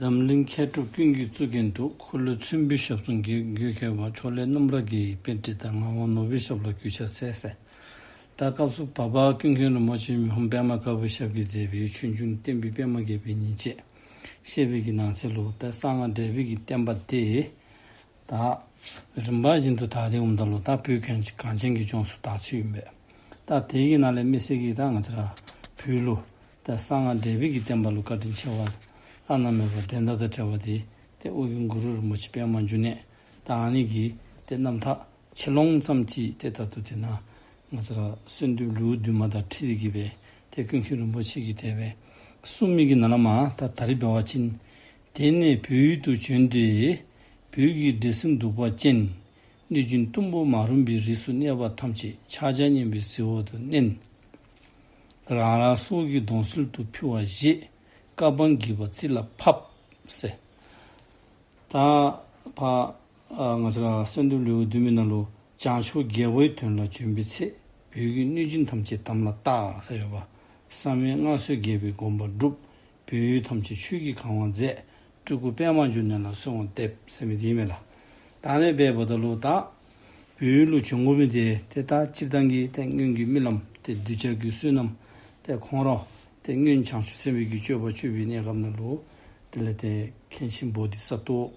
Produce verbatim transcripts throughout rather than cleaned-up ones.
འཛམ་གླིང་མཁས་གྲུབ་ཀུན་གྱི་གཙུག་རྒྱན་དུ། འཁོར་ལོས་མཚོན་པའི་ཞབས་ཟུང་གིས། འགོད་མཁས་པ་ཕྱོགས་ལས་རྣམ་རྒྱལ་གྱི། པཎྜི་ཏ་ངག་དབང་ནོར་བུའི་ཞབས་ལ་གུས་ཕྱག་འཚལ་ཟེར། ད་སྐབས་སུ་བབ་པ་ཀུན་མཁྱེན་རིན་པོ་ཆེ་མི་ཕམ་པདྨ་དཀར་པོའི་ཞབས་ཀྱིས་མཛད་པའི་ཆོས་འབྱུང་བསྟན་པའི་པདྨ་རྒྱས་པའི་ཉིན་བྱེད་ཞེས་པའི་གི་ནང་གསེས་ལུ་ད་གསང་སྔགས་འགྲེལ་པའི་གི་བསྟན་པ་དེ། ད་རིམ་པ་བཞིན་དུ་དར་ཏེ་འོངམ་ད་ལུ་ད་བོད་གངས་གངས་ཅན་གྱི་ལྗོངས་སུ་དར་ཚུལ་ཨིན་པས། ད་དེ་གི་ནང་ལས་མི་སེར་གྱིས་ད་ང་བཅས་ར་བོད་ལུ་ད་གསང་སྔགས་འགྲེལ་པའི་གི་བསྟན་པ་ལུ་བཀའ་དྲིན་ཆེ་བ་བླ་ན་མེད་པ་འགྲན་ཟླ་དང་བྲལ་བ་དེ་ཏེ་ཨོ་རྒྱན་གུ་རུ་རིན་པོ་ཆེ་པདྨ་འབྱུང་གནས་ད་ཨ་ནི་གི་ཏེ་རྣམ་ཐར་ཆེ་ལོང་ཙམ་ཅིག་ཏེ་ད་ལྟོ་དེ་ནང་ང་བཅས་ར་གསོལ་འདེབས་ལེའུ་བདུན་མ་དང་འཁྲིལ་ཏེ་གི་སྦེ་ཏེ་ཀུན་མཁྱེན་རིན་པོ་ཆེ་གིས་དེ་སྦེ་གསུངས་མི་གི་ནང་ལས་མར་ད་ད་རིས་འབད་བ་ཅིན། དེ་ནས་བོད་ཡུལ་དུ་བྱོན་ཏེ། བོད་ཀྱི་འདྲེ་སྲིན་གདུག་པ་ཅན། གནོད་སྦྱིན་གཏུམ་པོ་མ་རུངས་པའི་རིགས་སུ་གནས་པ་ཐམས་ཅད་ཕྱག་རྒྱ་གཉན་པོའི་གཟི་འོག་ཏུ་མནན། རང་རང་སྲོག་གི་དོན་གསོལ་དུ་ཕུལ་བ་བཞེས། བཀའ་འབངས་བགྱིས་པ་རྩིས་ལ་ཕབ་ཟེར། ད་ཕར་ཨ་ང་བཅས་ར་གསོལ་འདེབས་ལེའུ་བདུན་མའི་ནང་ལུ་བྱང་ཕྱོགས་རྒྱལ་པོའི་དོན་ལ་བྱོན་པའི་ཚེ། བོད་ཀྱི་གནོད་སྦྱིན་ཐམས་ཅད་དམ་ལ་བཏགས་ཟེར་ཡོདཔ། བསམ་ཡས་མངའ་གསོལ་རྒྱས་པའི་དགོངས་པ་སྒྲུབ། བོད་ཡུལ་ཐམས་ཅད་ཆོས་ཀྱིས་གང་བར་མཛད། སྤྲུལ་སྐུ་པདྨ་འབྱུང་གནས་ལ་གསོལ་བ་འདེབས་ཟེར་མི་འདི་ཨིན་མས་ལགས། ད་ཨ་ནི་སྦེ་འབདཝ་ད་ལུ་ད་བོད་ཡུལ་ལུ་བྱོན་དགོ་མི་འདི་ཏེ་ད་སྤྱིར་བཏང་གི་ཏེ་སྔོན་གྱི་རྨི་ལམ་ཏེ་གདུལ་བྱ་གི་བསོད་ནམས་ཏེ་ཁོང་ར་ཏེ་སྔོན་བྱང་ཆུབ་སེམས་དཔའི་གི་སྤྱོད་པ་སྤྱོད་པའི་གནས་སྐབས་ནང་ལུ་དེ་ལས་ཏེ་མཁན་ཆེན་བོ་དྷི་ས་ཏྭ་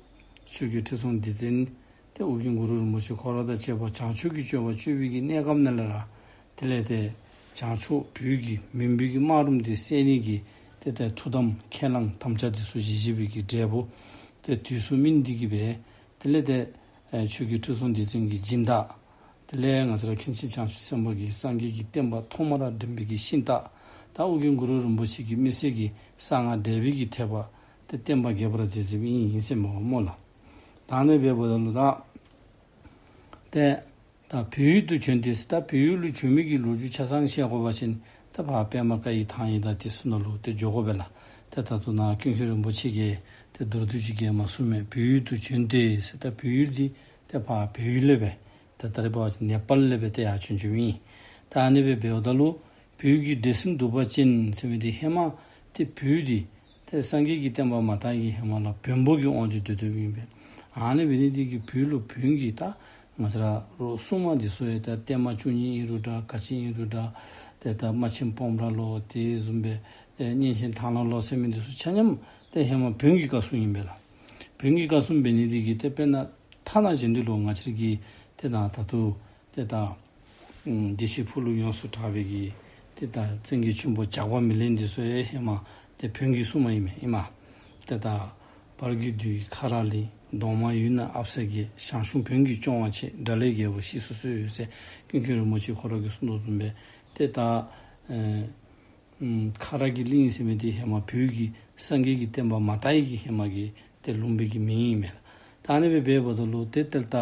ཆོས་རྒྱལ་ཁྲི་སྲོང་ལྡེ་བཙན་ཏེ་ཨོ་རྒྱན་གུ་རུ་རིན་པོ་ཆེ་ཁོ་ར་དང་བཅས་པ་བྱང་ཆུབ་ཀྱི་སྤྱོད་པ་སྤྱོད་པའི་གི་གནས་སྐབས་ནང་ལས་ར་དེ་ལས་ཏེ་བྱང་ཕྱོགས་བོད་ཀྱི་མུན་པའི་གི་དམག་རུམ་དེ་བསལ་ནི་གི་ཏེ་ཏེ་ཐུགས་དམ་ཁས་བླངས་དམ་བཅའ་དེ་ཚུ་བཞེས་བཞེས་པའི་གི་འབྲས་བུ་ཏེ་དུས་སུ་སྨིན་ཏེ་གི་སྦེ་དེ་ལས་ཏེ་ཨེ་ཆོས་རྒྱལ་ཁྲི་སྲོང་ལྡེ་བཙན་གྱི་སྦྱིན་བདག། དེ་ལས་ང་བཅས་ར་མཁན་ཆེན་བྱང་ཆུབ་སེམས་དཔའ་གིས་སངས་རྒྱས་ཀྱི་བསྟན་པ་ཐོག་མར་འདྲེན་པའི་གི་ཤིང་རྟ། ད་ཨོ་རྒྱན་གུ་རུ་རིན་པོ་ཆེ་གིས་མི་སེར་གྱི་གསང་སྔགས་འགྲེལ་པའི་གི་ཐེག་པ་ཏེ་བསྟན་པ་རྒྱས་པར་མཛད་མཛདཔ་ཨིན་ཟེར་མས་སྨོ་ལགས། ད་ཨ་ནི་སྦེ་འབདཝ་ད་ལུ་ད་ཏེ་ད་བོད་ཡུལ་དུ་བྱོན་ཏེ་ཟེར་ད་བོད་ཡུལ་ལུ་བྱོན་མི་གི་ལོ་རྒྱུས་ཆ་ཚང་བཤད་དགོ་པ་ཅིན་ད་ཕར་པདྨ་བཀའ་ཡི་ཐང་ཡིག་དང་དེ་ཚུ་ནང་ལུ་ཏེ་འགྱོ་དགོ་པས་ལགས། ཏེ་ད་ལྟོ་ནཱ་ཀུན་མཁྱེན་རིན་པོ་ཆེ་གིས་ཏེ་མདོར་བསྡུས་ཅིག་གིས་མར་གསུངས་མས། བོད་ཡུལ་དུ་བྱོན་ཏེ་ཟེར་ད་བོད་ཡུལ་འདི་ཏེ་ཕར་བལ་ཡུལ་ལས་སྦེ་ཏེ་ད་རིས་འབད་བ་ཅིན་ནེ་པཱལ་ལས་སྦེ་ཏེ་ཡར་བྱོན་བྱོནམ་ཨིན། ད་ཨ་ནི་སྦེ་འབདཝ་ད་ལུ་བོད་ཀྱི་འདྲེ་སྲིན་གདུག་པ་ཅན་ཟེར་མི་འདི་ཧེ་མ་ཏེ་བོད་འདི་ཏེ་སངས་རྒྱས་ཀྱི་བསྟན་པ་མ་དར་བའི་ཧེ་མ་ལུ་བོན་པོ་གིས་དབང་སྟེ་སྡོད་སྡོདཔ་ཨིན་པས། ཨ་ནི་འབད་ནི་འདི་གིས་བོད་ལུ་བོན་གྱི་ད་ང་བཅས་ར་ལུ་སྲུང་མ་འདི་ཚུ་ཡང་ད་བརྟན་མ་བཅུ་གཉིས་ཨིན་རུང་འདྲ་ག་ཅི་ཨིན་རུང་འདྲ་ཏེ་ད་རྨ་ཆེན་སྤོམ་ར་ལོ་དེ་བཟུམ་སྦེ་ཏེ་གཉན་ཆེན་ཐང་ལྷ་ལོ་ཟེར་མི་འདི་ཚུ་ཆ་མཉམ་ཏེ་ཧེ་མ་བོན་གྱི་བཀའ་སྲུང་ཨིན་པས་ལགས། བོན་གྱི་བཀའ་སྲུང་འབད་ནི་འདི་གིས་ཏེ་དཔེར་ན་ཐ་ན་གཞན་འདི་ལུ་ང་བཅས་ཀྱི་ཏེ་ད་ད་ལྟོ་ཏེ་ད་ཨམ་བདེ་ཆེན་ཕུག་ལུ་ཡོངས་སུ་གྲགས་པའི་གི་ཏེ་ད་བཙན་གྱི་ཆོམ་པོ་ཇག་པ་མེ་ལེན་འདི་ཚུ་ཡང་ཧེ་མ་ཏེ་བོན་གྱི་སྲུང་མ་ཨིན་མས་ཨིན་མས། ཏེ་ད་བར་གྱི་བདུད་ཁ་རག་གླིང་གདོང་དམར་ཡུལ་ན་ཨབ་སེ་རྒྱལ། ཞང་ཞུང་བོན་གྱིས་སྐྱོང་བ་ཆེ། དགྲ་ལྷའི་རྒྱལ་པོ་གཤེགས་སུ་གསོལ་ཟེར་ཀུན་མཁྱེན་རིན་པོ་ཆེ་ཁོ་ར་གིས་གསུངས་དོ་བཟུམ་སྦེ་ཏེ་ད་ཨེ་ཨམ་ཁ་རག་གི་གླིང་ཟེར་མི་འདི་ཧེ་མ་བོད་ཀྱི་སངས་རྒྱས་ཀྱི་བསྟན་པ་མ་དར་བའི་གི་ཧེ་མ་གི་ཏེ་ལུང་པའི་གི་མིང་ཨིན་མས། ད་ཨ་ནི་སྦེ་འབདཝ་ད་ལུ་ཏེ་ཏེ་ད་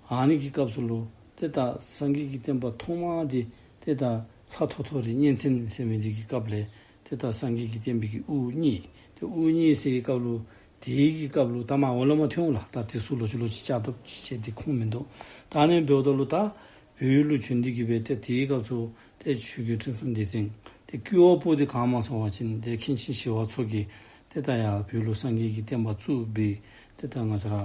ཨ་ནི་གི་སྐབས་སུ་ལུ་ཏེ་ད་སངས་རྒྱས་ཀྱི་བསྟན་པ་ཐོག་མ་འདི་ཏེ་ད་ལྷ་ཐོ་ཐོ་རི་གཉན་བཙན་ཟེར་མི་འདི་གི་སྐབས་ལས་ཏེ་ད་སངས་རྒྱས་ཀྱི་བསྟན་པའི་གི་དབུ་བརྙེས། ཏེ་དབུ་བརྙེས་ཟེར་གྱི་སྐབས་ལུ་དེའི་གི་སྐབས་ལུ་ད་མར་འོག་ལུ་མར་ཐོན་འོང་ལགས། ད་དེ་ཚུ་ལོག་ཅི་ལོག་ཅི་བཅར་ཐབས་ཅིག་བྱས་ཏེ་ཁུངས་མིན་འདུག། ད་ཨ་ནི་འབདཝ་ད་ལུ་ད་བོད་ཡུལ་ལུ་བྱོན་ཏེ་གི་སྦེ་ཏེ་དེའི་སྐབས་སུ་ཏེ་ཆོས་རྒྱལ་ཁྲི་སྲོང་ལྡེ་བཙན་ཏེ་སྐྱེ་བ་པོ་འདི་ག་སྨོ་ཟེར་བ་ཅིན་ཏེ་མཁན་ཆེན་ཞི་བ་འཚོ་གིས་ཏེ་ད་ཡར་བོད་ལུ་སངས་རྒྱས་ཀྱི་བསྟན་པ་བཙུགས་སྦེ་ཏེ་ད་ང་བཅས་ར་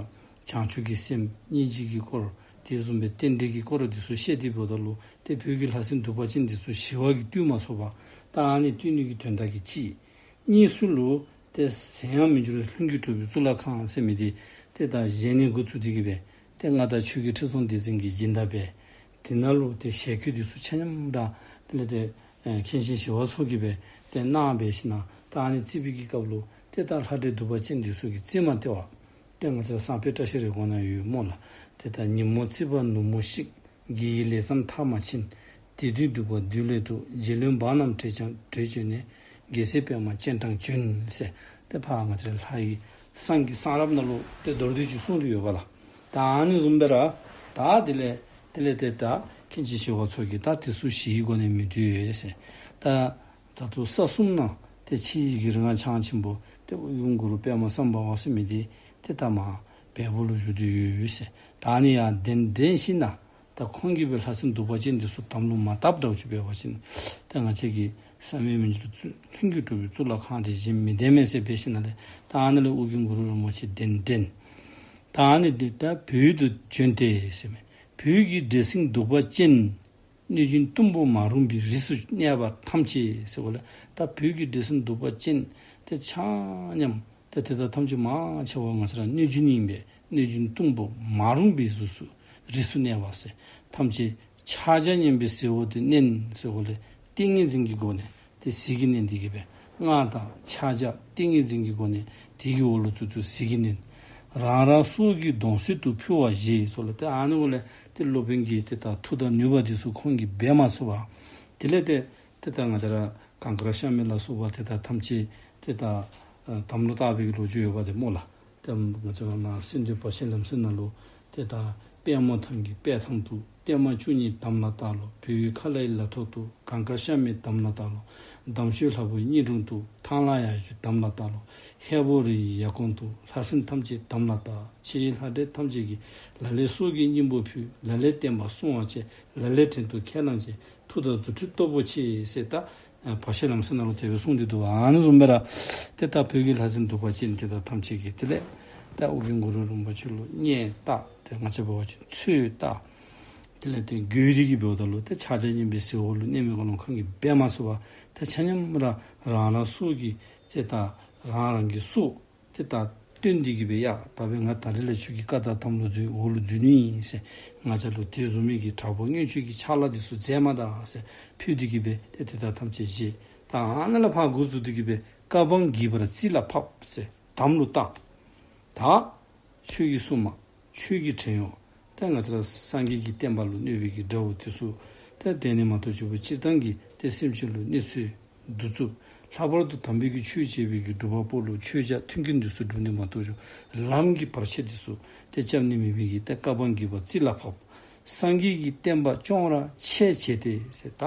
བྱང་ཆུབ་ཀྱི་སེམས་སྙིང་རྗེ་གི་སྐོར་དེ་བཟུམ་སྦེ་རྟེན་འབྲེལ་གྱི་སྐོར་འདི་ཚུ་བཤད་དེ་འབདཝ་ད་ལུ་ཏེ་བོད་ཀྱི་ལྷ་སྲིན་གདུག་པ་ཅན་འདི་ཚུ་ཞི་བ་གིས་བཏུལ་མ་ཚུགས་པར་ད་ཨ་ནི་བཏུལ་ནི་གི་དོན་དག་གིས་གཅིག། གཉིས་སུ་ལུ་ཏེ་ཟན་ཡང་མི་འགྱུར་ལྷུན་གྱིས་གྲུབ་པའི་གཙུག་ལག་ཁང་ཟེར་མི་འདི་ཏེ་ད་བཞེངས་ནི་འགོ་བཙུགས་ཏེ་གི་སྦེ་ཏེ་མངའ་བདག་ཆོས་རྒྱལ་ཁྲི་སྲོང་ལྡེ་བཙན་གྱིས་སྦྱིན་བདག་འབད། དེ་ནང་ལུ་ཏེ་ཞལ་བཀོད་འདི་ཚུ་ཆ་མཉམ་ར་དེ་ལས་ཏེ་ཨེ་མཁན་ཆེན་ཞི་བ་འཚོ་གིས་སྦེ་ཏེ་གནང་སྦེ་ཞིནམ་ད་ཨ་ནི་བརྩིགས་པའི་གི་སྐབས་ལུ་ཏེ་ད་ལྷ་འདྲེ་གདུག་པ་ཅན་འདི་ཚུ་གིས་བརྩིགས་མ་སྟེར་བར་ཏེ་ང་བཅས་བསངས་དཔེ་བཀྲ་ཤིས་རེ་སྐོང་ནང་ཡོད་སྨོ་ལགས། ཏེ་ད་ཉིན་མོ་བརྩིགས་པ་ནུབ་མོ་བཤིག། དགེ་བའི་ལས་བསམ་མཐར་མ་ཕྱིན། དེ་དུས་གདུག་པ་བདུད་ལས་ཐུལ། རྗེ་བློན་འབངས་རྣམས་བྲོས་ཀྱང་བྲོས་བྱོན་ནས། རྒྱལ་སྲས་པདྨ་སྤྱན་དྲངས་བྱོན་ཟེར། ཏེ་ཕར་ང་བཅས་ར་ལྷ་ཡི་བསང་གི་བསང་རབས་ནང་ལུ་ཏེ་མདོར་བསྡུས་ཅིག་གསུངས་ཏེ་ཡོད་པས་ལགས། ད་ཨ་ནི་བཟུམ་སྦེ་ར་ད་དེ་ལས་དེ་ལས་ཏེ་ད་མཁན་ཆེན་ཞི་བ་འཚོ་གིས་ད་དེ་ཚུ་ཞི་བའི་སྒོ་ནས་མི་བཏུལ་ཟེར། ད་ད་ལྟོ་ས་གསུམ་ནང་ཏེ་ཕྱི་ཡི་གི་རིག་སྔགས་འཆང་ཆེན་པོ་ཏེ་ཨོ་རྒྱན་གུ་རུ་པདྨ་སམྦྷ་ཝ་ཟེར་མི་འདི་ཏེ་ད་མར་བལ་པོ་ལུ་བཞུགས་ཏེ་ཡོད་ཟེར། ད་ཨ་ནི་ཡང་གདན་འདྲེན་ཞིནམ་ད་ཁོང་གིས་སྦེ་ལྷ་སྲིན་གདུག་པ་ཅན་འདི་ཚུ་དམ་ལུ་མ་བཏགས་འདྲཝ་ཅིག་འབད་བ་ཅིན་ཏེ་ང་བཅས་ཀྱི་ བསམ་ཡས་མི་འགྱུར་གཙུག་ལྷུན་གྱིས་གྲུབ་པའི་གཙུག་ལག་ཁང་དེ་བཞིན་མི་ལྡན་མས་ཟེར་སྦེ་ཞིནམ་ལས་ད་ཨ་ནི་ལས་ཨོ་རྒྱན་གུ་རུ་རིན་པོ་ཆེ་གདན་འདྲེན། ད་ཨ་ནི་འདི་ད་བོད་དུ་བྱོན་ཏེ་ཟེར་མས། བོད་ཀྱི་འདྲེ་སྲིན་གདུག་པ་ཅན། གནོད་སྦྱིན་གཏུམ་པོ་མ་རུངས་པའི་རིས་སུ་གནས་པ་ཐམས་ཅད་ཟེར་གོ་ལས། ད་བོད་ཀྱི་འདྲེ་སྲིན་གདུག་པ་ཅན་དེ་ཆ་མཉམ་ད་དེ་དག་ཐམས་ཅད་མང་ཆེ་བ་ང་བཅས་ར་གནོད་སྦྱིན་ཨིན་པས། གནོད་སྦྱིན་གཏུམ་པོ་མ་རུངས་པའི་གཟུགས་སུ་རིས་སུ་གནས་པ་ཟེར། ཐམས་ཅད་ཕྱག་རྒྱ་གཉན་པོའི་ཟིལ་འོག་ཏུ་མནན་ཟེར་གོ་ལས། ཏིང་ངེ་འཛིན་གྱི་སྒོ་ནས་ཏེ་ཟིལ་གྱིས་མནན་ཏེ་གི་སྦེ་སྔགས་དང་ཕྱག་རྒྱ་ཏིང་ངེ་འཛིན་གྱི་སྒོ་ནས་དེ་གི་འོག་ལུ་ཚུར་ཚུར་ཟིལ་གྱིས་མནན། རང་རང་སྲོག་གི་དོང་གསེབ་ཏུ་ཕུལ་བར་བཞེད་ཟེར་གོ་ལས། ཏེ་ཨ་ནི་གོ་ལས་ཏེ་སློབ་དཔོན་གྱི་ཏེ་ད་མཐུ་དང་ནུས་པ་འདི་ཚུ་ཁོང་གིས་འབད་མ་ཚུགས་པར་དེ་ལས་ཏེ་ཏེ་ད་ང་བཅས་ར་གངས་དཀར་ཤ་མེད་ལ་སོགས་པ་ཏེ་ད་ཐམས་ཅད་ཏེ་ད་ཨ་དམ་ལུ་བཏགས་པའི་གི་ལོ་རྒྱུས་ཡོདཔ་འདི་སྨོ་ལགས། ཏེ་ང་བཅས་ར་ནཱ་གསོལ་འདེབས་བར་ཆད་ལམ་སེལ་ནང་ལུ་ཏེ་ད་པདྨོ་ཐང་གི་པད་ཐང་དུ། བརྟན་མ་བཅུ་གཉིས་དམ་ལ་བཏགས་ལོ། བོད་ཡུལ་ཁ་ལའི་ལ་ཐོག་ཏུ། གངས་དཀར་ཤ་མེད་དམ་ལ་བཏགས་ལོ། འདམ་ཤོད་ལྷ་བུའི་སྙིང་དྲུང་དུ། ཐང་ལྷ་ཡར་ཞུ་དམ་ལ་བཏགས་ལོ། ཧས་པོ་རི་ཡི་ཡར་ཀོང་དུ། ལྷ་སྲིན་ཐམས་ཅད་དམ་ལ་བཏགས། ཕྱི་ཡི་ལྷ་འདྲེ་ཐམས་ཅད་ཀྱིས། ལ་ལས་སྲོག་གི་སྙིང་པོ་ཕུལ། ལ་ལས་བསྟན་པ་སྲུང་བར་བྱེད། ལ་ལས་བྲན་དུ་ཁས་བླངས་བྱེད། མཐུ་དང་རྫུ་འཕྲུལ་སྟོབས་པོ་ཆེ་ཟེར་ད་ཨ་བར་ཆད་ལམ་སེལ་ནང་ལུ་དེ་སྦེ་གསུངས་ཏེ་འདུག། ཨ་ནི་བཟུམ་སྦེ་ར་ཏེ་ད་བོད་ཀྱི་ལྷ་སྲིན་གདུག་པ་ཅན་དེ་དག་ཐམས་ཅད་ཀྱིས་དེ་ལས་ད་ཨོ་རྒྱན་གུ་རུ་རིན་པོ་ཆེ་ལུ་བསྙེན་བཏགས་ཏེ་ང་བཅས་འབད་བ་ཅིན་ཚོས་བཏགས། དེ་ལས་ཏེ་དགོད་དེ་གི་འབདཝ་ད་ལུ་ཏེ་ཕྱག་རྒྱ་གཉན་པོའི་ཟིལ་འོག་ལུ་མནན་མི་གོ་ལོང་ཁོང་གིས་འབད་མ་ཚུགས་པར་ཏེ་ཆ་མཉམ་ར་རང་རང་སྲོག་གི་ཏེ་ད་རང་རང་གི་སྲོག་ཏེ་ད་བཏོན་ཏེ་གི་སྦེ་ཡ་ད་འབདན་ང་ད་རིས་ལས་ཁྱོད་ཀྱི་བཀའ་དང་དམ་ལུ་འཛུལ་འོག་ལུ་འཛུལ་ནི་ཨིན་ཟེར། ང་བཅས་ལུ་དེ་བཟུམ་མའི་གི་དྲག་པོ་མངོན་སྤྱོད་ཀྱི་ཕྱག་ལཱ་འདི་ཚུ་མཛད་མ་ད་ཟེར་ཕུལ་ཏེ་གི་སྦེ་ཏེ་དེ་དག་ཐམས་ཅད་བཞེས། ད་ཨ་ནཱ་ལས་ཕར་འགོ་བཙུགས་ཏེ་གི་སྦེ་བཀའ་འབངས་དགྱེས་པར་རྩིས་ལ་ཕབ་ཟེར་དམ་ལུ་བཏགས། ད་ཆོས་ཀྱི་སྲུང་མ་ཆོས་ཀྱི་བྲན་གཡོག་ཏེ་ང་བཅས་ར་སངས་རྒྱས་ཀྱི་བསྟན་པ་ལུ་གནོད་པའི་གི་དགྲ་བོ་དེ་ཚུ་ཏེ་དེ་ནི་མ་གཏོགས་ཆུ་བོ་སྤྱིར་བཏང་གི་ཏེ་སེམས་ཅན་ལུ་གནོད་འཚེ་གདུག་རྩུབ། ལྷག་པར་དུ་དམ་པའི་གི་ཆོས་བྱེད་པའི་གི་སྒྲུབ་པ་པོ་ལུ་ཆོས་བྱ་མཐུན་རྐྱེན་འདི་ཚུ་སྒྲུབ་ནི་མ་གཏོགས་ལམ་གྱི་བར་ཆད་འདི་ཚུ་ཏེ་རྐྱབ་ནི་མེད་པའི་གི་ཏེ་བཀའ་འབངས་དགྱེས་པར་རྩིས་ལ་ཕབ། སངས་རྒྱས་ཀྱི་བསྟན་པ་སྐྱོང་བར་ཆད་བྱས་ཏེ་ཟེར། ད་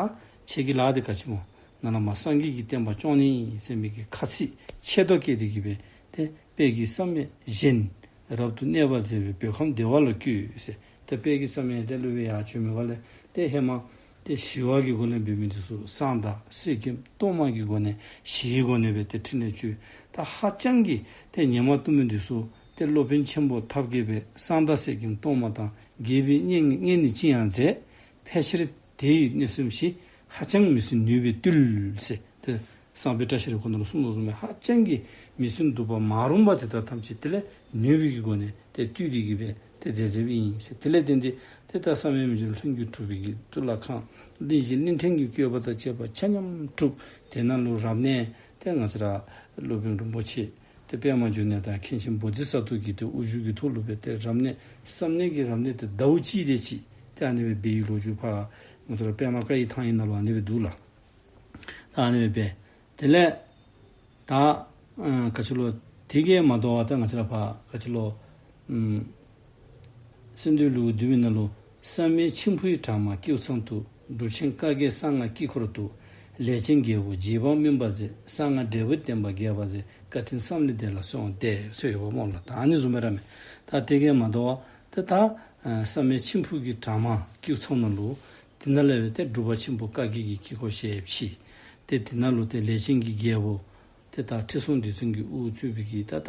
ཁྱེད་ཀྱི་ལཱ་འདི་ག་ཅི་སྨོ། ནཱ་ལས་མར་སངས་རྒྱས་ཀྱི་བསྟན་པ་སྐྱོང་ནི་ཟེར་མི་གི་ཁ་ཚིག་ཆད་ཐོ་བཀལ་ཏེ་གི་སྦེ་ཏེ་དཔལ་གྱི་བསམ་ཡས་གཞན་རབ་ཏུ་གནས་པར་མཛད་པའི་བོད་ཁམས་བདེ་བ་ལ་བཀོད་ཟེར། ཏེ་དཔལ་གྱི་བསམ་ཡས་དེ་ལུ་སྦེ་ཡར་བྱོན་མི་ག་ལས་ཏེ་ཧེ་མ་ཏེ་ཞི་བ་གི་སྒོ་ལས་འབད་མི་འདི་ཚུ་གསང་བདག་གསེར་སྐྱེམས་གཏོར་མ་གི་སྒོ་ནས་ཞི་བའི་སྒོ་ནས་སྦེ་ཏེ་ཕྲིན་ལས་བཅོལ། ད་ཧ་ཅང་གི་ཏེ་ཉན་མ་བཏུབ་མི་འདི་ཚུ་ཏེ་སློབ་དཔོན་ཆེན་པོ་ཐབས་མཁས་པས་གསང་བདག་གསེར་སྐྱེམས་གཏོར་མ་དང་རྒྱས་པའི་བསྙེན་བསྙེན་ནི་ཅི་ཡང་མཛད། ཕལ་ཆེར་དེ་ཡི་གནོད་སེམས་ཞི། ཧ་ཅང་མི་བསྲུན་ནུས་པས་བཏུལ་ཟེར། ཏེ་གསང་བའི་བཀྲ་ཤིས་རིག་འཁོར་ནང་ལུ་གསུངས་དོ་བཟུམ་སྦེ་ཧ་ཅང་གི་མི་བསྲུན་གདུག་པ་མ་རུངས་པ་དེ་དག་ཐམས་ཅད་དེ་ལས་ནུས་པའི་གི་སྒོ་ནས་ཏེ་བཏུལ་ཏེ་གི་སྦེ་ཏེ་མཛད་མཛདཔ་ཨིན་ཟེར། དེ་ལས་བརྟེན་ཏེ་ཏེ་ད་བསམ་ཡས་མི་འགྱུར་ལྷུན་གྱིས་གྲུབ་པའི་གི་གཙུག་ལག་ཁང་གླིང་བཞི་གླིང་ཕྲན་གྱི་བཀོད་པ་དང་བཅས་པ་ཆ་མཉམ་གྲུབ། དེ་ནང་ལུ་རབ་གནས་ཏེ་ང་བཅས་ར་སློབ་དཔོན་རིན་པོ་ཆེ་ཏེ་པདྨ་འབྱུང་གནས་དང་མཁན་ཆེན་བོ་དྷི་ས་ཏྭ་གི་ཏེ་དབུ་བཞུགས་ཀྱི་ཐོག་ལུ་སྦེ་ཏེ་རབ་གནས་བསམ་གནས་ཀྱི་རབ་གནས་ཏེ་ཟླཝ་གཅིག་དེ་ཅིག་ཏེ་ཨ་ནི་སྦེ་འབད་བའི་ལོ་རྒྱུས་ཕར་ང་བཅས་ར་པདྨ་བཀའ་ཡི་ཐང་ཡིག་ནང་ལུ་ཨ་ནི་སྦེ་འདུག་ལགས། ད་ཨ་ནི་སྦེ་འབད། དེ་ལས་ད་ཨ་ག་ཅི་ལོ། དེ་གིས་མ་དོ་བར་ད་ང་བཅས་ར་ཕར་ག་ཅི་ལོ། ཨམ་གསོལ་འདེབས་ལེའུ་བདུན་པའི་ནང་ལུ་བསམ་ཡས་མཆིམས་ཕུའི་གྲགས་མ་ཀེའུ་ཚང་དུ། གྲུབ་ཆེན་བཀའ་བརྒྱད་གསང་སྔགས་དཀྱིལ་འཁོར་དུ། ལས་ཅན་རྒྱལ་པོ་རྗེ་འབངས་སྨིན་པར་མཛད། གསང་སྔགས་འབྲས་བུ་བསྟན་པ་རྒྱས་པར་མཛད། བཀའ་དྲིན་བསམ་ལས་འདས་ལ་གསོལ་བ་འདེབས་ཟེར་ཡོདཔ་སྨོ་ལགས། ད་ཨ་ནི་བཟུམ་སྦེ་ར་མས། ད་དེ་གིས་མ་དོ་བར་ཏེ་ད་ཨ་བསམ་ཡས་མཆིམས་ཕུ་གི་གྲགས་མ་ཀེའུ་ཚང་ནང་ལུ་དེ་ནང་ལས་སྦེ་ཏེ་འབྲུག་པ་ཆེན་པོ་བཀའ་བརྒྱད་ཀྱི་དཀྱིལ་འཁོར་ཞལ་ཕྱེ། ཏེ་དེ་ནང་ལུ་ཏེ་ལས་ཅན་གྱི་རྒྱལ་པོ་ཏེ་ད་ཁྲི་སྲོང་ལྡེ་བཙན་གྱི་དབུ་གཙོས་པའི་གི་ད་ད་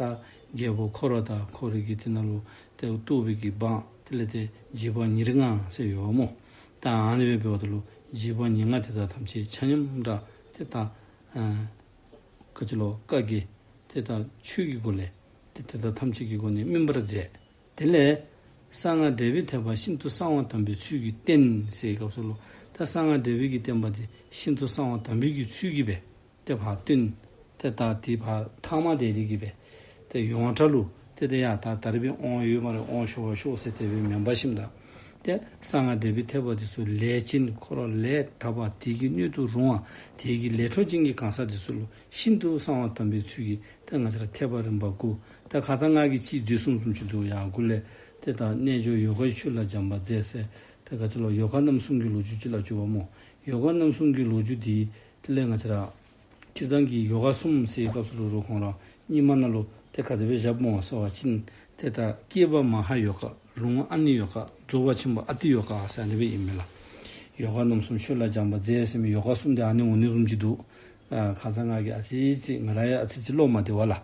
རྒྱལ་པོ་ཁོ་ར་དང་ཁོ་རའི་གི་དེ་ནང་ལུ་ཏེ་གཏོགས་པའི་གི་འབངས་དེ་ལས་ཏེ་རྗེ་འབངས་ཉེར་ལྔ་ཟེར་ཡོདཔ་སྨོ། ད་ཨ་ནི་སྦེ་འབདཝ་ད་ལུ་རྗེ་འབངས་ཉེར་ལྔ་དེ་དག་ཐམས་ཅད་ཆ་མཉམ་ར་ཏེ་ད་ཨ་ག་ཅི་ལོ་བཀའ་བརྒྱད་ཏེ་ད་ཆོས་ཀྱི་སྒོ་ལས་ཏེ་དེ་དག་ཐམས་ཅད་ཀྱི་སྒོ་ནས་སྨིན་པར་མཛད། དེ་ལས་གསང་སྔགས་འབྲས་བུའི་ཐེག་པ་ཤིན་ཏུ་གསང་བ་དམ་པའི་ཚུལ་གྱིས་བསྟན་ཟེར་བའི་སྐབས་སུ་ལུ་ད་གསང་སྔགས་འབྲས་བུའི་གི་བསྟན་པ་འདི་ཤིན་ཏུ་གསང་བ་དམ་པའི་གི་ཚུལ་གྱིས་སྦེ་ཏེ་ཕར་བསྟན། ཏེ་ད་དེ་ཕར་ཐ་མ་དེ་དེ་གིས་སྦེ་ཏེ་ཡོངས་གྲགས་ལུ་ཏེ་ཏེ་ཡ་ད་ད་རིས་སྦེ་འོང་ཡོད་སྨ་རེ། འོང་ཤོག་ཤོག་ཟེར་དེ་སྦེ་མེན་པར་ཞིནམ་ད་ཏེ་གསང་སྔགས་འབྲས་བུའི་ཐེག་པ་འདི་ཚུ་ལས་ཅན་ཁོ་ར་ལས་དག་པ་དེ་གི་སྣོད་དུ་རུང་བ་དེ་གི་ལས་འཕྲོ་ཅན་གྱི་གང་ཟག་འདི་ཚུ་ལུ་ཤིན་ཏུ་གསང་བ་དམ་པའི་ཚུལ་གྱིས་ཏེ་ང་བཅས་ར་ཐེག་པ་རིམ་པ་དགུ། ད་ཁ་ཙ་ང་གིས་ཅིག་འདི་གསུངས་གསུངསམ་ཅིག་འདུག། ཡར་མགུ་ལས་ཏེ་ད་རྣལ་འབྱོར་ཡོ་ག་ཡི་ཆོས་ལ་སྦྱངས་པ་མཛད་ཟེར། ཏེ་ག་ཅི་ལོ་ཡོ་ག་རྣམ་གསུམ་གྱི་ལོ་རྒྱུས་ཅིག་ལ་བརྗོད་པ་སྨོ། ཡོ་ག་རྣམ་གསུམ་གྱི་ལོ་རྒྱུས་འདི་དེ་ལས་ང་བཅས་ར་སྤྱིར་བཏང་གི་ཡོ་ག་གསུམ་ཟེར་བའི་སྐབས་སུ་ལུ་རུང་ཁོང་ར་རྙིང་མ་ནང་ལུ་ཏེ་ག་དེ་སྦེ་བཞགཔ་སྨོ་ཟེར་བ་ཅིན་ཏེ་ད་བསྐྱེད་པ་མ་ཧཱ་ཡོ་ག། ལུང་ཨ་ནི་ཡོ་ག། རྫོགས་པ་ཆེན་པོ་ཨ་ཏི་ཡོ་ག་ཟེར་ཨ་ནི་སྦེ་ཨིན་མས་ལགས། ཡོ་ག་རྣམ་གསུམ་ཆོས་ལ་སྦྱངས་པ་མཛད་ཟེར་མི་ཡོ་ག་གསུམ་དེ་ཨ་ནི་འོང་ནི་བཟུམ་ཅིག་འདུག། ཨ་ཁ་ཙ་ང་གིས་ཨ་ཙི་ཙི་ང་ར་ཡང་ཨ་ཙི་ཙི་བློ་མ་བདེ་བ་ལགས།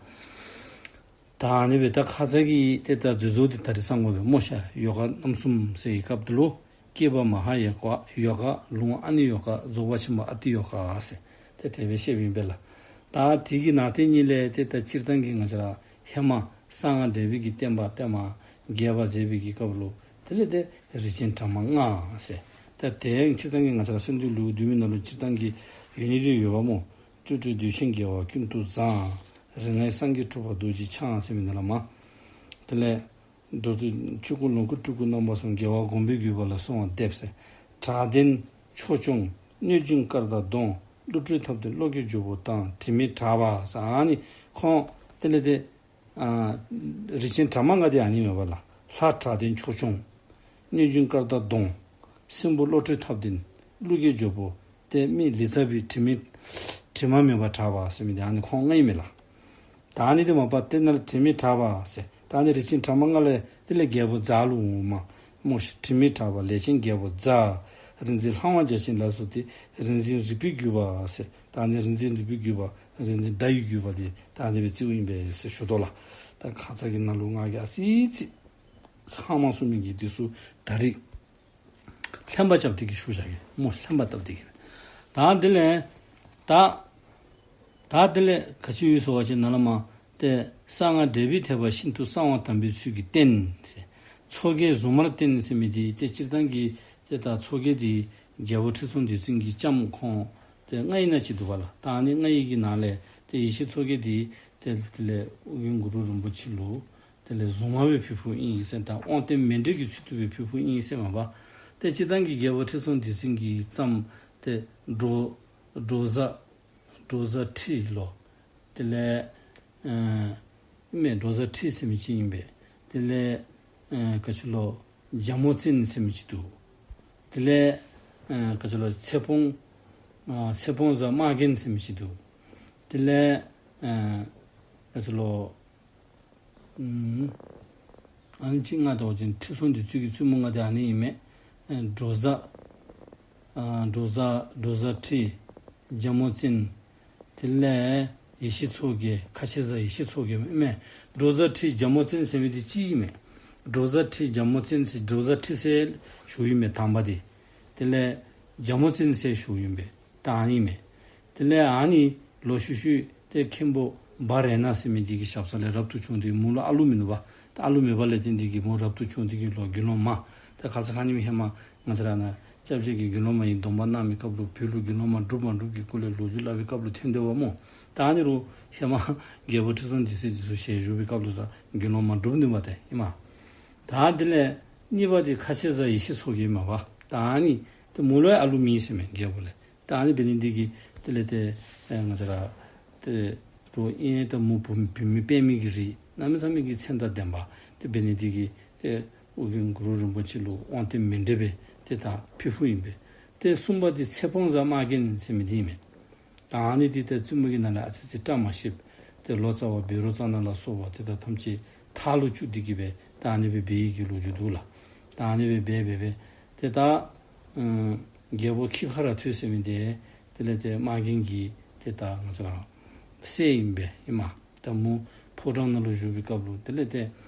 ད་ཨ་ནི་སྦེ་ད་ཁ་ཙ་གི་ཏེ་ད་འཛོལ་འཛོལ་འདི་ད་རིས་སངས་རྒྱས་པའི་སྨོ་ཤ་ཡོ་ག་རྣམ་གསུམ་ཟེར་བའི་སྐབས་དེ་ལུ་སྐྱེས་པ་མ་ཧཱ་ཡོ་ག་ཡོ་ག་ལུང་ཨ་ནི་ཡོ་ག་རྫོགས་པ་ཆེན་པོ་ཨ་ཏི་ཡོ་ག་ཟེར་ཏེ་དེ་སྦེ་བཤད་པའི་ཨིན་པས་ལགས། ད་དེ་གི་ནང་དེ་ཉིད་ལས་ཏེ་ད་སྤྱིར་བཏང་གི་ང་བཅས་ར་ཧེ་མ་གསང་སྔགས་འགྲེལ་པའི་གི་བསྟན་པ་པདྨ་རྒྱས་པར་མཛད་པའི་གི་སྐབས་ལུ་དེ་ལས་ཏེ་རིགས་ཆེན་གྲངས་མང་ལྔ་ཟེར། ད་དེ་ཡང་སྤྱིར་བཏང་གི་ང་བཅས་ར་གསང་འདུས་ལེའུ་བདུན་མའི་ནང་ལུ་སྤྱིར་བཏང་གི་ཡོད་ནི་དེ་ཡོདཔ་སྨོ། སྤྲོས་བྲལ་གདུལ་བྱའི་དགེ་བ་ཀུན་ཏུ་བཟང་། རིགས་ལྔའི་སངས་རྒྱས་གྲུབ་པ་རྡོ་རྗེ་འཆང་ཟེར་མི་ནང་ལུ་མ། དེ་ལས་མདོ་སྡེ་ཆོས་སྐུ་ལོངས་སྐུ་སྤྲུལ་སྐུ་རྣམ་པ་གསུམ་རྒྱལ་བ་དགོངས་པའི་བརྒྱུད་པ་ལ་གསོལ་བ་འདེབས་ཟེར། དྲག་ལྡན་ཕྱོགས་སྐྱོང་གནོད་སྦྱིན་བཀར་དང་གདོང་། བློ་གྲོས་ཐབས་ལྡན་བློ་སྐྱེད་འཇོག་པོ་དང་། དྲི་མེད་གྲགས་པ་ཟེར་ཨ་ནི་ཁོང་དེ་ལས་ཏེ་ཨ་རིགས་ཆེན་གྲངས་མང་ལྔ་དེ་ཨ་ནི་མས་པ་ལགས། ལྷ་དྲག་ལྡན་ཕྱོགས་སྐྱོང་། གནོད་སྦྱིན་བཀར་དང་གདོང་། སྲིན་པོ་བློ་གྲོས་ཐབས་ལྡན། བློ་སྐྱེད་འཇོག་པོ། ཏེ་མི་ལི་ཙ་བུའི་དྲི་མེད་དྲི་མ་མེད་པར་གྲགས་པ་ཟེར་མི་དེ་ཨ་ནི་ཁོང་ལྔ་ཨིན་མས་ལགས། ད་ཨ་ནི་དེ་མ་པ་ཏེ་ནཱ་ལུ་དྲི་མེད་གྲགས་པ་ཟེར། ད་ཨ་ནི་རིགས་ཆེན་གྲངས་མང་ལྔ་ལས་དེ་ལས་རྒྱལ་པོ་ཛཿལ་ལུ་འོངམ་སྨོ་ཤ། དྲི་མེད་གྲགས་པ་ལས་ཆེན་རྒྱལ་པོ་ཛཿ། རིག་འཛིན་ལྷ་དབང་བརྒྱ་བྱིན་ལ་སོགས་ཏེ། རིག་འཛིན་རིག་པའི་བརྒྱུད་པ་ཟེར། ད་ཨ་ནི་རིག་འཛིན་རིག་པའི་བརྒྱུད་པ་རིག་འཛིན་ཟླ་བའི་བརྒྱུད་པ་དེ་ད་ཨ་ནི་སྦེ་བརྩིཝ་ཨིན་པས་ཟེར་ཞུ་དོ་ལགས། ད་ཁ་ཙ་གི་ནང་ལུ་ང་གིས་ཨ་ཙི་ཙི་ཚང་མ་གསུངས་མི་གི་དེ་ཚུ་ད་རིས་ལྷན་པ་རྐྱབ་སྟེ་གི་ཞུ་བཞག་གེ་སྨོ། ལྷན་པ་བཏབ་སྟེ་གི། ད་དེ་ལས་ད་ད་དེ་ལས་ག་ཅི་ཡོད་ཟེར་བ་ཅིན་ནཱ་ལུ་མ་ཏེ་གསང་སྔགས་འགྲེལ་པའི་ཐེག་པ་ཤིན་ཏུ་གསང་བ་དམ་པའི་ཚུལ་གྱིས་བསྟན་ཟེར། མཚོ་རྒྱལ་གཟུངས་མར་བསྟན་ཟེར་མི་དེ་ཏེ་སྤྱིར་བཏང་གི་ཏེ་ད་མཚོ་རྒྱལ་དེ་རྒྱལ་པོ་ཁྲི་སྲོང་ལྡེ་བཙན་གྱི་ལྕམ་ཁོང་ཏེ་ལྔ་ཨིན་ན་ཅིག་འདུག་པ་ལགས། ད་ཨ་ནི་ལྔ་ཡི་གི་ནང་ལས་ཏེ་ཡེ་ཤེས་མཚོ་རྒྱལ་དེ་ཏེ་དེ་ལས་ཨོ་རྒྱན་གུ་རུ་རིན་པོ་ཆེ་ལུ་དེ་ལས་གཟུངས་མར་སྦེ་ཕུལ་ཕུལཝ་ཨིན་ཟེར། ད་དབང་རྟེན་མཎྜལ་གྱི་ཚུལ་དུ་སྦེ་ཕུལ་ཕུལཝ་ཨིན་ཟེར་མ་པ། ཏེ་སྤྱིར་བཏང་གི་རྒྱལ་པོ་ཁྲི་སྲོང་ལྡེ་བཙན་གྱི་ཙམ་ཏེ་འབྲོ་འབྲོ་བཟའ་འབྲོ་བཟའ་ཁྲི་ལོ། དེ་ལས་ཨ་མེན་འབྲོ་བཟའ་ཁྲི་ཟེར་མི་ཅིག་ཨིན་པས། དེ་ལས་ཨ་ག་ཅི་ལོ་རྒྱ་མོ་བཙན་ཟེར་མི་ཅིག་འདུག། དེ་ལས་ཨ་ག་ཅི་ལོ་ཚེ་སྤོང་ཨ་ཚེ་སྤོང་བཟའ་རྨ་རྒྱན་ཟེར་མི་ཅིག་འདུག། དེ་ལས་ཨ་ག་ཅི་ལོ་ཨམ་ཨ་ནི་ཅིག་ལྔ་དོ་ཅིག་ཁྲི་སྲོང་ལྡེ་བཙན་གྱི་བཙུན་མོ་ལྔ་དེ་ཨ་ནི་ཨིན་མས། ཨེ་འབྲོ་བཟའ་ཨ་འབྲོ་བཟའ་འབྲོ་བཟའ་ཁྲི་རྒྱ་མོ་བཙན། དེ་ལས་ཡེ་ཤེས་མཚོ་རྒྱལ་ཁ་ཆེ་བཟའ་ཡེ་ཤེས་མཚོ་རྒྱལ་མས། འབྲོ་བཟའ་ཁྲི་རྒྱ་མོ་བཙན་ཟེར་མི་དེ་གཅིག་ཨིན་མས། འབྲོ་བཟའ་ཁྲི་རྒྱ་མོ་བཙན་ཟེར་འབྲོ་བཟའ་ཁྲི་ཟེར་ཞུཝ་ཨིན་མས་དང་པ་དེ། དེ་ལས་རྒྱ་མོ་བཙན་ཟེར་ཞུཝ་ཨིན་པས། ད་ཨ་ནི་མས། དེ་ལས་ཨ་ནི་ལོག་ཤུལ་ཤུལ་ཏེ་མཁན་པོ་བ་རེ་ན་ཟེར་མི་དེ་གི་ཞབས་ས་ལས་རབ་ཏུ་བྱུང་སྟེ་མོ་ལུ་ཨ་ལུ་མིན་ནུག་པ། ད་ཨ་ལུ་མེད་པ་ལས་བརྟེན་ཏེ་གི་མོ་རབ་ཏུ་བྱུང་སྟེ་གི་ལོག་དགེ་སློང་མ། ད་ཁ་ཙ་ཁ་ཉིནམ་ཧེ་མ་ང་བཅས་ར་ནཱ་སྐྱབས་རྗེ་གིས་དགེ་སློང་མ་ཡི་སྡོམ་པ་གནང་བའི་སྐབས་ལུ་བོད་ལུ་དགེ་སློང་མ་འགྲུབ་མ་འགྲུབ་ཀྱི་སྐོར་ལས་ལོ་རྒྱུས་སླབ་པའི་སྐབས་ལུ་ཐོན་དོ་བ་སྨོ། ད་ཨ་ནི་རུང་ཧེ་མ་རྒྱལ་པོ་ཁྲི་སྲོང་ལྡེ་བཙན་དེ་ཚུ་ཞལ་བཞུགས་པའི་སྐབས་ལུ་ར་དགེ་སློང་མ་འགྲུབ་ནུག་པ་ཏེ་ཨིན་མས། ད་དེ་ལས་གཉིས་པ་དེ་ཁ་ཆེ་བཟའ་ཡེ་ཤེས་མཚོ་རྒྱལ་མས་པ། ད་ཨ་ནི་ཏེ་མོ་ལུ་ཡང་ཨ་ལུ་མེད་ཟེར་མས་རྒྱལ་པོ་ལས། ད་ཨ་ནི་འབད་ནི་འདི་གིས་དེ་ལས་ཏེ་ཨེ་ང་བཅས་ར་ཏེ་རུང་ཨིན་ཏེ་མོ་བུ་བུད་མེད་པདྨའི་གི་རིགས་གནམ་མེད་ས་མེད་ཀྱི་མཚན་དང་ལྡན་པ། ཏེ་འབད་ནི་འདི་གིས་ཏེ་ཨོ་རྒྱན་གུ་རུ་རིན་པོ་ཆེ་ལུ་དབང་རྟེན་མཎྜལ་སྦེ་ཏེ་ད་ཕུལ་ཕུལཝ་ཨིན་པས། ཏེ་གསུམ་པ་འདི་ཚེ་སྤོང་བཟའ་རྨ་རྒྱན་ཟེར་མི་འདི་ཨིན་མས། ད་ཨ་ནི་འདི་ཏེ་བཙུན་མོ་གི་ནང་ལས་ཨ་ཙི་ཙི་བཀྲ་མ་ཤིསཔ། ཏེ་ལོ་ཙཱ་བ་བཻ་རོ་ཙ་ན་ལ་སོགས་པ་ཏེ་ད་ཐམས་ཅད་མཐའ་ལུ་བཅུག་སྟེ་གི་སྦེ་ད་ཨ་ནི་སྦེ་འབད་ཡི་གི་ལོ་རྒྱུས་འདུག་ལགས། ད་ཨ་ནི་སྦེ་འབད་འབད་འབད་ཏེ་ད་ཨ་རྒྱལ་པོ་ཁི་ཁ་ར་ཐོད་ཟེར་མི་འདི་དེ་ལས་ཏེ་རྨ་རྒྱན་གྱི་ཏེ་ད་ང་བཅས་ར་སྲས་ཨིན་པས་ཨིན་མས། ད་མོ་ཕོ་བྲང་ནང་ལུ་བཞུགས་པའི་སྐབས་ལུ་དེ་ལས་ཏེ་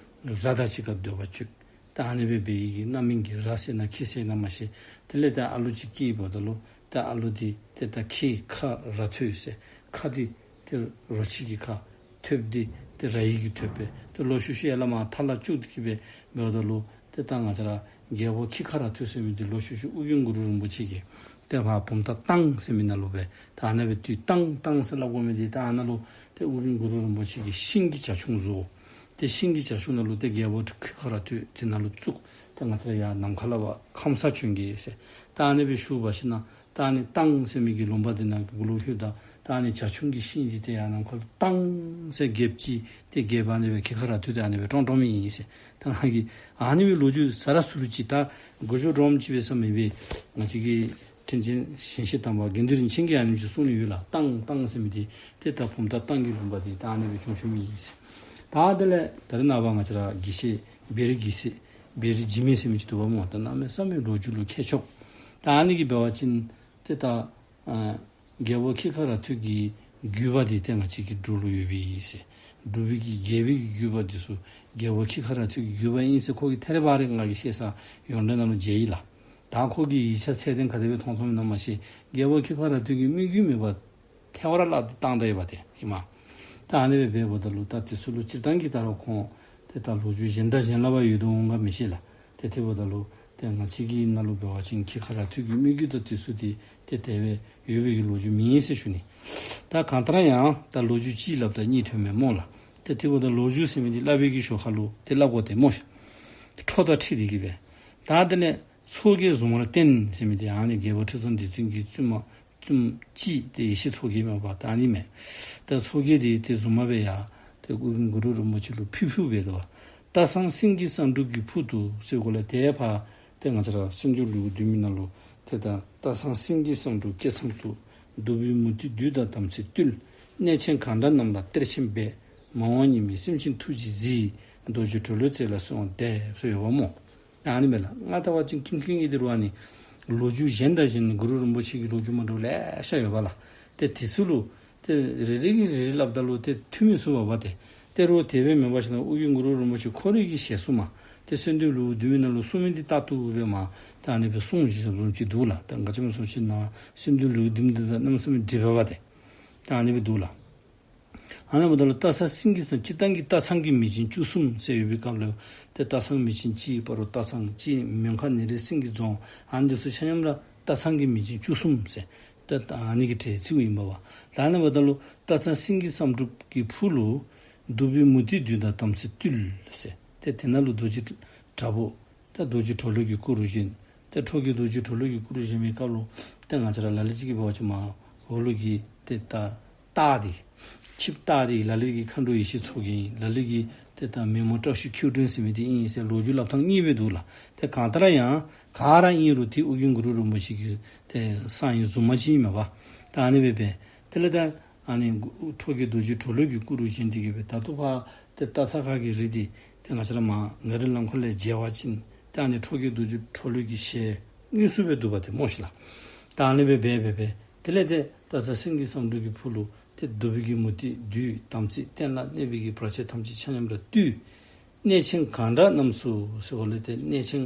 ར་དང་གཅིག་ཁར་སྡོད་པ་བཅུག། ད་ཨ་ནི་སྦེ་འབད་ཡི་གི་རྣམ་སྨིན་གྱི་ར་ཟེར་ན་ཁྱི་ཟེར་ན་མ་ཤེས། དེ་ལས་ཏེ་ཨ་ལུ་ཅིག་སྐྱེས་འབདཝ་ད་ལུ་ད་ཨ་ལུ་འདི་ཏེ་ད་ཁི་ཁ་ར་ཐོད་ཟེར། ཁ་འདི་ཏེ་རོ་ཁྱི་གི་ཁ། ཐོདཔ་འདི་ཏེ་ར་ཡི་གི་ཐོད་སྦེ་ཏེ་ལོག་ཤུལ་ཤུལ་ཡར་ལས་མར་མཐའ་ལ་བཅུག་སྟེ་གི་སྦེ་འབདཝ་ད་ལུ་ཏེ་ད་ང་བཅས་ར་རྒྱལ་པོ་ཁི་ཁ་ར་ཐོད་ཟེར་མི་འདི་ལོག་ཤུལ་ཤུལ་ཨོ་རྒྱན་གུ་རུ་རིན་པོ་ཆེ་གིས་ཏེ་ཕར་བུམ་ཐང་སྟང་ཟེར་མི་ནང་ལུ་སྦེ་ད་ཨ་ནཱ་སྦེ་དུས་སྟང་སྟང་ཟེར་སླབ་དགོ་མི་འདི་ད་ཨ་ནཱ་ལུ་ཏེ་ཨོ་རྒྱན་གུ་རུ་རིན་པོ་ཆེ་གིས་ཤིང་གི་བྱ་ཁྱུང་བཟོ། ཏེ་ཤིང་གི་བྱ་ཁྱུང་ནང་ལུ་ཏེ་རྒྱལ་པོ་ཁི་ཁ་ར་ཐོད་དེ་ནང་ལུ་བཙུགས། ཏེ་ང་བཅས་ར་ཡར་ནམ་མཁའ་ལས་ཕར་ཁམས་སངས་བྱོན་གེ་ཟེར། ད་ཨ་ནི་སྦེ་ཞུ་བ་ཅིན་ད་ཨ་ནི་སྟང་ཟེར་མི་གི་ལུང་པ་འདི་ནང་གི་གུ་ལུ་ལྷོདཔ་ད་ད་ཨ་ནི་བྱ་ཁྱུང་གི་ཤིང་འདི་ཏེ་ཡར་ནམ་མཁའ་ལུ་སྟང་ཟེར་རྒྱལཔོ་ཅིག་ཏེ་རྒྱལཔོ་ཨ་ནི་སྦེ་ཁི་ཁ་ར་ཐོད་དེ་ཨ་ནི་སྦེ་ཀྲོང་ཀྲོང་མི་ཨིན་ཟེར། ད་ང་གིས་ཨ་ནི་སྦེ་ལོ་རྒྱུས་ས་ར་སུ་རུ་ཅིག་ད་འགོ་བརྗོད་རོམ་ཅིག་སྦེ་ས་མེད་པས། ང་བཅས་ཀྱི་དྲིན་ཅན་ཞིང་གཤེགས་དམ་པ་དགེ་འདུན་རིན་ཆེན་གྱིས་ཨ་ནེམ་ཅིག་གསུངས་ནི་ཡོད་ལགས། སྟང་སྟང་ཟེར་མི་འདི་ཏེ་ད་བུམ་ཐང་སྟང་གི་ལུང་པ་འདི་ད་ཨ་ནི་སྦེ་བྱུང་བྱུངམ་ཨིན་ཟེར། ད་དེ་ལས་ད་རེས་ནངས་པ་ང་བཅས་ར་དགེ་བཤེས་བེ་རི་དགེ་བཤེས་བེ་རི་འཇིགས་མེད་ཟེར་མི་ཅིག་འདུག་པ་སྨོ། ད་གནམ་མེད་ས་མེད་ལོ་རྒྱུས་ལུ་མཁས་མཆོག། ད་ཨ་ནི་གིས་འབད་བ་ཅིན་ཏེ་ད་ཨ་རྒྱལ་པོ་ཁྱི་ཁ་ར་ཐུལ་གྱི་བརྒྱུད་པ་འདི་ཏེ་ང་བཅས་ཀྱི་འབྲུག་ལུ་ཡོདཔ་ཨིན་ཟེར། འབྲུག་པའི་གི་རྒྱལ་པོའི་གི་བརྒྱུད་པ་འདི་ཚུ་རྒྱལ་པོ་ཁྱི་ཁ་ར་ཐུལ་གྱི་བརྒྱུད་པ་ཨིན་ཟེར་ཁོ་གིས་ཐད་རི་བ་རི་ང་གིས་བཤད་ས་ཡོངས་འབྲེལ་ནང་ལུ་མཇལ་ཡི་ལགས། ད་ཁོ་གིས་ཡིག་ཆ་ཚད་ལྡན་ག་དེ་སྦེ་མཐོང་མཐོངམ་ཨིན་ན་མ་ཤེས། རྒྱལ་པོ་ཁྱི་ཁ་ར་ཐུལ་གྱི་མོས་གུས་མེད་པར་ཐལ་བར་བརླག་སྟེ་བཏང་ད་ཡོདཔ་ཏེ་ཨིན་མས། ད་ཨ་ནི་སྦེ་འབདཝ་ད་ལུ་ད་དེ་ཚུ་ལུ་སྤྱིར་བཏང་གི་ད་རུང་ཁོང་ཏེ་ད་ལོ་རྒྱུས་གཞན་དང་གཞན་ལ་བ་ཡོད་དོ་འོང་ག་མི་ཤེས་ལགས། ཏེ་དེ་འབདཝ་ད་ལུ་ཏེ་ང་བཅས་ཀྱི་ནང་ལུ་འབད་བ་ཅིན་ཁྱི་ཁ་ར་ཐུལ་གྱི་མོས་གུས་དང་དེ་ཚུ་འདི་ཏེ་དེ་སྦེ་ཡོད་པའི་གི་ལོ་རྒྱུས་མེད་ཟེར་ཞུ་ནི། ད་གང་ལྟར་ཡང་ད་ལོ་རྒྱུས་གཅིག་སླབ་ད་གཉིས་ཐོན་མས་སྨོ་ལགས། ཏེ་དེ་འབདཝ་ད་ལོ་རྒྱུས་ཟེར་མི་འདི་སླབ་པའི་གི་ཞོར་ཁ་ལུ་ཏེ་སླབ་དགོ་ཏེ་སྨོ་ཤ། ཁྲོ་དང་འཁྲིལ་ཏེ་གི་སྦེ། ད་དེ་ལས་ཚོགས་ཀྱི་གཟུངས་སྔགས་བསྟན་ཟེར་མི་འདི་ཨ་ནི་རྒྱལ་པོ་ཁྲི་སྲོང་ལྡེ་བཙན་གྱི་བཙུན་མ་བཙུནམོ་གཅིག་ཏེ་ཡེ་ཤེས་མཚོ་རྒྱལ་མས་པ། ད་ཨ་ནི་མས། ད་མཚོ་རྒྱལ་འདི་ཏེ་གཟུངས་མ་སྦེ་ཡ་ཏེ་ཨོ་རྒྱན་གུ་རུ་རིན་པོ་ཆེ་ལུ་ཕུལ་ཕུལཝ་སྦེ་འདུག་པ། སྟག་ཚང་སེང་གེ་བསམ་གྲུབ་ཀྱི་ཕུག་ཏུ་ཟེར་གོ་ལས་ཏེ་ཕར་ཏེ་ང་བཅས་ར་སེ་འབྲུ་ལེའུ་བདུན་མའི་ནང་ལུ་ཏེ་ད་སྟག་ཚང་སེང་གེ་བསམ་གྲུབ་སྐྱེས་མཚམས་སུ། གདུག་པའི་མུ་སྟེགས་བདུད་དང་དམ་ཚིག་བཏུལ། གནས་ཆེན་གང་འདྲ་རྣམས་ལ་གཏེར་ཆེན་སྦས། མ་འོངས་ཉི་མའི་སེམས་ཅན་ཐུགས་རྗེས་གཟིགས། རྡོ་རྗེ་གྲོ་ལོད་རྩེ་ལ་གསོལ་བ་འདེབས་ཟེར་ཡོདཔ་སྨོ། ཨ་ནི་མས་ལགས། ང་བལྟ་བ་ཅིན་ཀུན་མཁྱེན་གྱི་འདི་རུ་ཨ་ནི་ལོ་རྒྱུས་གཞན་དང་གཞན་གུ་རུ་རིན་པོ་ཆེ་གི་ལོ་རྒྱུས་མ་འདྲཝ་ལེ་ཤ་ཡོད་པ་ལགས། ཏེ་དེ་ཚུ་ལུ་ཏེ་རེ་རེ་གིས་རེ་རེ་སླབ་ད་ལུ་ཏེ་འཐུས་མི་ཚུགས་པས་པ་ཏེ། ཏེ་རོགས་དེ་སྦེ་མེན་པར་ཞིན་ན་ཨོ་རྒྱན་གུ་རུ་རིན་པོ་ཆེ་ཁོ་རའི་གི་ཞལ་གསུངམ་ཏེ་སེ་འབྲུ་ལེའུ་བདུན་མའི་ནང་ལུ་གསུངས་མི་འདི་ལྟར་དུ་སྦེ་མ་ཏེ་ཨ་ནི་སྦེ་གསུངས་བཞགཔ་བཟུམ་ཅིག་འདུག་ལགས། ད་ག་ཅི་སྨོ་ཟེར་བ་ཅིན་ན་སེ་འབྲུ་ལེའུ་བདུན་འདི་དང་གནམ་མེད་ས་མེད་འདྲ་བས་པ་ཏེ། ད་ཨ་ནི་སྦེ་འདུག་ལགས། ཨ་ནི་འབདཝ་ད་ལུ་སྟག་ཚང་སེང་གེ་བསམ་སྤྱིར་བཏང་གི་སྟག་ཚང་གི་མིང་ཅན་བཅུ་གསུམ་ཟེར་ཡོད་པའི་སྐབས་ལུ་ཏེ་སྟག་ཚང་མིང་ཅན་གཅིག་སྤ་རོ་སྟག་ཚང་གཅིག་མོན་ཁ་ནེ་རིང་སེང་གེ་རྫོང་ཨ་ནི་འདི་ཚུ་ཆ་མཉམ་ར་སྟག་ཚང་གི་མིང་ཅན་བཅུ་གསུམ་ཟེར་ཏེ་ད་ཨ་ནི་གི་གྲས་བརྩིཝ་ཨིན་པས་པ། ད་ཨ་ནི་འབདཝ་ད་ལུ་སྟག་ཚང་སེང་གེ་བསམ་གྲུབ་ཀྱི་ཕུག་ལུ་གདུག་པའི་མུ་སྟེགས་བདུད་དང་དམ་ཚིག་བཏུལ་ཟེར་ཏེ་དེ་ནང་ལུ་རྡོ་རྗེ་དྲག་པོ་ད་རྡོ་རྗེ་གྲོ་ལོད་ཀྱི་སྐུ་རུ་བཞེངས། ཏེ་ཁྲོ་རྒྱལ་རྡོ་རྗེ་གྲོ་ལོད་ཀྱི་སྐུ་རུ་བཞེངས་པའི་སྐབས་ལུ་ཏེ་ང་བཅས་ར་ལ་ལུ་ཅིག་གིས་འབད་བ་ཅིན་མར་འོག་ལུ་གི་ཏེ་ད་སྟག་འདི་ཆིབས་སྟག་འདི་ལ་ལུ་གིས་མཁའ་འགྲོ་ཡེ་ཤེས་མཚོ་རྒྱལ་ཨིན། ལ་ལུ་གིས་ཏེ་ད་མེ་མོ་བཀྲ་ཤིས་ཁྱེའུ་སྒྲོན་ཟེར་མི་འདི་ཨིན་ཟེར་ལོ་རྒྱུས་སླབ་ཐངས་གཉིས་སྦེ་འདུག་ལགས། ཏེ་གང་ལྟར་ཡང་ག་ར་ཨིན་རུང་ཏེ་ཨོ་རྒྱན་གུ་རུ་རིན་པོ་ཆེ་གི་ཏེ་གསང་བའི་གཟུངས་མ་ཅིག་ཨིན་མས་པ། ད་ཨ་ནི་སྦེ་འབད་དེ་ལས་ད་ཨ་ནི་ཁྲོ་རྒྱལ་རྡོ་རྗེ་གྲོ་ལོད་ཀྱི་སྐུ་རུ་བཞེངས་ཏེ་གི་སྦེ་ད་ལྟོ་ཕར་ཏེ་སྟག་ཚང་ཁ་གི་རི་འདི་ཏེ་ང་བཅས་ར་མར་མངའ་རིས་ལམ་ཁ་ལས་མཇལ་བ་ཅིན་ཏེ་ཨ་ནི་ཁྲོ་རྒྱལ་རྡོ་རྗེ་གྲོ་ལོད་ཀྱི་ཞལ་དངོས་སུ་སྦེ་འདུག་པ་ཏེ་སྨོ་ཤ་ལགས། ད་ཨ་ནི་སྦེ་འབད་འབད་འབད་དེ་ལས་ཏེ་སྟག་ཚང་སེང་གེ་བསམ་གྲུབ་ཀྱི་ཕུག་ལུ་ཏེ་གདུག་པའི་གི་མུ་སྟེགས་བདུད་དམ་ཚིག་གཏན་ལ་གནས་པའི་གི་བར་ཆད་ཐམས་ཅད་ཆ་མཉམ་ར་བཏུལ། གནས་ཆེན་གང་འདྲ་རྣམས་སུ་ཟེར་བ་ལས་ཏེ་གནས་ཆེན་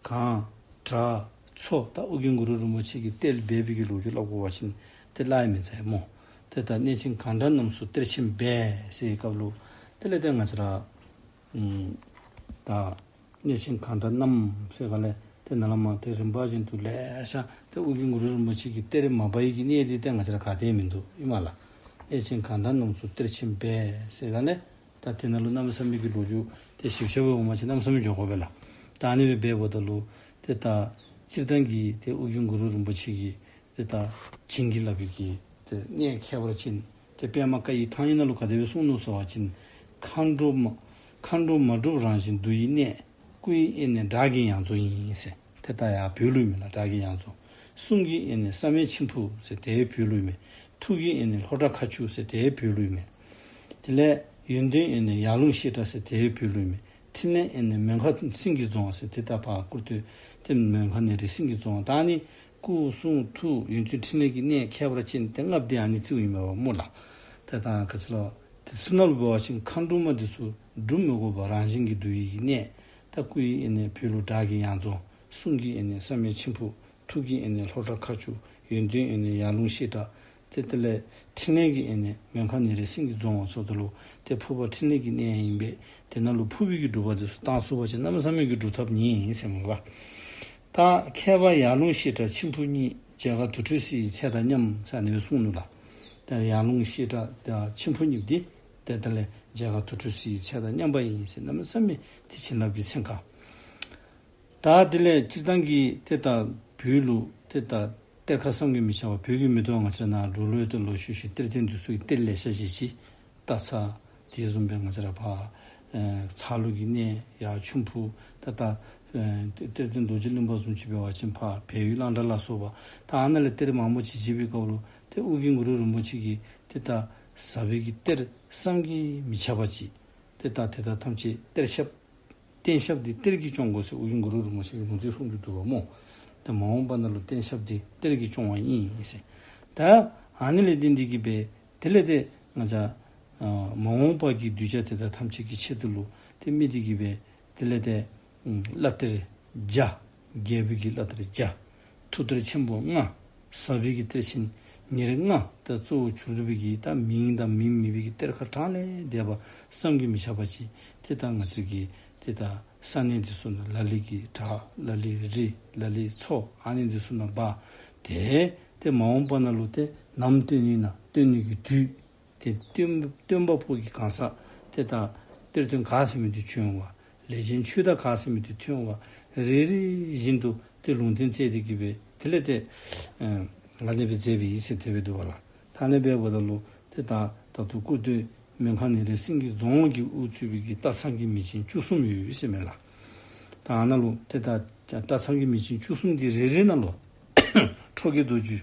གང་དྲག་མཚོ་ད་ཨོ་རྒྱན་གུ་རུ་རིན་པོ་ཆེ་གིས་གཏེར་སྦས་པའི་གི་ལོ་རྒྱུས་སླབ་དགོ་པ་ཅིན་ཏེ་སླབ་ཡང་མི་ཚར་སྨོ། ཏེ་ད་གནས་ཆེན་གང་འདྲ་རྣམས་སུ་གཏེར་ཆེན་སྦས་ཟེར་བའི་སྐབས་ལུ་དེ་ལས་ཏེ་ང་བཅས་ར་ཨམ་ད་གནས་ཆེན་གང་འདྲ་རྣམས་ཟེར་ག་ལས་ཏེ་ནཱ་ལས་མར་ཏེ་རིམ་པ་བཞིན་དུ་ལེ་ཤ་ཏེ་ཨོ་རྒྱན་གུ་རུ་རིན་པོ་ཆེ་གིས་གཏེར་མ་སྦས་པའི་གི་གནས་འདི་ཏེ་ང་བཅས་ར་ག་ཏེ་མིན་འདུག་ཨིན་མས་ལགས། གནས་ཆེན་གང་འདྲ་རྣམས་སུ་གཏེར་ཆེན་སྦས་ཟེར་ག་ལས་ད་དེ་ནང་ལུ་གནམ་མེད་ས་མེད་ཀྱི་ལོ་རྒྱུས་ཏེ་ཞིབ་ཆ་སྦེ་འོང་པ་ཅིན་གནམ་མེད་ས་མེད་འགྱོ་དགོ་པས་ལགས། ད་ཨ་ནི་སྦེ་འབདཝ་ད་ལུ་ཏེ་ད་སྤྱིར་བཏང་གི་ཏེ་ཨོ་རྒྱན་གུ་རུ་རིན་པོ་ཆེ་གིས་ཏེ་ད་བྱིན་གྱིས་བརླབས་པའི་གི་ཏེ་གནས་ཁྱད་པར་ཅན་ཏེ་པདྨ་བཀའ་ཡི་ཐང་ཡིག་ནང་ལུ་ག་དེ་སྦེ་གསུངས་ནུག་ཟེར་བ་ཅིན། མཁའ་འགྲོ་མ་མཁའ་འགྲོ་མ་གྲུབ་རང་བཞིན་འདུ་ཡི་གནས། སྐུ་ཡི་དབྱེར་གནས་དགྲ་བགེགས་ཡང་རྫོང་ཡིན་ཟེར། ཏེ་ད་ཡར་བོད་ལུ་མེན་ལགས། དགྲ་བགེགས་ཡང་རྫོང་། གསུང་གི་དབྱེར་གནས་བསམ་ཡས་མཆིམས་ཕུ་ཟེར་དེ་བོད་ལུ་མེན། ཐུགས་ཀྱི་དབྱེར་གནས་ལྷོ་བྲག་མཁར་ཆུ་ཟེར་དེ་བོད་ལུ་མེན། དེ་ལས་ཡོན་ཏན་དབྱེར་གནས་ཡར་ཀླུང་བཤད་གྲྭ་ཟེར་དེ་བོད་ལུ་མེན། ཕྲིན་ལས་དབྱེར་གནས་མོན་ཁ་སེང་གེ་རྫོང་ཟེར་ཏེ་ད་ཕར་སྐུར་སྟོད་ཏེ་མོན་ཁ་ནེ་རིང་སེང་གེ་རྫོང་ད་ཨ་ནི་སྐུ་གསུང་ཐུགས་ཡོན་ཏན་ཕྲིན་ལས་ཀྱི་གནས་ཁྱད་པར་ཅན་ཏེ་ལྔ་པོ་འདི་ཨ་ནི་བརྩིཝ་ཨིན་མས་པ་སྨོ་ལགས། ཏེ་ད་ག་ཅི་ལོ། དེ་ཚུ་ནང་ལུ་འབད་བ་ཅིན་མཁའ་འགྲོ་མ་འདི་ཚུ་སྒྲུབ་མི་དགོ་པར་རང་བཞིན་གྱིས་འདུ་བའི་གི་གནས། ད་སྐུ་ཡི་དབྱེར་གནས་བོད་ལུ་དགྲ་བགེགས་ཡང་རྫོང་། གསུང་གི་དབྱེར་གནས་བསམ་ཡས་མཆིམས་ཕུ། ཐུགས་ཀྱི་དབྱེར་གནས་ལྷོ་བྲག་མཁར་ཆུ། ཡོན་ཏན་དབྱེར་གནས་ཡར་ཀླུང་བཤད་གྲྭ། ཏེ་དེ་ལས་ཕྲིན་ལས་ཀྱི་དབྱེར་གནས་མོན་ཁ་ནེ་རིང་སེང་གེ་རྫོང་ཟེརཝ་ད་ལུ་ཏེ་ཕུར་པ་ཕྲིན་ལས་ཀྱི་གནས་ཨིན་པས། དེ་ནང་ལུ་ཕུར་པའི་གི་སྒྲུབ་པ་འདི་ཚུ་བཏང་ཚུགས་པ་ཅིན་གནམ་མེད་ས་མེད་ཀྱི་སྒྲུབ་ཐབས་ཉིད་ཨིན་ཟེར་མས་པ། ད་མཁས་པ་ཡར་ཀླུང་བཤད་གྲྭ་མཆིམས་ཕུ་གཉིས། མཇལ་ཁ་དུར་ཁྲོད་གསེར་ཡི་ཚལ་དང་མཉམ་ཟེར་ཨ་ནི་སྦེ་གསུངས་ནུག་ལགས། ད་ཡར་ཀླུང་བཤད་གྲྭ་དང་མཆིམས་ཕུ་གཉིས་འདི་ཏེ་དེ་ལས་མཇལ་ཁ་དུར་ཁྲོད་གསེར་ཡི་ཚལ་དང་མཉམ་པ་ཨིན་ཟེར་གནམ་མེད་ས་མེད་ཏེ་བྱིན་རླབས་ཀྱི་ཚན་ཁ། ད་དེ་ལས་སྤྱིར་བཏང་གི་ཏེ་ད་བོད་ལུ་ཏེ་ད་གཏེར་ཁ་བསམ་གྱིས་མི་ཁྱབ་པ་བོད་ཀྱི་མེན་ཏེ་ང་བཅས་ནཱ་འབྲུག་ལུ་ཡང་ཏེ་ལོག་ཤུལ་ཤུལ་གཏེར་སྟོན་འདི་ཚུ་གི་གཏེར་ལེ་ཤ་ཅིག་ཅིག་སྟག་ཚང་དེ་བཟུམ་སྦེ་ང་བཅས་ར་ཕར་ཨེ་ཚ་ལུ་གི་གནས་ཡར་མཆིམས་ཕུ་ད་ད་ཨེ་གཏེར་སྟོན་རྡོ་རྗེ་གླིང་པ་བཟུམ་ཅིག་འབད་བ་ཅིན་ཕར་བལ་ཡུལ་གླང་དར་ལ་སོགས་པ་ད་ཨ་ནཱ་ལས་གཏེར་མང་པོ་ཅིག་བཞེས་པའི་སྐབས་ལུ་ཏེ་ཨོ་རྒྱན་གུ་རུ་རིན་པོ་ཆེ་གིས་ཏེ་ད་ཟབ་པའི་གི་གཏེར་བསམ་གྱིས་མི་ཁྱབ་པ་ཅིག་ཏེ་ད་དེ་དག་ཐམས་ཅད་གཏེར་ཞབས་གཏེར་ཞབས་འདི་གཏེར་གྱིས་སྐྱོང་དགོ་ཟེར་ཨོ་རྒྱན་གུ་རུ་རིན་པོ་ཆེ་གིས་ངོས་འཛིན་གསུངས་ཏེ་འདུག་པ་སྨོ། ཏེ་མ་འོངས་པ་ནང་ལུ་གཏན་ཞབས་འདི་གཏེར་གྱིས་སྐྱོང་བ་ཨིན་ཟེར། ད་ཨ་ནི་ལས་བརྟེན་ཏེ་གིས་སྦེ་དེ་ལས་ཏེ་ང་བཅས་ཨ་མ་འོངས་པ་གི་གདུལ་བྱ་དེ་དག་ཐམས་ཅད་ཀྱི་ཆེད་དུ་ལུ་ཏེ་དམིགས་ཏེ་གིས་སྦེ་དེ་ལས་ཏེ་ཨམ་བླ་གཏེར་བརྒྱ། རྒྱལ་པོའི་གི་བླ་གཏེར་བརྒྱ། ཐུགས་གཏེར་ཆེན་པོ་ལྔ། ཟབ་པའི་གི་གཏེར་ཆེན་ཉེར་ལྔ། ད་གཙོ་བོ་བཅུ་དྲུག་པའི་གི་ད་མིང་དང་མིང་མེད་པའི་གི་གཏེར་ཁ་གྲངས་ལས་འདས་པ་བསམ་གྱིས་མི་ཁྱབ་པ་ཅིག་ཏེ་ད་ང་བཅས་ཀྱི་ཏེ་ད་ས་གནས་འདི་ཚུ་ནང་ལ་ལུ་གིས་བྲག་ལ་ལུ་རི་ལ་ལུ་མཚོ་ཨ་ནི་འདི་ཚུ་ནང་སྦ། ཏེ་ཏེ་མ་འོངས་པ་ནང་ལུ་ཏེ་ནམ་སྟོན་ནི་ན་སྟོན་ནི་གི་དུས། ཏེ་སྟོན་སྟོན་པ་པོ་གི་གང་ཟག་ཏེ་ད་གཏེར་སྟོན་ག་ཟེར་མི་འདི་བྱོན་པ། ལས་ཅན་ཆོས་བདག་ག་ཟེར་མི་འདི་ཐོན་པ། རེ་རེ་བཞིན་དུ་ཏེ་ལུང་བསྟན་མཛད་དེ་གིས་སྦེ་དེ་ལས་ཏེ་ཨ་ཨ་ནི་སྦེ་མཛད་པའི་ཨིན་ཟེར་དེ་སྦེ་འདུག་པ་ལགས། ད་ཨ་ནི་སྦེ་འབདཝ་ད་ལུ་ཏེ་ད་ད་ལྟོ་སྐུ་སྟོད་སྨོན་ཁང་ནེ་རིང་སེང་གེ་རྫོང་གི་དབུ་གཙོས་པའི་གི་སྟག་ཚང་གི་མིང་ཅན་བཅུ་གསུམ་ཡོད་ཟེར་མས་ལགས། ད་ཨ་ནཱ་ལུ་ཏེ་ད་སྟག་ཚང་གི་མིང་ཅན་བཅུ་གསུམ་འདི་རེ་རེ་ནང་ལུ་ཁྲོ་གི་རྡོ་རྗེ་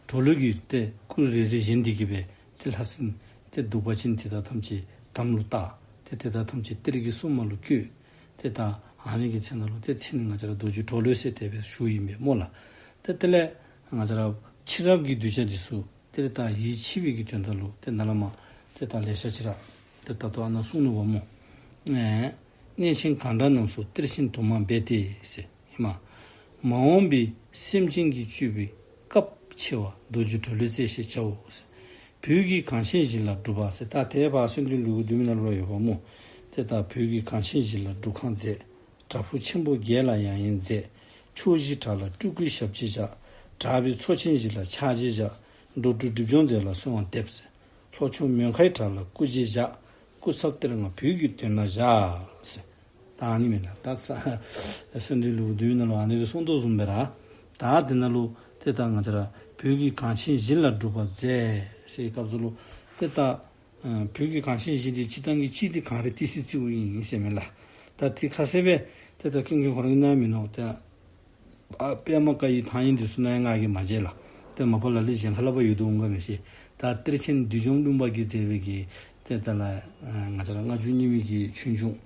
གྲོ་ལོད་ཀྱི་ཏེ་སྐུ་རེ་རེ་བཞེངས་ཏེ་གིས་སྦེ་ཏེ་ལྷ་སྲིན་ཏེ་གདུག་པ་ཅན་དེ་དག་ཐམས་ཅད་དམ་ལུ་བཏགས། ཏེ་དེ་དག་ཐམས་ཅད་གཏེར་གྱི་སྲུང་མ་ལུ་བསྐོས། ཏེ་ད་ཨ་ནི་གི་མཚན་ནང་ལུ་ཏེ་མཚན་ནི་ང་བཅས་ར་རྡོ་རྗེ་གྲོ་ལོད་ཟེར་དེ་སྦེ་ཞུཝ་ཨིན་པས་སྨོ་ལགས། ཏེ་དེ་ལས་ང་བཅས་ར་ཕྱི་རབས་ཀྱི་གདུལ་བྱ་འདི་ཚུ་ཏེ་ད་ཡིད་ཆེས་པའི་གི་དོན་དག་ལུ་ཏེ་ནཱ་ལས་མར་ཏེ་ད་ལེ་ཤ་ཅིག་ར་ཏེ་ད་ལྟོ་ཨ་ནཱ་གསུངས་ནུག་པ་སྨོ། ཨེ་གནས་ཆེན་གངས་བྲག་རྣམས་སུ་གཏེར་ཆེན་དུ་མ་སྦས་ཏེ་ཟེར། ཧེ་མ། མ་འོངས་པའི་སེམས་ཅན་གྱི་སྤྱོད་པའི་སྐབས་ཕྱེ་བ་རྡོ་རྗེ་གྲོ་ལོད་རྩེ་ཞེས་བྱའོ་ཟེར། བོད་ཀྱི་གངས་ཆེན་བཞི་ལ་སྒྲུབ་པ་ཟེར། ད་དེ་བ་གསོལ་འདེབས་ལེའུ་བདུན་ནང་ལུ་ཡོདཔ་སྨོ། ཏེ་ད་བོད་ཀྱི་གངས་ཆེན་བཞི་ལ་སྒྲུབ་ཁང་མཛད། བྲག་ཕུག་ཆེན་པོ་བརྒྱད་ལ་ཡང་ཡན་མཛད། ཕྱོགས་བཞིའི་བྲག་ལ་སྤྲུལ་སྐུའི་ཞབས་རྗེས་བཞག། བྲག་པའི་མཚོ་ཆེན་བཞི་ལ་ཕྱག་རྗེས་བཞག། འགྲོ་དྲུག་སྒྲིབ་སྦྱོང་མཛད་ལ་གསོལ་བ་འདེབས་ཟེར། ལྷོ་ཕྱོགས་མོན་ཁའི་བྲག་ལ་སྐུ་རྗེས་བཞག། སྐུ་ཚབ་གཏེར་མངའ་བོད་ཀྱི་མདུན་ན་བཞག་ཟེར། ད་ཨ་ནི་མེན་ན། ད་གསོལ་འདེབས་ལེའུ་བདུན་ནང་ལུ་ཨ་ནི་སྦེ་གསུངས་དོ་བཟུམ་སྦེ་ར། ད་དེ་ནང་ལུ་ཏེ་ད་ང་བཅས་ར་བོད་ཀྱི་གངས་ཆེན་བཞི་ལ་སྒྲུབ་པ་མཛད་ཟེར་སྐབས་སུ་ལུ་ཏེ་ད་ཨ་བོད་ཀྱི་གངས་ཆེན་བཞི་འདི་སྤྱིར་བཏང་གི་གཅིག་འདི་གངས་རི་ཏི་སེ་རྩེ་བོ་ཨིན་ཟེར་མས་ལགས། ད་དེ་ཁ་གསལ་སྦེ་ཏེ་ད་ཀུན་མཁྱེན་ཁོ་ར་གིས་གནང་མི་ནུག། ཏེ་ཨ་པདྨ་བཀའ་ཡི་ཐང་ཡིག་འདི་ཚུ་ནང་ཡང་ང་གིས་མ་མཇལ་ལགས། ཏེ་མ་པ་ལ་ལུ་གཞན་ཁ་ལས་ཕར་ཡོད་དོ་འོང་ག་མི་ཤེས། ད་གཏེར་ཆེན་བདུད་འཇོམས་ཀླུ་འབར་གྱིས་མཛད་པའི་གི་ཏེ་ད་ལགས་ཨ་ང་བཅས་ར་སྔགས་འབྱུང་རྙིང་མའི་གི་ཆོས་འབྱུང་།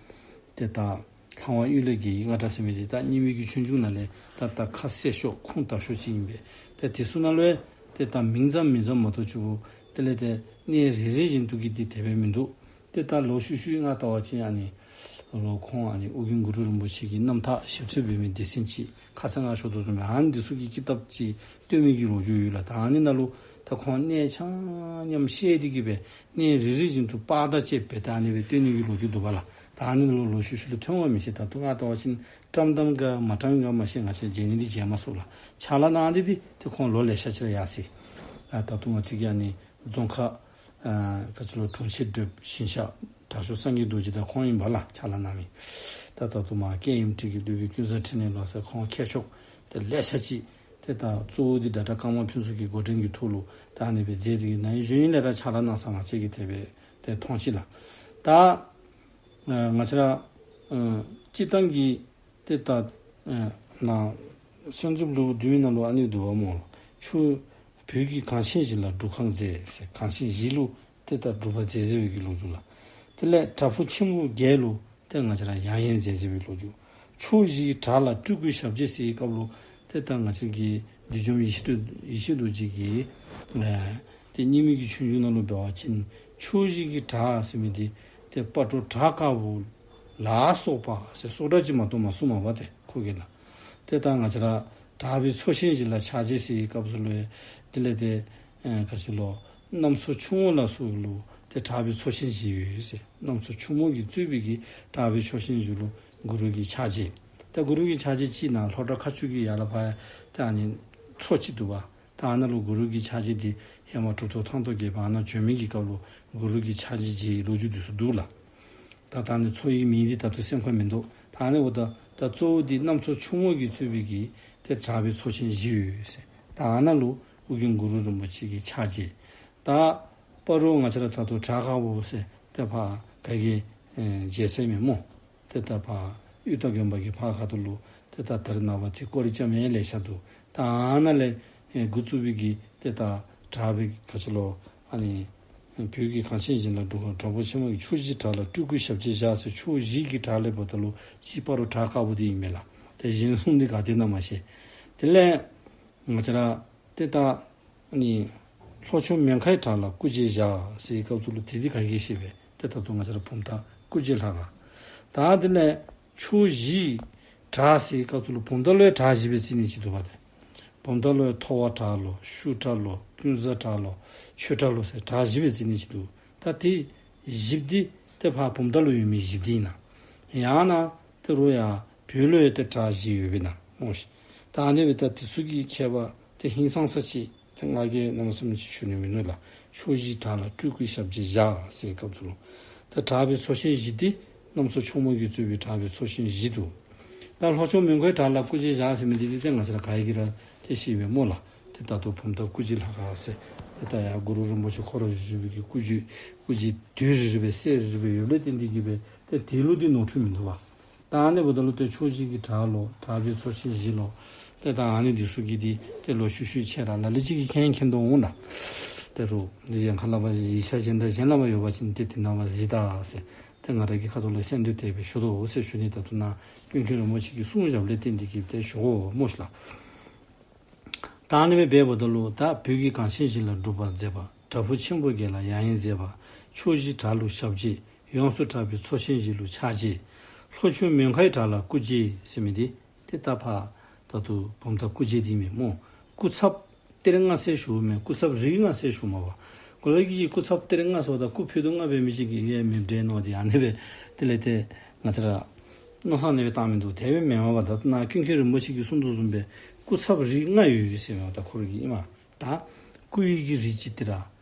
ཏེ་ད་ལྷ་དབང་གཡུལ་ལས་ཀྱི་རྔ་སྒྲ་ཟེར་མི་འདི་ད་རྙིང་མའི་གི་ཆོས་འབྱུང་ནང་ལས་ད་ད་ཁ་གསལ་ཤོས་ཁུངས་དག་ཤོས་ཅིག་ཨིན་པས། ཏེ་དེ་ཚུ་ནང་ལུ་ཡང་ཏེ་ད་མིང་ཙམ་མིང་ཙམ་མ་གཏོགས་ཆུ་བོ་དེ་ལས་ཏེ་གནས་རེ་རེ་བཞིན་དུ་གི་འདི་དེ་སྦེ་མིན་འདུག། ཏེ་ད་ལོག་ཤུལ་ཤུལ་ང་བལྟ་བ་ཅིན་ཨ་ནི་ལོག་ཁོང་ཨ་ནི་ཨོ་རྒྱན་གུ་རུ་རིན་པོ་ཆེ་གི་རྣམ་ཐར་ཞིབ་འཚོལ་འབད་མི་སྡེ་ཚན་ཅིག་ཁ་ཙ་ང་ཞུ་དོ་བཟུམ་སྦེ་ཨ་ནི་འདི་ཚུ་གི་ཀི་དེབ་ཅིག་བཏོན་མི་གི་ལོ་རྒྱུས་ཡོད་ལགས། ད་ཨ་ནི་ནང་ལུ་ད་ཁོང་གནས་ཆ་མཉམ་བཤད་དེ་གིས་སྦེ་གནས་རེ་རེ་བཞིན་དུ་པར་དང་བཅས་སྦེ་ད་ཨ་ནི་སྦེ་བཏོན་ནི་གི་ལོ་རྒྱུས་འདུག་པ་ལགས། ད་ཨ་ནི་ལུ་ལོག་ཤུལ་ཤུལ་ལུ་ཐོན་པ་མི་ཤེས། ད་ལྟོ་ང་བལྟ་བ་ཅིན་བཀྲམ་བཀྲམ་ག་མ་བཀྲམ་ག་མ་ཤེས། ང་བཅས་མཇལ་ནི་འདི་མཇལ་མ་ཚུགས་ལགས། ཕྱག་ལཱ་གནང་སྟེ་འདི་ཏེ་ཁོང་ལོ་ལེ་ཤ་ཅིག་ར་ཡར་སོ་ཡི། ཨ་ད་ལྟོ་ང་བཅས་ཀྱི་ཨ་ནི་རྫོང་ཁ་ཨ་ག་ཅི་ལོ་དྲུང་ཆེན་བགྲེསཔ་ཞིང་གཤེགས་དྲག་ཤོས་སངས་རྒྱས་རྡོ་རྗེ་ད་ཁོང་ཨིན་པས་ལགས་ཕྱག་ལཱ་གནང་མི། ད་ད་ལྟོ་མར་ཀེ་ཨེམ་ཊི་གི་སློབ་དཔོན་ཀུན་བཟང་འཕྲིན་ལས་ལོ་ཟེར་ཁོང་མཁས་མཆོག་ཏེ་ལེ་ཤ་ཅིག་ཏེ་ད་གཙོ་བོ་འདི་ཌའི་རེཀ་ཊར་ཀརྨ་ཕུན་ཚོགས་ཀྱི་འགོ་འདྲེན་གྱི་ཐོག་ལུ་ད་ཨ་ནི་སྦེ་མཛད་དེ་གིས་ནཱ་གཞུང་ལས་ར་ཕྱག་ལཱ་གནང་ས་ང་བཅས་ཀྱིས་དེ་སྦེ་ཏེ་མཐོང་ཅི་ལགས། ད་ཨ་ང་བཅས་ར་ཨ་སྤྱིར་བཏང་གི་ཏེ་ད་ཨ་ནཱ་གསོལ་འདེབས་ལེའུ་བདུན་ནང་ལུ་ཨ་ནི་འདུག་པ་སྨོ། ཆུ་བོད་ཀྱི་གངས་ཆེན་བཞི་ལ་སྒྲུབ་ཁང་མཛད་ཟེར། གངས་ཆེན་བཞི་ལུ་ཏེ་ད་སྒྲུབ་པ་མཛད་མཛད་པའི་གི་ལོ་རྒྱུས་ལགས། དེ་ལས་བྲག་ཕུག་ཆེན་པོ་བརྒྱད་ལུ་ཏེ་ང་བཅས་ར་ཡང་ཡན་མཛད་མཛད་པའི་ལོ་རྒྱུས། ཕྱོགས་བཞིའི་བྲག་ལ་སྤྲུལ་སྐུའི་ཞབས་རྗེས་ཟེར་བའི་སྐབས་ལུ་ཏེ་ད་ང་བཅས་ཀྱི་བདུད་འཇོམས་ཡེ་ཤེས་རྡོ་ཡེ་ཤེས་རྡོ་རྗེ་གིས་ཨ་ཏེ་རྙིང་མའི་གི་ཆོས་འབྱུང་ནང་ལུ་འབད་བ་ཅིན་ཕྱོགས་བཞི་གི་བྲག་ཟེར་མི་འདི་ཏེ་སྤ་རོ་བྲག་དཀར་པོ་ལ་སོགས་པ་ཟེར་སོགས་སྒྲ་ཅིག་མ་གཏོགས་མ་གསུངས་པས་ཏེ་ཁོ་གིས་ལགས། ཏེ་ད་ང་བཅས་ར་བྲག་པའི་མཚོ་ཆེན་བཞི་ལ་ཕྱག་རྗེས་ཟེར་བའི་སྐབས་སུ་ལུ་དེ་ལས་ཏེ་ཨ་ག་ཅི་ལོ་གནམ་མཚོ་ཆུ་མོ་ལ་སོགས་ལུ་ཏེ་བྲག་པའི་མཚོ་ཆེན་བཞི་ཡོད་ཟེར། གནམ་མཚོ་ཆུ་མོ་གིས་གཙོས་པའི་གི་བྲག་པའི་མཚོ་ཆེན་བཞི་ལུ་གུ་རུ་གི་ཕྱག་རྗེས། ཏེ་གུ་རུ་གི་ཕྱག་རྗེས་ཅིག་ནཱ་ལྷོ་བྲག་མཁར་ཆུ་གི་ཡར་ལས་ཕར་ཏེ་ཨ་ནི་མཚོ་ཅིག་འདུག་པ། ད་ཨ་ནཱ་ལུ་གུ་རུ་གི་ཕྱག་རྗེས་འདི་ཧེ་མ་གྲུབ་ཐོབ་ཐང་སྟོང་རྒྱལ་པོ་ཨ་ནཱ་བྱོན་མི་གི་སྐབས་ལུ་གུ་རུ་གི་ཕྱག་རྗེས་མཇལ་བའི་ལོ་རྒྱུས་འདི་ཚུ་འདུག་ལགས། ད་ད་ཨ་ནི་མཚོ་ཡི་མིང་འདི་ད་ལྟོ་སེམས་ཁར་མིན་འདུག། ད་ཨ་ནི་འབདཝ་ད་ད་གཙོ་བོ་འདི་གནམ་མཚོ་ཆུ་མོ་གིས་གཙོས་པའི་གི་ཏེ་བྲག་པའི་མཚོ་ཆེན་བཞི་ཡོད་ཟེར། ད་ཨ་ནཱ་ལུ་ཨོ་རྒྱན་གུ་རུ་རིན་པོ་ཆེ་གི་ཕྱག་རྗེས། ད་སྤ་རོ་ང་བཅས་ར་ད་ལྟོ་བྲག་དཀར་པོ་ཟེར་ཏེ་ཕར་ག་གིས་ཨེ་མཇལ་ས་མེད་སྨོ། ཏེ་ད་ཕར་གཡུ་སྟག་དགོན་པ་གི་ཕར་ཁ་ཐུག་ལུ་ཏེ་ད་ད་རེས་ནངས་པ་ཏེ་ཀོ་རི་རྐྱབ་མི་ལེ་ཤ་འདུག། ད་ཨ་ནཱ་ལས་ཨེ་འགོ་བཙུགས་པའི་གི་ཏེ་ད་བྲག་པའི་ག་ཅི་ལོ་ཨ་ནི་བོད་ཀྱི་གངས་ཆེན་བཞི་ལ་སྒྲུབ་ཁང་བྲག་ཕུག་ཆེན་མོ་གི་ཕྱོགས་བཞིའི་བྲག་ལ་སྤྲུལ་སྐུའི་ཞབས་རྗེས་བཞག་ཟེར། ཕྱོགས་བཞི་གི་བྲག་ལས་འབདཝ་ད་ལུ་གཅིག་སྤ་རོ་བྲག་དཀར་པོ་འདི་ཨིན་མས་ལགས། ཏེ་གཞན་གསུང་འདི་ག་ཏེ་ཨིན་ན་མ་ཤེས། དེ་ལས་ང་བཅས་ར་ཏེ་ད་ཨ་ནི་ལྷོ་ཕྱོགས་མོན་ཁའི་བྲག་ལ་སྐུ་རྗེས་བཞག་ཟེར་བའི་སྐབས་སུ་ལུ་ཏེ་འདི་ག་གིས་ཤེས་པས། ཏེ་ད་ལྟོ་ང་བཅས་ར་བུམ་ཐང་སྐུ་རྗེས་ལྷ་ཁང་། ད་དེ་ལས་ཕྱོགས་བཞིའི་བྲག་ཟེར་བའི་སྐབས་སུ་ལུ་བུམ་ཐང་ལུ་ཡང་བྲག་བཞི་སྦེ་རྩི་ནི་ཅིག་འདུག་པ་ཏེ། བུམ་ཐང་ལུ་ཡང་ཐོ་བ་བྲག་ལོ། ཤུ་བྲག་ལོ། ཀུན་བཟང་བྲག་ལོ། ཆོས་བྲག་ལོ་ཟེར་བྲག་བཞི་སྦེ་རྩི་ནི་ཅིག་འདུག། ད་དེ་བཞི་འདི་ཏེ་ཕར་བུམ་ཐང་ལུ་ཡོད་མི་བཞི་འདི་ཨིན་ན། ཡང་ན་ཏེ་རུང་ཡང་བོད་ལུ་ཡང་ཏེ་བྲག་བཞི་ཡོདཔ་ཨིན་ན་སྨོ་ཤིག། ད་ཨ་ནི་སྦེ་ད་དེ་ཚུ་གི་ཁྱད་པར་ཏེ་ཧིང་སངས་ས་ཅིག་ཏེ་ང་གིས་གནམ་མེད་ས་མེད་ཅིག་ཞུ་ནི་མིན་ནུག་ལགས། ཕྱོགས་བཞིའི་བྲག་ལ་སྤྲུལ་སྐུའི་ཞབས་རྗེས་བཞག་ཟེར་བའི་སྐབས་སུ་ལུ་ད་བྲག་པའི་ཚོགས་ཆེན་བཞི་འདི་གནམ་མཚོ་ཁྱོག་མོ་གིས་གཙོས་པའི་བྲག་པའི་ཚོགས་ཆེན་བཞི་འདུག། ད་ལྷོ་ཕྱོགས་མོན་གྷོའི་བྲག་ལ་སྐུ་རྗེས་བཞག་ཟེར་མི་འདི་ཏེ་ང་བཅས་ར་ག་ར་གིས་ར་ཏེ་ཤེས་པས་སྨོ་ལགས། ཏེ་ད་ལྟོ་བུམ་ཐང་སྐུ་རྗེས་ལྷ་ཁང་ཟེར། ཏེ་ད་ཡར་གུ་རུ་རིན་པོ་ཆེ་ཁོ་ར་བཞུགས་པའི་གི་སྐུ་རྗེས་སྐུ་རྗེས་དུས་རེ་རེ་སྦེ་ཚར་རེ་རེ་སྦེ་ཡོདཔ་ལས་བརྟེན་ཏེ་གིས་སྦེ་ཏེ་དེ་ལུ་འདི་ནོར་འཁྲུལ་མིན་འདུག་པ། ད་ཨ་ནི་འབདཝ་ད་ལུ་ཏེ་ཕྱོགས་བཞི་གི་བྲག་ལོ། བྲག་པའི་ཚོགས་ཆེན་བཞི་ལོ། ཏེ་ད་ཨ་ནི་འདི་ཚུ་གི་འདི་ཏེ་ལོག་ཤུལ་ཤུལ་ཅིག་ར་ལ་ལུ་ཅིག་གིས་མཁྱེན་མཁྱེན་དོ་འོང་ལགས། ཏེ་རུང་ཡང་ཁ་ལས་ཕར་ཡིག་ཆ་གཞན་དང་གཞན་ལས་ཕར་ཡོད་པ་ཅིན་ཏེ་དེ་ནང་ཕར་གཟིགས་ད་ཟེར། ཏེ་ང་ར་གི་ཁ་ཐུག་ལས་གསན་ཏེ་དེ་སྦེ་ཞུ་དོ་ཟེར་ཞུ་ནི། ད་ལྟོ་ནཱ་ཀུན་མཁྱེན་རིན་པོ་ཆེ་གིས་གསུངས་བཞགཔ་ལས་བརྟེན་ཏེ་གིས་ཏེ་ཞུ་དགོ་སྨོ་ཤིག་ལགས། ད་ཨ་ནི་སྦེ་འབདཝ་ད་ལུ་ད་བོད་ཀྱི་གངས་ཅན་ཞིང་ལ་སྒྲུབ་པར་མཛད་པ། བྲག་ཕུག་ཆེན་པོ་བརྒྱད་ལ་ཡང་ཡང་མཛད་པ། ཕྱོགས་བཞིའི་བྲག་ལུ་ཞབས་རྗེས། ཡོངས་སུ་གྲགས་པའི་ཚོགས་ཆེན་བཞི་ལུ་ཕྱག་རྗེས། ལྷོ་ཕྱོགས་མོན་ཁའི་བྲག་ལ་སྐུ་རྗེས་ཟེར་མི་འདི་ཏེ་ད་ཕར་ད་ལྟོ་བུམ་ཐང་སྐུ་རྗེས་འདི་མས་སྨོ། སྐུ་ཚབ་གཏེར་ལྔ་ཟེར་ཞུཝ་མས། སྐུ་ཚབ་རིགས་ལྔ་ཟེར་ཞུཝ་མས་པ། གོ་ལ་གི་སྐུ་ཚབ་གཏེར་ལྔ་ཟེརཝ་ད་སྐུ་ཕུད་རྡོག་ལྔ་འབད་མི་ཅིག་གིས་ཡང་མི་འདྲ་མནོ་སྟེ་ཨ་ནི་སྦེ་དེ་ལས་ཏེ་ང་བཅས་ར་མནོ་བསམ་ཨ་ནི་སྦེ་བཏང་མི་འདུག། དེ་སྦེ་མེན་མས་པ། ད་ལྟོ་ནཱ་ཀུན་མཁྱེན་རིན་པོ་ཆེ་གིས་གསུངས་དོ་བཟུམ་སྦེ་སྐུ་ཚབ་རིགས་ལྔ་ཡོད་ཡོད་ཟེར་མས་པ། ད་ཁོ་ར་གི་ཨིན་མས། ད་སྐུ་ཡི་གི་རིགས་ཅིག་ཏེ་ར་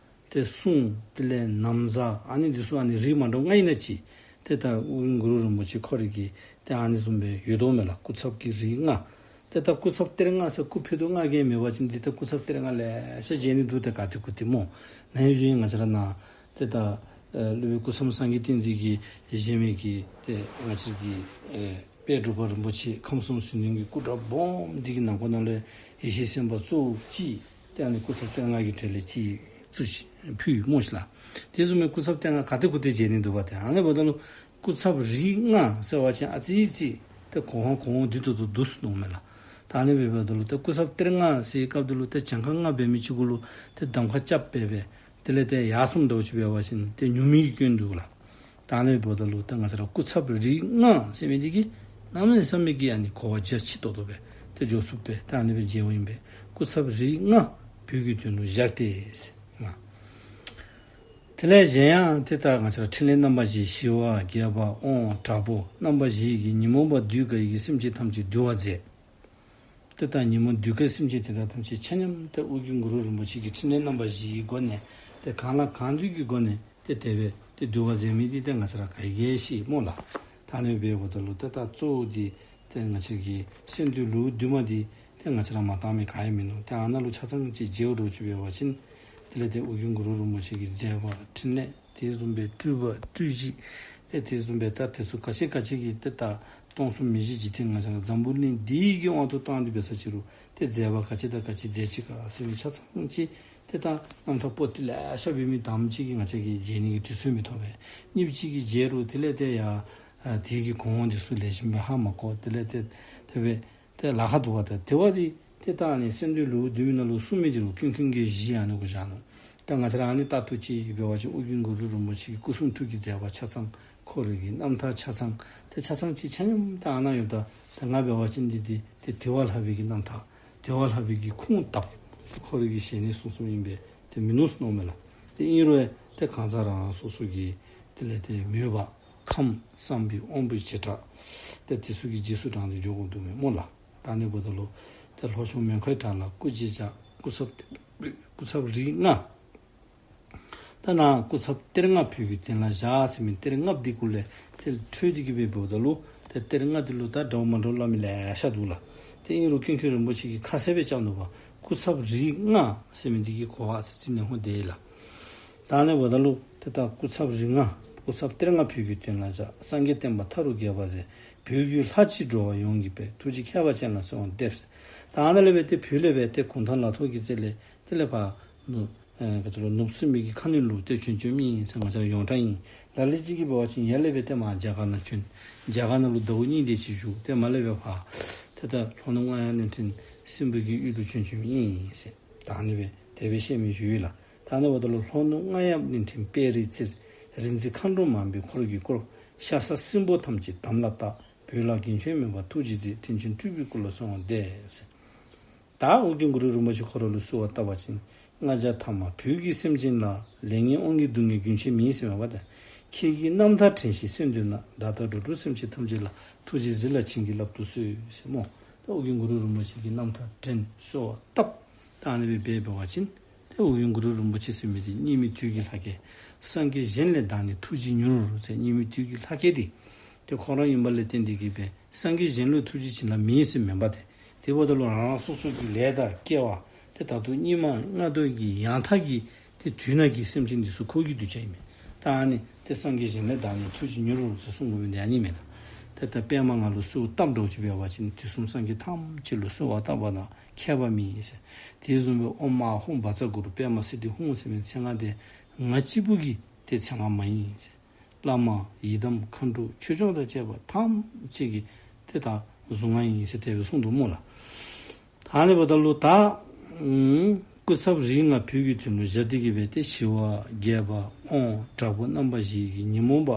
ཏེ་གསུང་དེ་ལས་ན་བཟའ་ཨ་ནི་འདི་ཚུ་ཨ་ནི་རིགས་མ་འདྲཝ་ལྔ་ཨིན་ན་ཅིག། ཏེ་ད་ཨོ་རྒྱན་གུ་རུ་རིན་པོ་ཆེ་ཁོ་ར་གི་ཏེ་ཨ་ནི་བཟུམ་སྦེ་ཡོད་དོ་མས་ལགས། སྐུ་ཚབ་ཀྱི་རིགས་ལྔ། ཏེ་ད་སྐུ་ཚབ་གཏེར་ལྔ་ཟེར་སྐུ་ཕུད་རྡོག་ལྔ་གིས་མེད་པ་ཅིན་འདི་ད་སྐུ་ཚབ་གཏེར་ལྔ་ལེ་ཤ་མཇལ་ནི་འདུག། ཏེ་ག་ཏེ་གུ་ཏེ་སྨོ། ན་ཧིང་གཞེས་ནིང་ང་བཅས་ར་ནཱ་ཏེ་ད་ཨེ་སློབ་དཔོན་སྐུ་མཚམས་སངས་རྒྱས་བསྟན་འཛིན་གྱིས་བཞེངས་མི་གི་ཏེ་ང་བཅས་ཀྱི་ཨེ་དཔལ་འབྲུག་པ་རིན་པོ་ཆེ་ཁམས་གསུམ་ཟིལ་གནོན་གྱི་སྐུ་འདྲ་སྦོམ་འདི་གི་ནང་ཁོག་ནང་ལས་ཡེ་ཤེས་སེམས་དཔའ་གཙོ་བོ་ཅིག་ཏེ་ཨ་ནི་སྐུ་ཚབ་གཏེར་ལྔ་གི་གྲས་ལས་ཅིག་བཙུགས་ཤིག་ཕུལ་སྨོ་ཤིག་ལགས། དེ་བཟུམ་མའི་སྐུ་ཚབ་གཏེར་ལྔ་ག་ཏེ་གུ་ཏེ་མཇལ་ནི་འདུག་པ། ཏེ་ཨ་ནི་འབདཝ་ད་ལུ་སྐུ་ཚབ་རིགས་ལྔ་ཟེར་བ་ཅིན་ཨ་ཙི་ཅིག་ཏེ་གོ་འཕང་གོ་འཕང་འདི་ཏོག་ཏོ་འདུག་ཟེར་མནོཝ་མས་ལགས། ད་ཨ་ནི་སྦེ་འབདཝ་ད་ལུ་ཏེ་སྐུ་ཚབ་གཏེར་ལྔ་ཟེར་བའི་སྐབས་ད་ལུ་ཏེ་གྱངས་ཁ་ལྔ་འབད་མི་ཅིག་གུ་ལུ་ཏེ་གདམ་ཁ་རྐྱབ་སྦེ་སྦེ་དེ་ལས་ཏེ་ཡར་སོངམ་འདྲཝ་ཅིག་འབད་བ་ཅིན་ཏེ་ཉུང་མི་གི་སྐྱོན་འདུག་ལགས། ད་ཨ་ནི་འབདཝ་ད་ལུ་ཏེ་ང་བཅས་ར་སྐུ་ཚབ་རིགས་ལྔ་ཟེར་མི་འདི་གིས་གནམ་མེད་ས་མེད་ཀྱི་ཨ་ནི་གོ་བ་རྒྱ་ཆེ་ཏོག་ཏོ་སྦེ་ཏེ་འགྱོ་ཚུགསཔ་སྦེ་ད་ཨ་ནི་སྦེ་མཇལཝ་ཨིན་པས། སྐུ་ཚབ་རིགས་ལྔ་བོད་ཀྱི་དོན་ལུ་བཞག་སྟེ་ཟེར། དེ་ལས་གཞན་ཡང་ཏེ་ད་ང་བཅས་ར་ཕྲིན་ལས་རྣམ་པ་བཞི། ཞི་བ་རྒྱས་པ་དབང་དྲག་པོ་རྣམ་པ་བཞི་ཡིས་ཉོན་མོངས་པ་བདུད་དགའ་ཡི་གི་སེམས་ཅན་ཐམས་ཅད་འདུལ་བར་མཛད། ཏེ་ད་ཉོན་མོངས་བདུད་དགའི་སེམས་ཅན་དེ་དག་ཐམས་ཅད་ཆ་མཉམ་ཏེ་ཨོ་རྒྱན་གུ་རུ་རིན་པོ་ཆེ་གི་ཕྲིན་ལས་རྣམ་པ་བཞིའི་སྒོ་ནས་ཏེ་གང་ལ་གང་འདུལ་གྱི་སྒོ་ནས་ཏེ་དེ་སྦེ་ཏེ་འདུལ་བར་མཛད་མི་འདི་ཏེ་ང་བཅས་ར་ག་གིས་ཤེས་སྨོ་ལགས། ད་ཨ་ནི་འབདཝ་ད་ལུ་ཏེ་ད་གཙོ་བོ་འདི་ཏེ་ང་བཅས་ཀྱི་གསང་འདུས་ལེའུ་བདུན་མ་འདི་ཏེ་ང་བཅས་ར་མ་བཏང་མི་ག་ཡང་མིན་ནུག། ཏེ་ཨ་ནཱ་ལུ་ཆ་ཚང་ཅིག་མཇལ་འགྱོ་ཅིག་འབད་བ་ཅིན་དེ་ལས་ཏེ་ཨོ་རྒྱན་གུ་རུ་རིན་པོ་ཆེ་གི་མཛད་པ་ཕྲིན་ལས་དེ་བཟུམ་སྦེ་སྤྲུལ་པ་སྤྲུལ་གཞི་ཏེ་དེ་བཟུམ་སྦེ་ད་དེ་ཚུ་ག་ཅི་ག་ཅི་གི་ཏེ་ད་སྟོང་གསུམ་མི་མཇེད་འཇིག་རྟེན་ང་བཅས་ར་འཛམ་བུ་གླིང་འདི་གི་དབང་དུ་བཏང་སྟེ་འབད་ས་ཅིག་རུང་ཏེ་མཛད་པ་ག་ཅི་དང་ག་ཅི་མཛད་ཅི་ག་ཟེར་བའི་ཆ་ཚང་ཅིག་ཏེ་ད་རྣམ་ཐར་པོ་ཏི་ལེ་ཤ་འབད་མི་དང་པ་ཅིག་གིས་ང་བཅས་ཀྱིས་མཇལ་ནི་གི་དུས་ཚོད་མི་ཐོབ་པས། གཉིས་པ་ཅིག་གིས་མཇལ་རུང་དེ་ལས་ཏེ་ཡང་ཨ་དེ་གི་གོ་འཕང་འདི་ཚུ་ལེགས་ཤོམ་སྦེ་ཧ་མ་གོ། དེ་ལས་ཏེ་དེ་སྦེ་ཏེ་ལཱ་ཁག་འདུག་པ། ཏེ་དེ་བ་འདི་ཏེ་ད་ཨ་ནི་གསང་འདུས་ལེའུ་བདུན་མའི་ནང་ལུ་གསུངས་མི་འདི་ལུ་ཀུན་མཁྱེན་གྱི་གཞི་ཨ་ནི་གུ་བཞག་ནུག། ད་ང་བཅས་ར་ཨ་ནི་ལྟ་བུ་ཅིག་འབད་བ་ཅིན་ཨོ་རྒྱན་གུ་རུ་རིན་པོ་ཆེ་གི་སྐུ་གསུང་ཐུགས་ཀྱི་མཛད་པ་ཆ་ཚང་ཁོ་རའི་གི་རྣམ་ཐར་ཆ་ཚང་ཏེ་ཆ་ཚང་ཅིག་ཆ་མཉམ་ད་ཨ་ནཱ་ཡོདཔ་ད་ད་ང་འབད་བ་ཅིན་འདི་འདི་ཏེ་དེ་བ་ལྷ་པའི་གི་རྣམ་ཐར་དེ་བ་ལྷ་པའི་གི་ཁུངས་དག་ཁོ་རའི་གི་ཞལ་ནས་གསུངས་གསུངསམ་ཨིན་པས། ཏེ་མིན་ནུག་ཟེར་མནོཝ་མས་ལགས། ཏེ་ཨིན་རུང་ཡང་ཏེ་གང་ཟག་རང་རང་སོ་སོ་གི་དེ་ལས་ཏེ་མོས་པ་ཁམས་བསམ་པའི་དབང་པོའི་བྱེ་བྲག་ཏེ་དེ་ཚུ་གི་རྗེས་སུ་འབྲངས་ཏེ་འགྱོ་དགོཔ་འདུག་མས་སྨོ་ལགས། ད་ཨ་ནི་འབདཝ་ད་ལུ་ཏེ་ལྷོ་ཕྱོགས་མོན་ཁའི་བྲག་ལ་སྐུ་རྗེས་བཞག། སྐུ་ཚབ་སྐུ་ཚབ་རིགས་ལྔ། ད་ནཱ་སྐུ་ཚབ་གཏེར་ལྔ་བོད་ཀྱི་དོན་ལ་བཞག་ཟེར་མི་གཏེར་ལྔ་འདི་གུ་ལས་ཏེ་འཕྲོས་ཏེ་གི་སྦེ་འབདཝ་ད་ལུ་ཏེ་གཏེར་ལྔ་འདི་ལུ་ད་འདྲཝ་མ་འདྲཝ་སླབ་མི་ལེ་ཤ་འདུག་ལགས། ཏེ་ཨིན་རུང་ཀུན་མཁྱེན་རིན་པོ་ཆེ་གིས་ཁ་གསལ་སྦེ་རྐྱབ་ནུག་པ། སྐུ་ཚབ་རིགས་ལྔ་ཟེར་མི་འདི་གི་གོ་བ་ཨ་ཙི་ཙི་ནན་ཧོ་དེ་ལགས། ད་ཨ་ནི་འབདཝ་ད་ལུ་ཏེ་ད་སྐུ་ཚབ་རིགས་ལྔ་སྐུ་ཚབ་གཏེར་ལྔ་བོད་ཀྱི་དོན་ལ་བཞག། སངས་རྒྱས་བསྟན་པ་མཐའ་རུ་རྒྱས་པར་མཛད། བོད་ཀྱི་ལྷ་གཅིག་འགྲོ་བ་ཡོངས་ཀྱི་དཔལ། ཐུགས་རྗེ་མཁས་པ་ཅན་ལ་གསོལ་བ་འདེབས། ད་ཨ་ནཱ་ལས་སྦེ་ཏེ་བོད་ལས་སྦེ་ཏེ་གུང་ཐང་ལ་ཐོག་གི་རྩེ་ལས་དེ་ལས་ཕར་ནུབ་ཨེ་ག་ཅི་ལོ་ནུབ་སྲིན་མོ་གི་ཁ་གནོན་ལུ་ཏེ་བྱོན་བྱོནམ་ཨིན་ཟེར་ང་བཅས་ར་ཡོངས་གྲགས་ཨིན། ལ་ལུ་ཅིག་གིས་འབད་བ་ཅིན་ཡར་ལས་སྦེ་ཏེ་མར་རྒྱ་གར་ནང་བྱོན། རྒྱ་གར་ནང་ལུ་ཟླཝ་གཉིས་དེ་ཅིག་བཞུགས། ཏེ་མར་ལས་སྦེ་ཕར་ ཏེ་ད་ལྷོ་ནུབ་རྔ་ཡབ་གླིང་ཕྲན་སྲིན་པོ་གི་ཡུལ་དུ་བྱོན་བྱོནམ་ཨིན་ཟེར། ད་ཨ་ནི་སྦེ་དེ་སྦེ་བཤད་མི་ཅིག་ཡོད་ལགས། ད་ཨ་ནི་འབདཝ་ད་ལུ་ལྷོ་ནུབ་རྔ་ཡབ་གླིང་ཕྲན་དཔལ་རི་རྩེར། རིག་འཛིན་མཁའ་འགྲོ་མང་པོས་འཁོར་གྱིས་བསྐོར། ཤ་ཟ་སྲིན་པོ་ཐམས་ཅད་དམ་ལ་བཏགས། བོད་ལ་རྒན་གཞོན་མེད་པར་ཐུགས་རྗེས་མཛད། དྲིན་ཅན་སྤྲུལ་པའི་སྐུ་ལ་གསོལ་བ་འདེབས་ཟེར། ད་ཨོ་རྒྱན་གུ་རུ་རིན་པོ་ཆེ་ཁོ་ར་ལུ་གསོལ་བ་བཏབ་པ་ཅིན། ང་བཅས་ཐ་མ་བོད་ཀྱི་སེམས་ཅན་ལ། ལས་ངན་དབང་གིས་སྡུག་བསྔལ་རྒྱུན་ཆད་མེད་ཟེར་མས་པ་ཏེ། ཁྱེད་ཀྱི་རྣམ་ཐར་དྲན་ཞིང་གསན་འདོད་ན། བདག་ལྟ་འགྲོ་དྲུག་སེམས་ཅན་ཐམས་ཅད་ལ། ཐུགས་རྗེས་གཟིགས་ལ་བྱིན་གྱིས་བརླབ་ཏུ་གསོལ་ཟེར་མས། ད་ཨོ་རྒྱན་གུ་རུ་རིན་པོ་ཆེ་གི་རྣམ་ཐར་དྲན་གསོལ་བ་བཏབ། ད་ཨ་ནི་སྦེ་འབད་བ་ཅིན། ཏེ་ཨོ་རྒྱན་གུ་རུ་རིན་པོ་ཆེ་ཟེར་མི་འདི་སྙིགས་མའི་དུས་ཀྱི་ལྷ་སྐལ། སངས་རྒྱས་གཞན་ལས་བདག་ནི་ཐུགས་རྗེས་མྱུར་ཟེར། སྙིགས་མའི་དུས་ཀྱི་ལྷ་སྐལ་འདི་ཏེ་ཁོ་ར་ཨིནམ་ལས་བརྟེན་ཏེ་གིས་སྦེ་སངས་རྒྱས་གཞན་ལུ་ཐུགས་རྗེ་བྱིན་རླབས་མེད་ཟེར་མེན་པ་ཏེ། དེ་འབདཝ་ད་ལུ་རང་རང་སོ་སོ་གི་ལས་དང་སྐལ་བ་ཏེ་ད་ལྟོ་སྙིགས་མ་ལྔ་བདོའི་གི་ཡང་མཐའ་གི་ཏེ་དུས་ན་གི་སེམས་ཅན་འདི་ཚུ་ཁོ་གི་གདུལ་བྱ་ཨིན་མས། ད་ཨ་ནི་ཏེ་སངས་རྒྱས་གཞན་ལས་བདག་ནི་ཐུགས་རྗེས་མྱུར་ཟེར་གསུང་དགོ་མི་འདི་ཨ་ནི་མས་ལགས། ཏེ་ད་པདྨ་ང་ལུ་གསོལ་བ་བཏབ་འདྲཝ་ཅིག་འབད་བ་ཅིན་དུས་གསུམ་སངས་རྒྱས་ཐམས་ཅད་ལུ་གསོལ་བ་བཏབ་པ་དང་ཁྱད་པར་མེད་ཟེར། དེ་བཟུམ་སྦེ་ཨོཾ་ཨཱཿཧཱུྃ་བཛྲ་གུ་རུ་པདྨ་སིདྡྷི་ཧཱུྃ་ཟེར་མི་མཚན་སྔགས་འདི་ང་གཅིག་པུ་གི་ཏེ་མཚན་སྔགས་མ་ཡིན་ཟེར། བླ་མ་ཡི་དམ་མཁའ་འགྲོ་ཆོས་སྐྱོང་དང་བཅས་པ་ཐམས་ཅད་ཀྱི་ཏེ་ད་གཟུངས་སྔགས་ཨིན་ཟེར་དེ་སྦེ་གསུངས་འདུག་སྨོ་ལགས། ད་ཨ་ནི་འབདཝ་ད་ལུ་ད་ཨམ་སྐུ་ཚབ་རིགས་ལྔ་བོད་ཀྱི་དོན་ལུ་བཞག་སྟེ་གིས་སྦེ་ཏེ་ཞི་བ་རྒྱས་པ་དབང་དྲག་པོ་རྣམ་པ་བཞི་གི་ཉོན་མོངས་པ་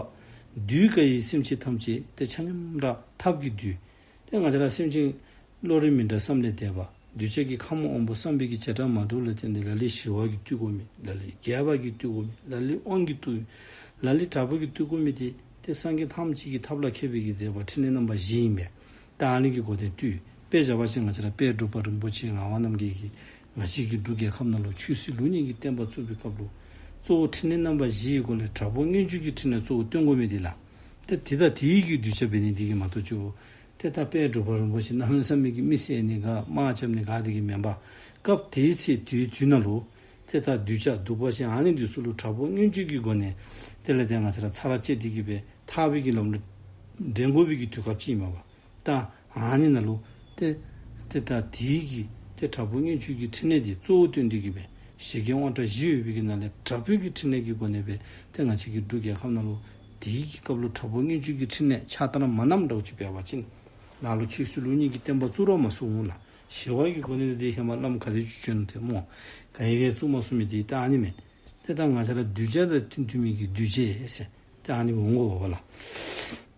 བདུད་དཀའ་བའི་སེམས་ཅན་ཐམས་ཅད་ཏེ་ཆ་མཉམ་ར་ཐབས་ཀྱིས་འདུལ། ཏེ་ང་བཅས་ར་སེམས་ཅན་བློ་རིག་མི་འདྲ་བསམ་ལས་འདས་པ་གདུལ་བྱ་གི་ཁམས་དབང་པོ་བསམ་པའི་གི་བྱེ་བྲག་མ་འདྲཝ་ལུ་བརྟེན་ཏེ་ལ་ལུ་ཞི་བ་གིས་བཏུལ་དགོ་མི། ལ་ལུ་རྒྱས་པ་གིས་བཏུལ་དགོ་མི། ལ་ལུ་དབང་གིས་བཏུལ། ལ་ལུ་དྲག་པོ་གིས་བཏུལ་དགོ་མི་འདི་ཏེ་སངས་རྒྱས་ཐམས་ཅད་ཀྱི་ཐབས་ལ་མཁས་པའི་གི་མཛད་པ་ཕྲིན་ལས་རྣམ་པ་བཞི་ཨིན་པས། ད་ཨ་ནི་གི་སྒོ་ནས་བཏུལ། དཔེ་བཞག་པ་ཅིན་ང་བཅས་ར་དཔལ་འབྲུག་པ་རིན་པོ་ཆེ་ངག་དབང་རྣམ་རྒྱལ་གྱིས་ང་བཅས་ཀྱི་འབྲུག་རྒྱལ་ཁབ་ནང་ལུ་ཆོས་སྲིད་ལུགས་གཉིས་ཀྱི་བསྟན་པ་བཙུགས་པའི་སྐབས་ལུ་གཙོ་བོ་ཕྲིན་ལས་རྣམ་པ་བཞིའི་སྒོ་ལས་དྲག་པོ་མངོན་སྤྱོད་ཀྱི་ཕྲིན་ལས་གཙོ་བོ་སྟོན་དགོ་མི་འདི་ལགས། ཏེ་དེ་དང་དེའི་གི་གདུལ་བྱ་འབད་ནི་འདི་གིས་མ་གཏོགས་ཅིག་ཏེ་ད་དཔལ་འབྲུག་པ་རིན་པོ་ཆེ་གནམ་མེད་ས་མེད་ཀྱི་མི་བསད་ནི་ག་དམག་རྐྱབ་ནི་ག་འདི་གིས་མེན་པར་སྐབས་དེའི་ཚེ་དུས་དུས་ན་ལུ་ཏེ་ད་གདུལ་བྱ་གདུག་པ་ཅན་ཨ་ནི་འདི་ཚུ་ལུ་དྲག་པོ་མངོན་སྤྱོད་ཀྱི་སྒོ་ནས་དེ་ལས་ཏེ་ང་བཅས་ར་ཚར་བཅད་དེ་གིས་སྦེ་ཐར་པའི་གི་ལམ་ལུ་འདྲེན་དགོ་པའི་གི་དུས་སྐབས་ཅིག་ཨིན་མས་པ། ད་ཨ་ནི་ནང་ལུ་ཏེ་ཏེ་ད་དེའི་གི་ཏེ་དྲག་པོ་མངོན་སྤྱོད་ཀྱི་ཕྲིན་ལས་འདི་གཙོ་བོ་བཏོན་ཏེ་གིས་སྦེ་ཞི་རྒྱས་དབང་དྲག་བཞི་ཡོད་པའི་གི་ནང་ལས་དྲག་པོའི་གི་ཕྲིན་ལས་ཀྱི་སྒོ་ནས་སྦེ་ཏེ་ང་བཅས་ཀྱི་འབྲུག་རྒྱལ་ཁབ་ནང་ལུ་དེའི་གི་སྐབས་ལུ་དྲག་པོ་མངོན་སྤྱོད་ཀྱི་ཕྲིན་ལས་ཕྱག་དར་མ་གནངམ་འདྲཝ་ཅིག་འབད་བ་ཅིན་ནཱ་ལུ་ཆོས་སྲིད་ལུགས་གཉིས་ཀྱི་བསྟན་པ་བཙུགས་ར་མ་ཚུགས་འོང་ལགས། ཞི་བ་གི་སྒོ་ནས་འདི་ཧེ་མ་བླམ་ག་དེ་ཅིག་བྱོན་ཏེ་སྨོ། ག་ཡི་གེ་བཙུགས་མ་ཚུགས་མི་འདི་ད་ཨ་ནི་མས། ཏེ་ད་ང་བཅས་ར་གདུལ་བྱ་དང་མཐུན་མཐུན་མི་གི་གདུལ་བྱ་ཟེར་ཏེ་ཨ་ནི་འོང་དགོ་པས་ལགས།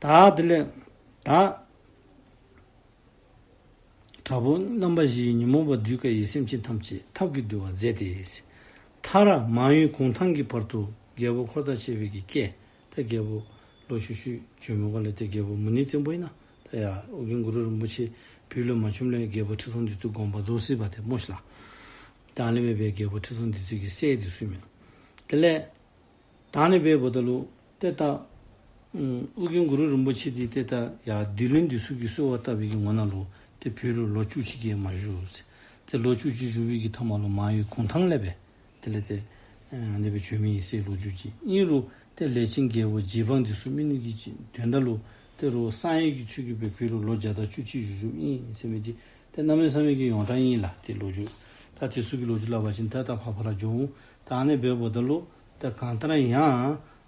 ད་དེ་ལས་ད་དྲག་པོ་རྣམ་པ་བཞིའི་ཉོན་མོངས་པ་བདུད་དཀའ་བའི་སེམས་ཅན་ཐམས་ཅད་ཐབས་ཀྱིས་འདུལ་བར་མཛད་དེ། མཐར་མང་ཡུལ་གུང་ཐང་གི་བར་དུ་རྒྱལ་པོ་འཁོར་དང་བཅས་པའི་གི་སྐད། ད་རྒྱལ་པོ་ལོག་ཤུལ་ཤུལ་བྱོན་མི་ག་ལས་ཏེ་རྒྱལ་པོ་མུ་ནེ་བཙན་པོ་ཨིན་ན། ད་ཡ་ཨོ་རྒྱན་གུ་རུ་རིན་པོ་ཆེ་བོད་ལུ་མ་བྱོནམ་ལས་རྒྱལ་པོ་ཁྲི་སྲོང་ལྡེ་བཙན་དགོངས་པ་རྫོགས་ཟེར་བ་ཏེ་སྨོ་ཤི་ལགས། ད་ཨ་ནི་སྦེ་སྦེ་རྒྱལ་པོ་ཁྲི་སྲོང་ལྡེ་བཙན་གྱི་སྲས་འདི་ཚུ་མས། དེ་ལས་ད་ཨ་ནི་སྦེ་འབདཝ་ད་ལུ་ཏེ་ད་ཨམ་ཨོ་རྒྱན་གུ་རུ་རིན་པོ་ཆེ་འདི་ཏེ་ད་ཡ་བདུད་བློན་འདི་ཚུ་གིས་གསོལ་བ་བཏབ་པའི་གི་ངོ་ནང་ལུ་ཏེ་བོད་ལུ་ལོ་བཅུ་གཅིག་གིས་མ་བཞུགས་ཟེར། ཏེ་ལོ་བཅུ་གཅིག་བཞུགས་པའི་གི་མཐའ་མ་ལུ་མང་ཡུལ་གུང་ཐང་ལས་སྦེ་དེ་ལས་ཏེ་ཨ་ནི་སྦེ་བྱོན་མི་ཨིན་ཟེར་ལོ་རྒྱུས་ཅིག། ཨིན་རུང་ཏེ་ལས་ཅན་རྒྱལ་པོ་རྗེ་འབངས་འདི་ཚུ་མི་ནུས་ཀྱི་ཅིག་དོན་དག་ལུ་ཏེ་རུང་གསང་ཡུལ་གྱི་ཚུལ་གྱིས་སྦེ་བོད་ལུ་ལོ་བརྒྱ་དང་བཅུ་གཅིག་བཞུགས་བཞུགསཔ་ཨིན་ཟེར་མི་འདི་ཏེ་གནམ་མེད་ས་མེད་ཀྱི་ཡོངས་གྲགས་ཨིན་ལགས། ཏེ་ལོ་རྒྱུས་ད་དེ་ཚུ་གི་ལོ་རྒྱུས་སླབ་པ་ཅིན་ད་ད་ཕར་ཕར་ར་འགྱོ་འོང་། ད་ཨ་ནི་སྦེ་འབདཝ་ད་ལུ་ད་གང་ལྟར་ཡང་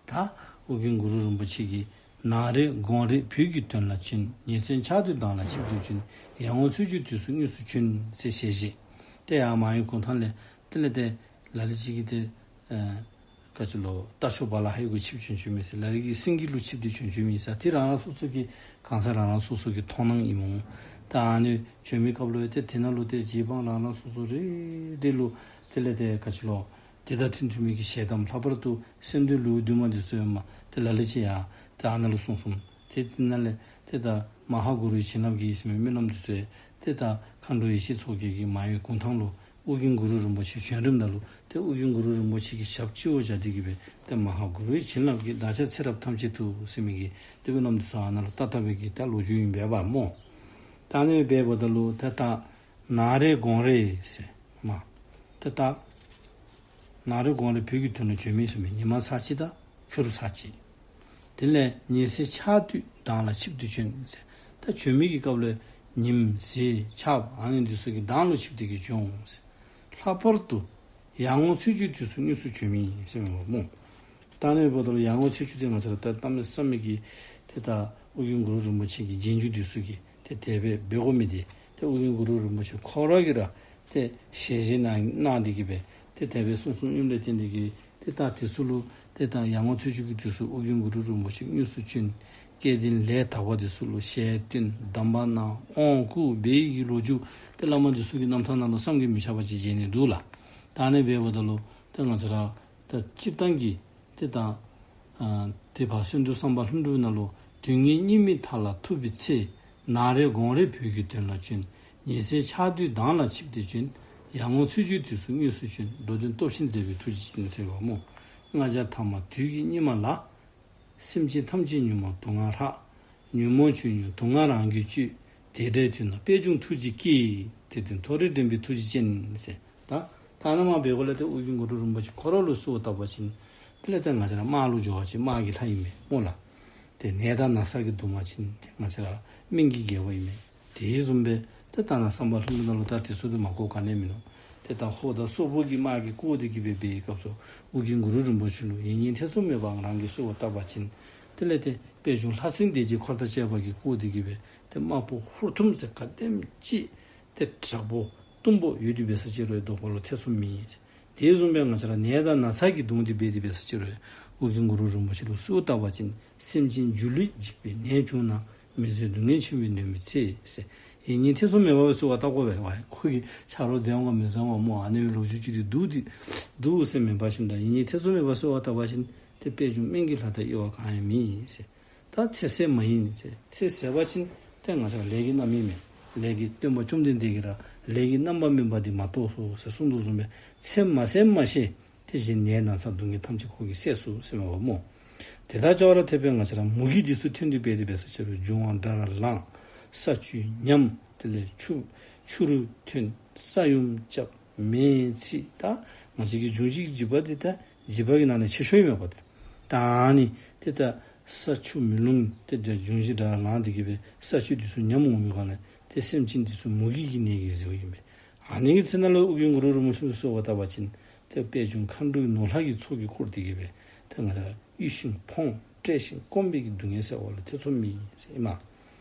ད་ཨོ་རྒྱན་གུ་རུ་རིན་པོ་ཆེ་གིས་ནགས་རི་དགོན་རི་བོད་ཀྱི་དོན་ལ་བྱོན། ཉིན་མཚན་ཆར་དུས་མདངས་ལ་ཆིབས་ཏེ་བྱོན། ཡར་ངོ་ཚེས་བཅུའི་དུས་སུ་དངོས་སུ་བྱོན་ཟེར་ཞལ་བཞེས། ཏེ་ཡར་མང་ཡུལ་གུང་ཐང་ལས་དེ་ལས་ཏེ་ལ་ལུ་ཅིག་གིས་ཏེ་ཨ་ག་ཅི་ལོ་རྟ་མཆོག་བ་ལ་ཧའི་གུ་ཆིབས་བྱོན་བྱོན་མི་ཟེར། ལ་ལུ་གིས་སེང་གེ་ལུ་ཆིབས་ཏེ་བྱོན་བྱོན་མི་ཟེར། ཏེ་རང་རང་སོ་སོ་གི་གང་ཟག་རང་རང་སོ་སོ་གི་མཐོང་སྣང་ཨིན་མས། ད་ཨ་ནི་བྱོན་མི་སྐབས་ལུ་ཏེ་དེ་ནང་ལུ་ཏེ་རྗེ་འབངས་རང་རང་སོ་སོ་རེ་རེ་ལུ་དེ་ལས་ཏེ་ག་ཅི་ལོ་དེ་དང་མཐུན་མཐུན་མི་གི་ཞལ་གདམས། ལྷག་པར་དུ་སེང་གེ་ལུ་འདུས་མ་འདི་ཚུ་ཡང་མ་ཏེ་ལ་ལུ་ཅིག་ཡང་ཏེ་ཨ་ནཱ་ལུ་སོང་སོང་། ཏེ་དེ་ནང་ལས་ཏེ་ད་མ་ཧཱ་གུ་རུའི་བྱིན་རླབས་ཀྱིས་ཟེར་མི་སྨོན་ལམ་འདི་ཚུ་ཡང་ཏེ་ད་མཁའ་འགྲོ་ཡེ་ཤེས་མཚོ་རྒྱལ་གྱིས་མང་ཡུལ་གུང་ཐང་ལུ་ཨོ་རྒྱན་གུ་རུ་རིན་པོ་ཆེ་བྱོན་རནམ་ད་ལུ་ཏེ་ཨོ་རྒྱན་གུ་རུ་རིན་པོ་ཆེ་གི་ཞབས་སྤྱི་བོར་བཞག་སྟེ་གིས་སྦེ་ཏེ་མ་ཧཱ་གུ་རུའི་བྱིན་རླབས་ཀྱིས་བདག་ཅག་ཚེ་རབས་ཐམས་ཅད་དུ་ཟེར་མི་གི་ཏེ་སྨོན་ལམ་འདི་ཚུ་ཨ་ནཱ་ལུ་བཏབ་བཏབ་པའི་གི་ད་ལོ་རྒྱུས་ཨིན་པས་པ་སྨོ། ད་ཨ་ནི་སྦེ་འབདཝ་ད་ལུ་ཏེ་ད་ནགས་རི་དགོན་རི་ཟེར་མ་ཏེ་ད་ནགས་རི་དགོན་རི་བོད་ཀྱི་དོན་ལུ་བྱོན་མི་ཟེར་མི་ཉི་མ་ཚར་གཅིག་དང་ཕྱི་རུ་ཚར་གཅིག། དེ་ལས་ཉིན་མཚན་ཆར་དུས་མདངས་ལ་ཆིབས་ཏེ་བྱོན་ཟེར། ད་བྱོན་མི་གི་སྐབས་ལུ་ཉིམ་ཟེར་ཆརཔ་ཨ་ནི་འདི་ཚུ་གི་མདངས་ལུ་ཆིབས་ཏེ་གིས་བྱོན་ཟེར། ལྷག་པར་དུ་ཡར་ངོ་ཚེས་བཅུའི་དུས་སུ་དངོས་སུ་བྱོན་མི་ཨིན་ཟེར་མས་པ་སྨོ། ད་ཨ་ནི་འབདཝ་ད་ལུ་ཡར་ངོ་ཚེས་བཅུ་འདི་ང་བཅས་ར་ད་གནམ་མེད་ས་མེད་ཀྱི་ཏེ་ད་ཨོ་རྒྱན་གུ་རུ་རིན་པོ་ཆེ་གི་རྗེས་འཇུག་འདི་ཚུ་གིས་ཏེ་དད་པས་འབད་དགོ་མི་འདི་ ཏེ་ཨོ་རྒྱན་གུ་རུ་རིན་པོ་ཆེ་ཁོ་ར་གིས་ར་ཏེ་ཞལ་བཞེས་གནང་གནང་སྟེ་གི་སྦེ་ཏེ་དེ་སྦེ་གསུངས་གསུངསམ་ཨིནམ་ལས་བརྟེན་ཏེ་གི་ཏེ་ད་དེ་ཚུ་ལུ་ཏེ་ད་ཡར་ངོ་ཚེས་བཅུ་གི་དུས་སུ་ཨོ་རྒྱན་གུ་རུ་རིན་པོ་ཆེ་དངོས་སུ་བྱོན། སྐལ་ལྡན་ལས་དག་པ་དེ་ཚུ་ལུ་ཞལ་སྟོན་གདམས་པ་གནང་དབང་བསྐུར་འབད་ཡི་གི་ལོ་རྒྱུས་ཏེ་བླ་མ་དེ་ཚུ་གི་རྣམ་ཐར་ནང་ལུ་བསམ་གྱིས་མི་ཁྱབ་པ་ཅིག་མཇལ་ནི་འདུག་ལགས། ད་ཨ་ནི་འབདཝ་ད་ལུ་ཏེ་ང་བཅས་ར་ད་སྤྱིར་བཏང་གི་ཏེ་ད་ཨ་ཏེ་ཕར་གསོན་དུས་བསམ་པ་ལྷུན་གྲུབ་ནང་ལུ་དུས་ངན་སྙིགས་མའི་མཐའ་ལ་ཐུག་པའི་ཚེ། ནངས་རེ་དགོང་རེ་བོད་ཀྱི་དོན་ལ་བྱོན། ཉི་ཚེ་ཆགས་དུས་མདངས་ལ་ཆིབས་ཏེ་བྱོན། ཡར་ངོ་ཚེས་བཅུའི་དུས་སུ་དངོས་སུ་བྱོན། འགྲོ་དོན་སྟོབས་ཆེན་མཛད་པའི་ཐུགས་རྗེ་ཅན་ཟེར་བ་སྨོ། ལྔ་བརྒྱ་ཐ་མ་དུས་ཀྱི་སྙིགས་མ་ལ། སེམས་ཅན་ཐམས་ཅད་ཉོན་མོངས་དུག་ལྔ་ཧྲག། ཉོན་མོངས་ཆོས་ཉིད་དུག་ལྔ་རང་གིས་གཅོད། དེ་འདྲའི་དུས་ན་པད་འབྱུང་ཐུགས་རྗེ་སྐྱེས། དེ་དོན་མཐོ་རིས་འདྲེན་པའི་ཐུགས་རྗེ་ཅན་ཟེར། ད་ད་ཨ་ནཱ་མར་འབད་དགོཔ་ལས་ཏེ་ཨོ་རྒྱན་གུ་རུ་རིན་པོ་ཆེ་ཁོ་ར་ལུ་གསོལཝ་བཏབ་པ་ཅིན་དེ་ལས་ཏེ་ང་བཅས་ར་དམག་ལུ་འགྱོ་བ་ཅིན་དམག་གི་ལྷ་ཨིན་མས་སྨོ་ལགས། ཏེ་ནད་དང་ན་ཚ་གིས་གདུང་བ་ཅིན་ཏེ་ང་བཅས་ར་སྨན་གྱི་རྒྱལ་པོ་ཨིན་མས། དེ་བཟུམ་སྦེ་ཏེ་ད་ནཱ་བསམ་པ་ལྷུན་གྲུབ་ནང་ལུ་ད་དེ་ཚུ་ཏེ་མ་གོཝ་ག་ནི་ཡང་མིན་ནུག། ཏེ་ད་ཧོར་དང་སོག་པོ་གི་དམག་གིས་བསྐོར་ཏེ་གི་སྦེ་འབད་བའི་སྐབས་སུ་ཨོ་རྒྱན་གུ་རུ་རིན་པོ་ཆེ་ལུ་ཡིད་གཉིས་ཐེ་ཚོམ་མེད་པར་རང་གིས་གསོལཝ་བཏབ་པ་ཅིན་དེ་ལས་ཏེ་པད་འབྱུང་ལྷ་སྲིན་སྡེ་བརྒྱད་འཁོར་དང་བཅས་པ་གིས་བསྐོར་ཏེ་གི་སྦེ་ཏེ་དམག་དཔུང་ཧུར་ཐུམ་ཟེར་ག་དེམ་ཅིག་ཏེ་དྲག་པོ་གཏུམ་པོ་ཡོད་དེ་འབད་ས་ཅིག་རུང་བཟློག་པ་ལུ་ཐེ་ཚོམ་མེད། དེ་བཟུམ་སྦེ་ང་བཅས་ར་ནད་དང་ན་ཚ་གིས་གདུང་སྟེ་འབད་དེ་འབད་ས་ཅིག་རུང་ཨོ་རྒྱན་གུ་རུ་རིན་པོ་ཆེ་ལུ་གསོལཝ་བཏབ་པ་ཅིན་སེམས་ཅན་སྒྱུ་ལུས་འཇིག་པའི་ནད་བྱུང་ན། མི་བཟོད་སྡུག་བསྔལ་ཆེན་པོས་ནོན་པའི་ཚེ་ཟེར། ཡིད་གཉིས་ཐེ་ཚོམ་མེད་པར་གསོལཝ་བཏབ་དགོ་པས། ཁོ་གིས་ཆ་རོགས་མཛད་འོང་ག་མི་མཛད་འོང་ག་སྨོ། ཨ་ནི་སྦེ་ལོ་རྒྱུས་ཅིག་འདི་འདུག་འདི་འདུག་ཟེར་མེན་པར་ཞིནམ་ད་ཡིད་གཉིས་ཐེ་ཚོམ་མེད་པར་གསོལཝ་བཏབ་པ་ཅིན་ཏེ་པད་འབྱུང་སྨན་གྱི་ལྷ་དང་དབྱེ་བ་གང་ཡང་མེད་ཟེར། ད་ཚེ་ཟད་མ་ཡིན་ཟེར། ཚེ་ཟད་པ་ཅིན་ཏེ་ང་བཅས་ལས་ཀྱི་རྣམ་སྨིན་མས། ལས་ཀྱི་སྟོན་པ་བཅོམ་ལྡན་འདས་ཀྱིས་ར་ལས་ཀྱི་རྣམ་པར་སྨིན་པ་འདི་མ་རྟོགས་སོ་ཟེར་གསུངས་དོ་བཟུམ་སྦེ་ཚེ་མ་ཟད་མ་ཤེས། དེ་བཞིན་ནད་ན་ཚ་སྡུག་བསྔལ་ཐམས་ཅད་ཁོ་གིས་བསལ་ཚུགས་ཟེར་མས་པ་སྨོ། དེ་དང་ཅོག་ར་འཐདཔ་སྦེ་ང་བཅས་ར་མུ་གེ་འདི་ཚུ་ཐོན་ཏེ་འབད་དེ་འབད་ས་ཅིག་རུང་འབྱུང་བ་དགྲ་ལངས། ས་ཆུ་ཉམས། དེ་ལས་ཆུ་ཆུ་རུད་ཐོན། ས་ཡོམ་རྐྱབ། མེ་འཚིག། ད་ང་བཅས་ཀྱི་འབྱུང་བཞི་གི་འཇིགས་པ་འདི་ད་འཇིགས་པ་གི་ནང་ལས་ཆེ་ཤོས་ཨིན་མས་པ་ཏེ། ད་ཨ་ནི་ཏེ་ད་ས་ཆུ་མེ་རླུང་ཏེ་འབྱུང་བཞི་དགྲ་ལངས་ཏེ་གི་སྦེ་ས་ཆུ་འདི་ཚུ་ཉམས་འོང་པའི་སྒང་ལས་ཏེ་སེམས་ཅན་འདི་ཚུ་མུ་གེ་གི་ནད་ཀྱིས་གཟིརཝ་ཨིན་པས། ཨ་ནི་གི་ཚེ་ན་ལུ་ཨོ་རྒྱན་གུ་རུ་རིན་པོ་ཆེ་ལུ་གསོལཝ་བཏབ་པ་ཅིན་ཏེ་པད་འབྱུང་མཁའ་འགྲོའི་ནོར་ལྷ་གི་ཚོགས་ཀྱིས་བསྐོར་ཏེ་གི་སྦེ་ཏེ་ང་བཅས་ར་གཡོ་ཞིང་ཕོངས། བཀྲེས་ཤིང་སྐོམ་པའི་གི་སྡུག་བསྔལ་བསལ་བ་ལུ་ཐེ་ཚོམ་མེད་ཟེར་ཨིན་མས།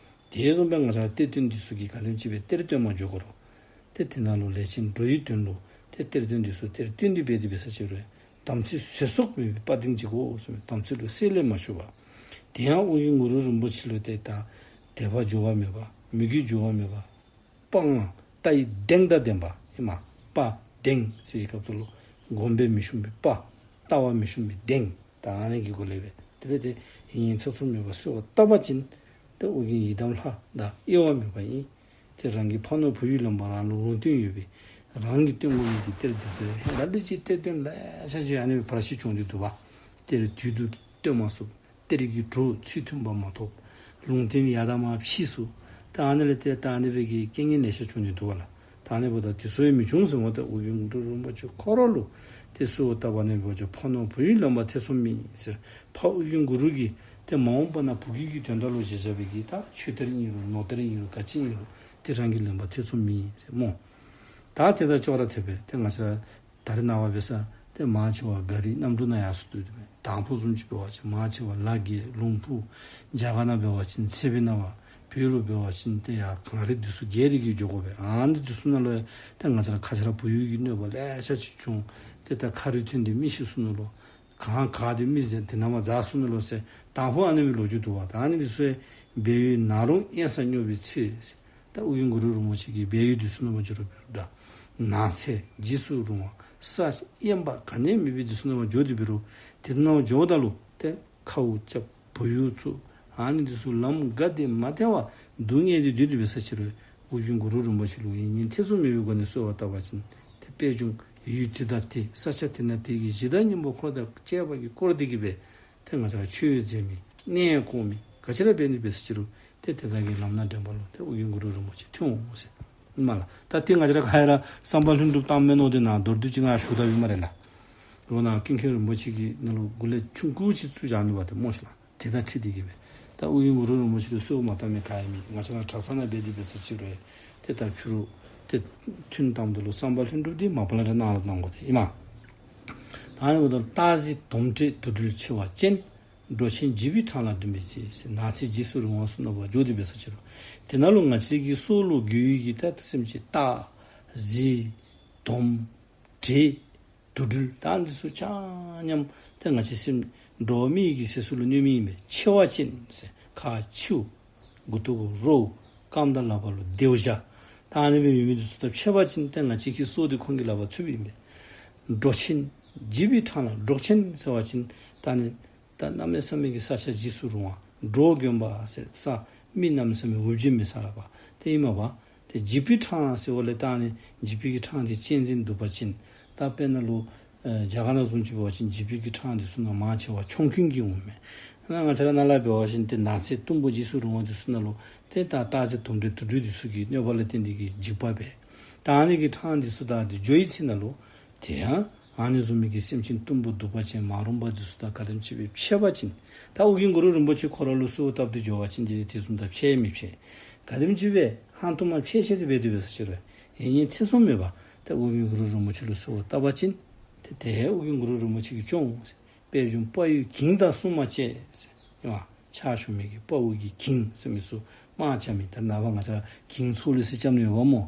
དེ་བཟུམ་སྦེ་ང་བཅས་ར་གཏེར་སྟོན་འདི་ཚུ་གིས་ག་དེམ་ཅིག་སྦེ་གཏེར་སྟོན་པར་འགྱོ་དགོ་རུང་ཏེ་དེ་ནང་ལུ་ལས་ཅན་འགྲོ་བའི་དོན་ལུ་ཏེ་གཏེར་སྟོན་འདི་ཚུ་གཏེར་སྟོན་ཏེ་འབད་དེ་འབད་ས་ཅིག་རུང་དམ་ཚིག་ཟོལ་ཟོག་མེད་པའི་དཔའ་གདིང་ཅིག་དགོ་ཟེར་མས། དམ་ཚིག་ལུ་བསྲེ་ལྷད་མ་ཞུགས་པ། དེ་ཡང་ཨོ་རྒྱན་གུ་རུ་རིན་པོ་ཆེ་ལུ་ཏེ་ད་དད་པ་འགྱུར་བ་མེད་པ། མོས་གུས་འགྱུར་བ་མེད་པ། དཔའ་ངར་ལྟ་བའི་གདེང་དང་ལྡན་པ་ཨིན་མས། དཔའ་གདེང་ཟེར་བའི་སྐབས་སུ་ལུ་གོམས་པས་མི་ཞུམ་པའི་དཔའ། ལྟ་བས་མི་ཞུམ་པའི་གདེང་། ད་ཨ་ནི་གི་སྒོ་ལས་སྦེ་དེ་ལས་ཏེ་ཡིད་གཉིས་ཐེ་ཚོམ་མེད་པར་གསོལཝ་བཏབ་པ་ཅིན་ཏེ་ཨོ་རྒྱན་ཡི་དམ་ལྷ་དང་དབྱེ་བ་མེད་པ་ཨིན། ཏེ་རང་གི་ཕ་ནོར་བུ་ཡི་ལོན་པ་རང་ལུ་ལུང་བསྟན་ཡོད་པའི་རང་གིས་སྟོན་དགོ་མི་གི་གཏེར་འདི་ཚུ་ཧེ་མ་ལས་ཅིག་གཏེར་སྟོན་ལེ་ཤ་ཅིག་ཨ་ནི་སྦེ་བར་ཆད་བྱུང་སྟེ་འདུག་པ། གཏེར་དུས་དུ་སྟོན་མ་ཚུགས། གཏེར་གྱི་གྲོགས་ཚུལ་མཐུན་པ་མ་ཐོབ། ལུང་བསྟན་ཡར་དང་མར་ཕྱིས་སུ་ད་ཨ་ནི་ལས་ཏེ་ད་ཨ་ནི་སྦེ་གི་རྐྱེན་ངན་ལེ་ཤ་བྱུང་ནི་འདུག་པ་ལགས། ད་ཨ་ནི་འབདཝ་ད་དེ་ཚུ་ཡང་མི་འབྱུང་ཟེར་མ་ད་ཨོ་རྒྱན་གུ་རུ་རིན་པོ་ཆེ་ཁོ་ར་ལུ་ཏེ་གསོལཝ་བཏབ་པ་ནི་འབད་བ་ཅིན་ཕ་ནོར་བུ་ཡི་ལོན་པ་ཐེ་ཚོམ་མེད་ཟེར། ཕ་ཨོ་རྒྱན་གུ་རུ་གིས་ཏེ་མ་འོངས་པ་ན་བུ་གུ་གི་དོན་དག་ལུ་བཞེས་བཞག་པའི་གི་ད་ཆོས་གཏེར་ཨིན་རུང་ནོར་གཏེར་ཨིན་རུང་ག་ཅི་ཨིན་རུང་ཏེ་རང་གིས་ལེན་པ་ཐེ་ཚོམ་མེད་ཟེར་སྨོ། ད་དེ་དང་ཅོག་ར་འཐདཔ་སྦེ་ཏེ་ང་བཅས་ར་ད་རེས་ནངས་པ་འབད་ས་ཏེ་མང་ཆེ་བ་ག་རི་གནམ་གྲུ་ནང་ཡར་སོང་སྟེ་འདུག་པས། དང་ཕུ་བཟུམ་ཅིག་འབད་བ་ཅིན་མང་ཆེ་བ་ལ་རྒེད་ལུང་ཕུ་རྒྱ་གར་ནང་འབད་བ་ཅིན་ཚེ་བི་ནང་བ་བོད་ལུ་འབད་བ་ཅིན་ཏེ་ཡར་གངས་རི་འདི་ཚུ་བརྒལ་ཏེ་གི་འགྱོ་དགོ་པས། ཨ་ནི་འདི་ཚུ་ནང་ལུ་ཡང་ཏེ་ང་བཅས་ར་ཁ་ཆར་བུ་ཡུག་གི་གནོད་པ་ལེ་ཤ་ཅིག་བྱུང་། ཏེ་ད་མཁའ་རུ་ཐོན་ཏེ་མི་ཤི་སོ་ནུག་ལོ། གངས་ག་ཏེ་མི་ཟེར་དེ་ནང་མར་འཛག་སོ་ནུག་ལོ་ཟེར་དང་ཕུ་ཨ་ནི་སྦེ་ལོ་རྒྱུས་འདུག་པ། ད་ཨ་ནི་འདི་ཚུ་ཡང་སྦས་ཡུལ་ནཱ་རོ་དབེན་ས་སྙོགས་པའི་ཚེ་ཟེར། ད་ཨོ་རྒྱན་གུ་རུ་རིན་པོ་ཆེ་གིས་སྦས་ཡུལ་འདི་ཚུ་ནང་མར་འགྱོ་རུང་འབད་རུང་ད་ནགས་ཚལ་འཇིགས་སུ་རུང་བ་ས་གཡན་པ་ག་ནི་ཡང་མེད་པའི་འདི་ཚུ་ནང་མར་འགྱོ་སྟེ་འབད་རུང་དེ་ནང་མར་འགྱོཝ་ད་ལུ་ཏེ་ཁཝ་རྐྱབ་བུ་ཡུག་འཚུབ་ཨ་ནི་འདི་ཚུ་ལམ་ག་དེ་མ་ཐལ་བར་སྡུག་བསྔལ་ཏེ་སྡོད་དེ་འབད་ས་ཅིག་རུང་ཨོ་རྒྱན་གུ་རུ་རིན་པོ་ཆེ་ལུ་ཡིད་གཉིས་ཐེ་ཚོམ་མེད་པའི་སྒོ་ནས་གསོལ་བ་བཏབ་པ་ཅིན་ཏེ་པད་འབྱུང་ཡུལ་དེ་དང་དེ་ས་ཆ་དེ་ན་དེ་གི་གཞི་བདག་གཉན་པོ་འཁོར་དང་བཅས་པ་གིས་བསྐོར་ཏེ་གི་སྦེ་ཏེ་ང་བཅས་ར་ཆོས་མཛད་མི་གནས་སྐོར་མི་ག་ཅི་ར་འབད་ནི་འབད་ས་ཅིག་རུང་ཏེ་དེ་དག་གི་ལམ་སྣ་འདྲེན་པ་ལུ་ཏེ་ཨོ་རྒྱན་གུ་རུ་རིན་པོ་ཆེ་ཐུགས་འོང་ཟེར་ཨིན་མས་ལགས། ད་ཏེ་ང་བཅས་ར་ག་ར་བསམ་པ་ལྷུན་གྲུབ་བཏང་མི་ནང་དེ་ནང་མདོར་བསྡུས་ཅིག་ང་ཞུ་ད་ཡི་སྨ་རེ་ལགས། ལོག་ན་ཀུན་མཁྱེན་རིན་པོ་ཆེ་གི་ནང་ལུ་འགོ་ལས་ཆུང་ཀུ་ཅིག་བཙུགས་བཞག་ནུག་པ་ཏེ་སྨོ་ཤིག་ལགས། དེ་དང་འཁྲིལ་ཏེ་གི་སྦེ་ད་ཨོ་རྒྱན་གུ་རུ་རིན་པོ་ཆེ་ལུ་གསོལ་བ་མ་བཏབ་མི་ག་ཡང་མེད། ང་བཅས་ར་གྲྭ་ཚང་ནང་འབད་དེ་འབད་ས་ཅིག་རུང་ཏེ་ད་ཕྱི་རུ་ཏེ་ཐུན་བཏངམ་ད་ལུ་བསམ་པ་ལྷུན་གྲུབ་འདི་མ་པ་ལས་ར་གནང་ལ་གནང་དགོ་དེ་ཨིན་མས། ད་ཨ་ནི་འབདཝ་ད་སྟག་གཟིག་དོམ་དྲེད་དུག་སྦྲུལ་མཆེ་བ་ཅན། འགྲོ་ཆེན་འཇིགས་པའི་འཕྲང་ལ་འགྲིམ་པའི་ཚེ་ཟེར། ནགས་ཚལ་འཇིགས་སུ་རུང་བ་ཚུ་ནང་འབད་བ་འགྱོ་སྟེ་འབད་ས་ཅིག་རུང་། དེ་ནང་ལུ་ང་བཅས་ཀྱི་སྲོག་ལུ་རྒོལ་བའི་གི་ད་སེམས་ཅན་སྟག་གཟིག་དོམ་དྲེད་དུག་སྦྲུལ་ད་འདི་ཚུ་ཆ་མཉམ་ཏེ་ང་བཅས་སེམས་འགྲོ་བ་མིའི་གི་ཚེ་སྲོག་ལུ་གནོད་མི་ཨིན་པས། མཆེ་བ་ཅན་ཟེར་ཁ་མཆེཝ་མགུ་ཏོ་གུ་རྭཝ་རྐངམ་དང་ལག་པ་ལུ་རྡེའུ་བྱ་ད་ཨ་ནི་སྦེ་ཡོད་མི་འདི་ཚུ་ད་མཆེ་བ་ཅན་ཏེ་ང་བཅས་ཀྱི་སྲོག་འདི་ཁོང་གི་ལག་པར་ཚུདཔ་ཨིན་པས། འགྲོ་ཆེན་འཇིགས་པའི་འཕྲང་ལ་འགྲོ་ཆེན་ཟེར་བ་ཅིན་ད་ནི་ད་གནམ་མེད་ས་མེད་ཀྱི་ས་ཆ་འཇིགས་སུ་རུང་བ་འགྲོ་དགོན་པ་ཟེར་ས་མི་གནམ་མེད་ས་མེད་འུ་བཟེ་མི་ས་ལ་བ་ཏེ་ཨིན་མས་པ། ཏེ་འཇིགས་པའི་འཕྲང་ཟེར་བ་ལས་ད་ནི་འཇིགས་པའི་གི་འཕྲང་འདི་གཅན་གཟན་གདུག་པ་ཅན། ད་དཔེར་ན་ལུ་ཨེ་རྒྱ་གར་ནང་བཟུམ་ཅིག་འབད་བ་ཅིན་འཇིགས་པའི་གི་འཕྲང་འདི་ཚུ་ནང་མང་ཆེ་བ་ཆོམ་རྐུན་གྱིས་འོང་མས། ད་ང་བཅས་ར་ནཱ་ལས་འབད་བ་ཅིན་ཏེ་ནགས་ཚལ་གཏུམ་པོ་འཇིགས་སུ་རུང་བ་འདི་ཚུ་ནང་ལུ་ཏེ་ད་སྟག་གཟིག་དོམ་དྲེད་དུག་སྦྲུལ་འདི་ཚུ་གི་གནོད་པ་ལས་བརྟེན་ཏེ་གི་འཇིགས་པ་འབད། ད་ཨ་ནི་གི་འཕྲང་འདི་ཚུ་ད་འདི་འགྱོ་བའི་ཚེ་ནང་ལུ་དེ་ཡང་ཨ་ནི་བཟུམ་མའི་གི་སེམས་ཅན་གཏུམ་པོ་གདུག་པ་ཅན་མ་རུངས་པ་འདི་ཚུ་དང་ག་དེམ་ཅིག་སྦེ་ཕྱད་པ་ཅིན་ད་ཨོ་རྒྱན་གུ་རུ་རིན་པོ་ཆེ་ཁོ་ར་ལུ་གསོལཝ་བཏབ་སྟེ་འགྱོ་བ་ཅིན་དེ་དེ་བཟུམ་ད་ཕྱད་མི་ཕྱད། ག་དེམ་ཅིག་སྦེ་ཧང་སྟོང་མ་ཕྱད་ཕྱད་དེ་སྦེ་དེ་སྦེ་ས་ཅིག་རུང་ཡིད་གཉིས་ཐེ་ཚོམ་མེད་པར་ཏེ་ཨོ་རྒྱན་གུ་རུ་རིན་པོ་ཆེ་ལུ་གསོལཝ་བཏབ་པ་ཅིན་ཏེ་དེ་ཨོ་རྒྱན་གུ་རུ་རིན་པོ་ཆེ་གིས་སྐྱོང་ཟེར། པད་འབྱུང་དཔའ་བོའི་གིང་དང་སྲུང་མ་བཅས་ཟེར། ཨིན་མས། ཕྱག་ཞུ་མི་གི་དཔའ་བོ་གི་གིང་ཟེར་མི་ཚུ་དམག་རྐྱབ་མི་ད་ནངས་པ་ང་བཅས་གིང་ཚོགས་གླིང་ཟེར་རྐྱབ་ནི་ཡོདཔ་སྨོ།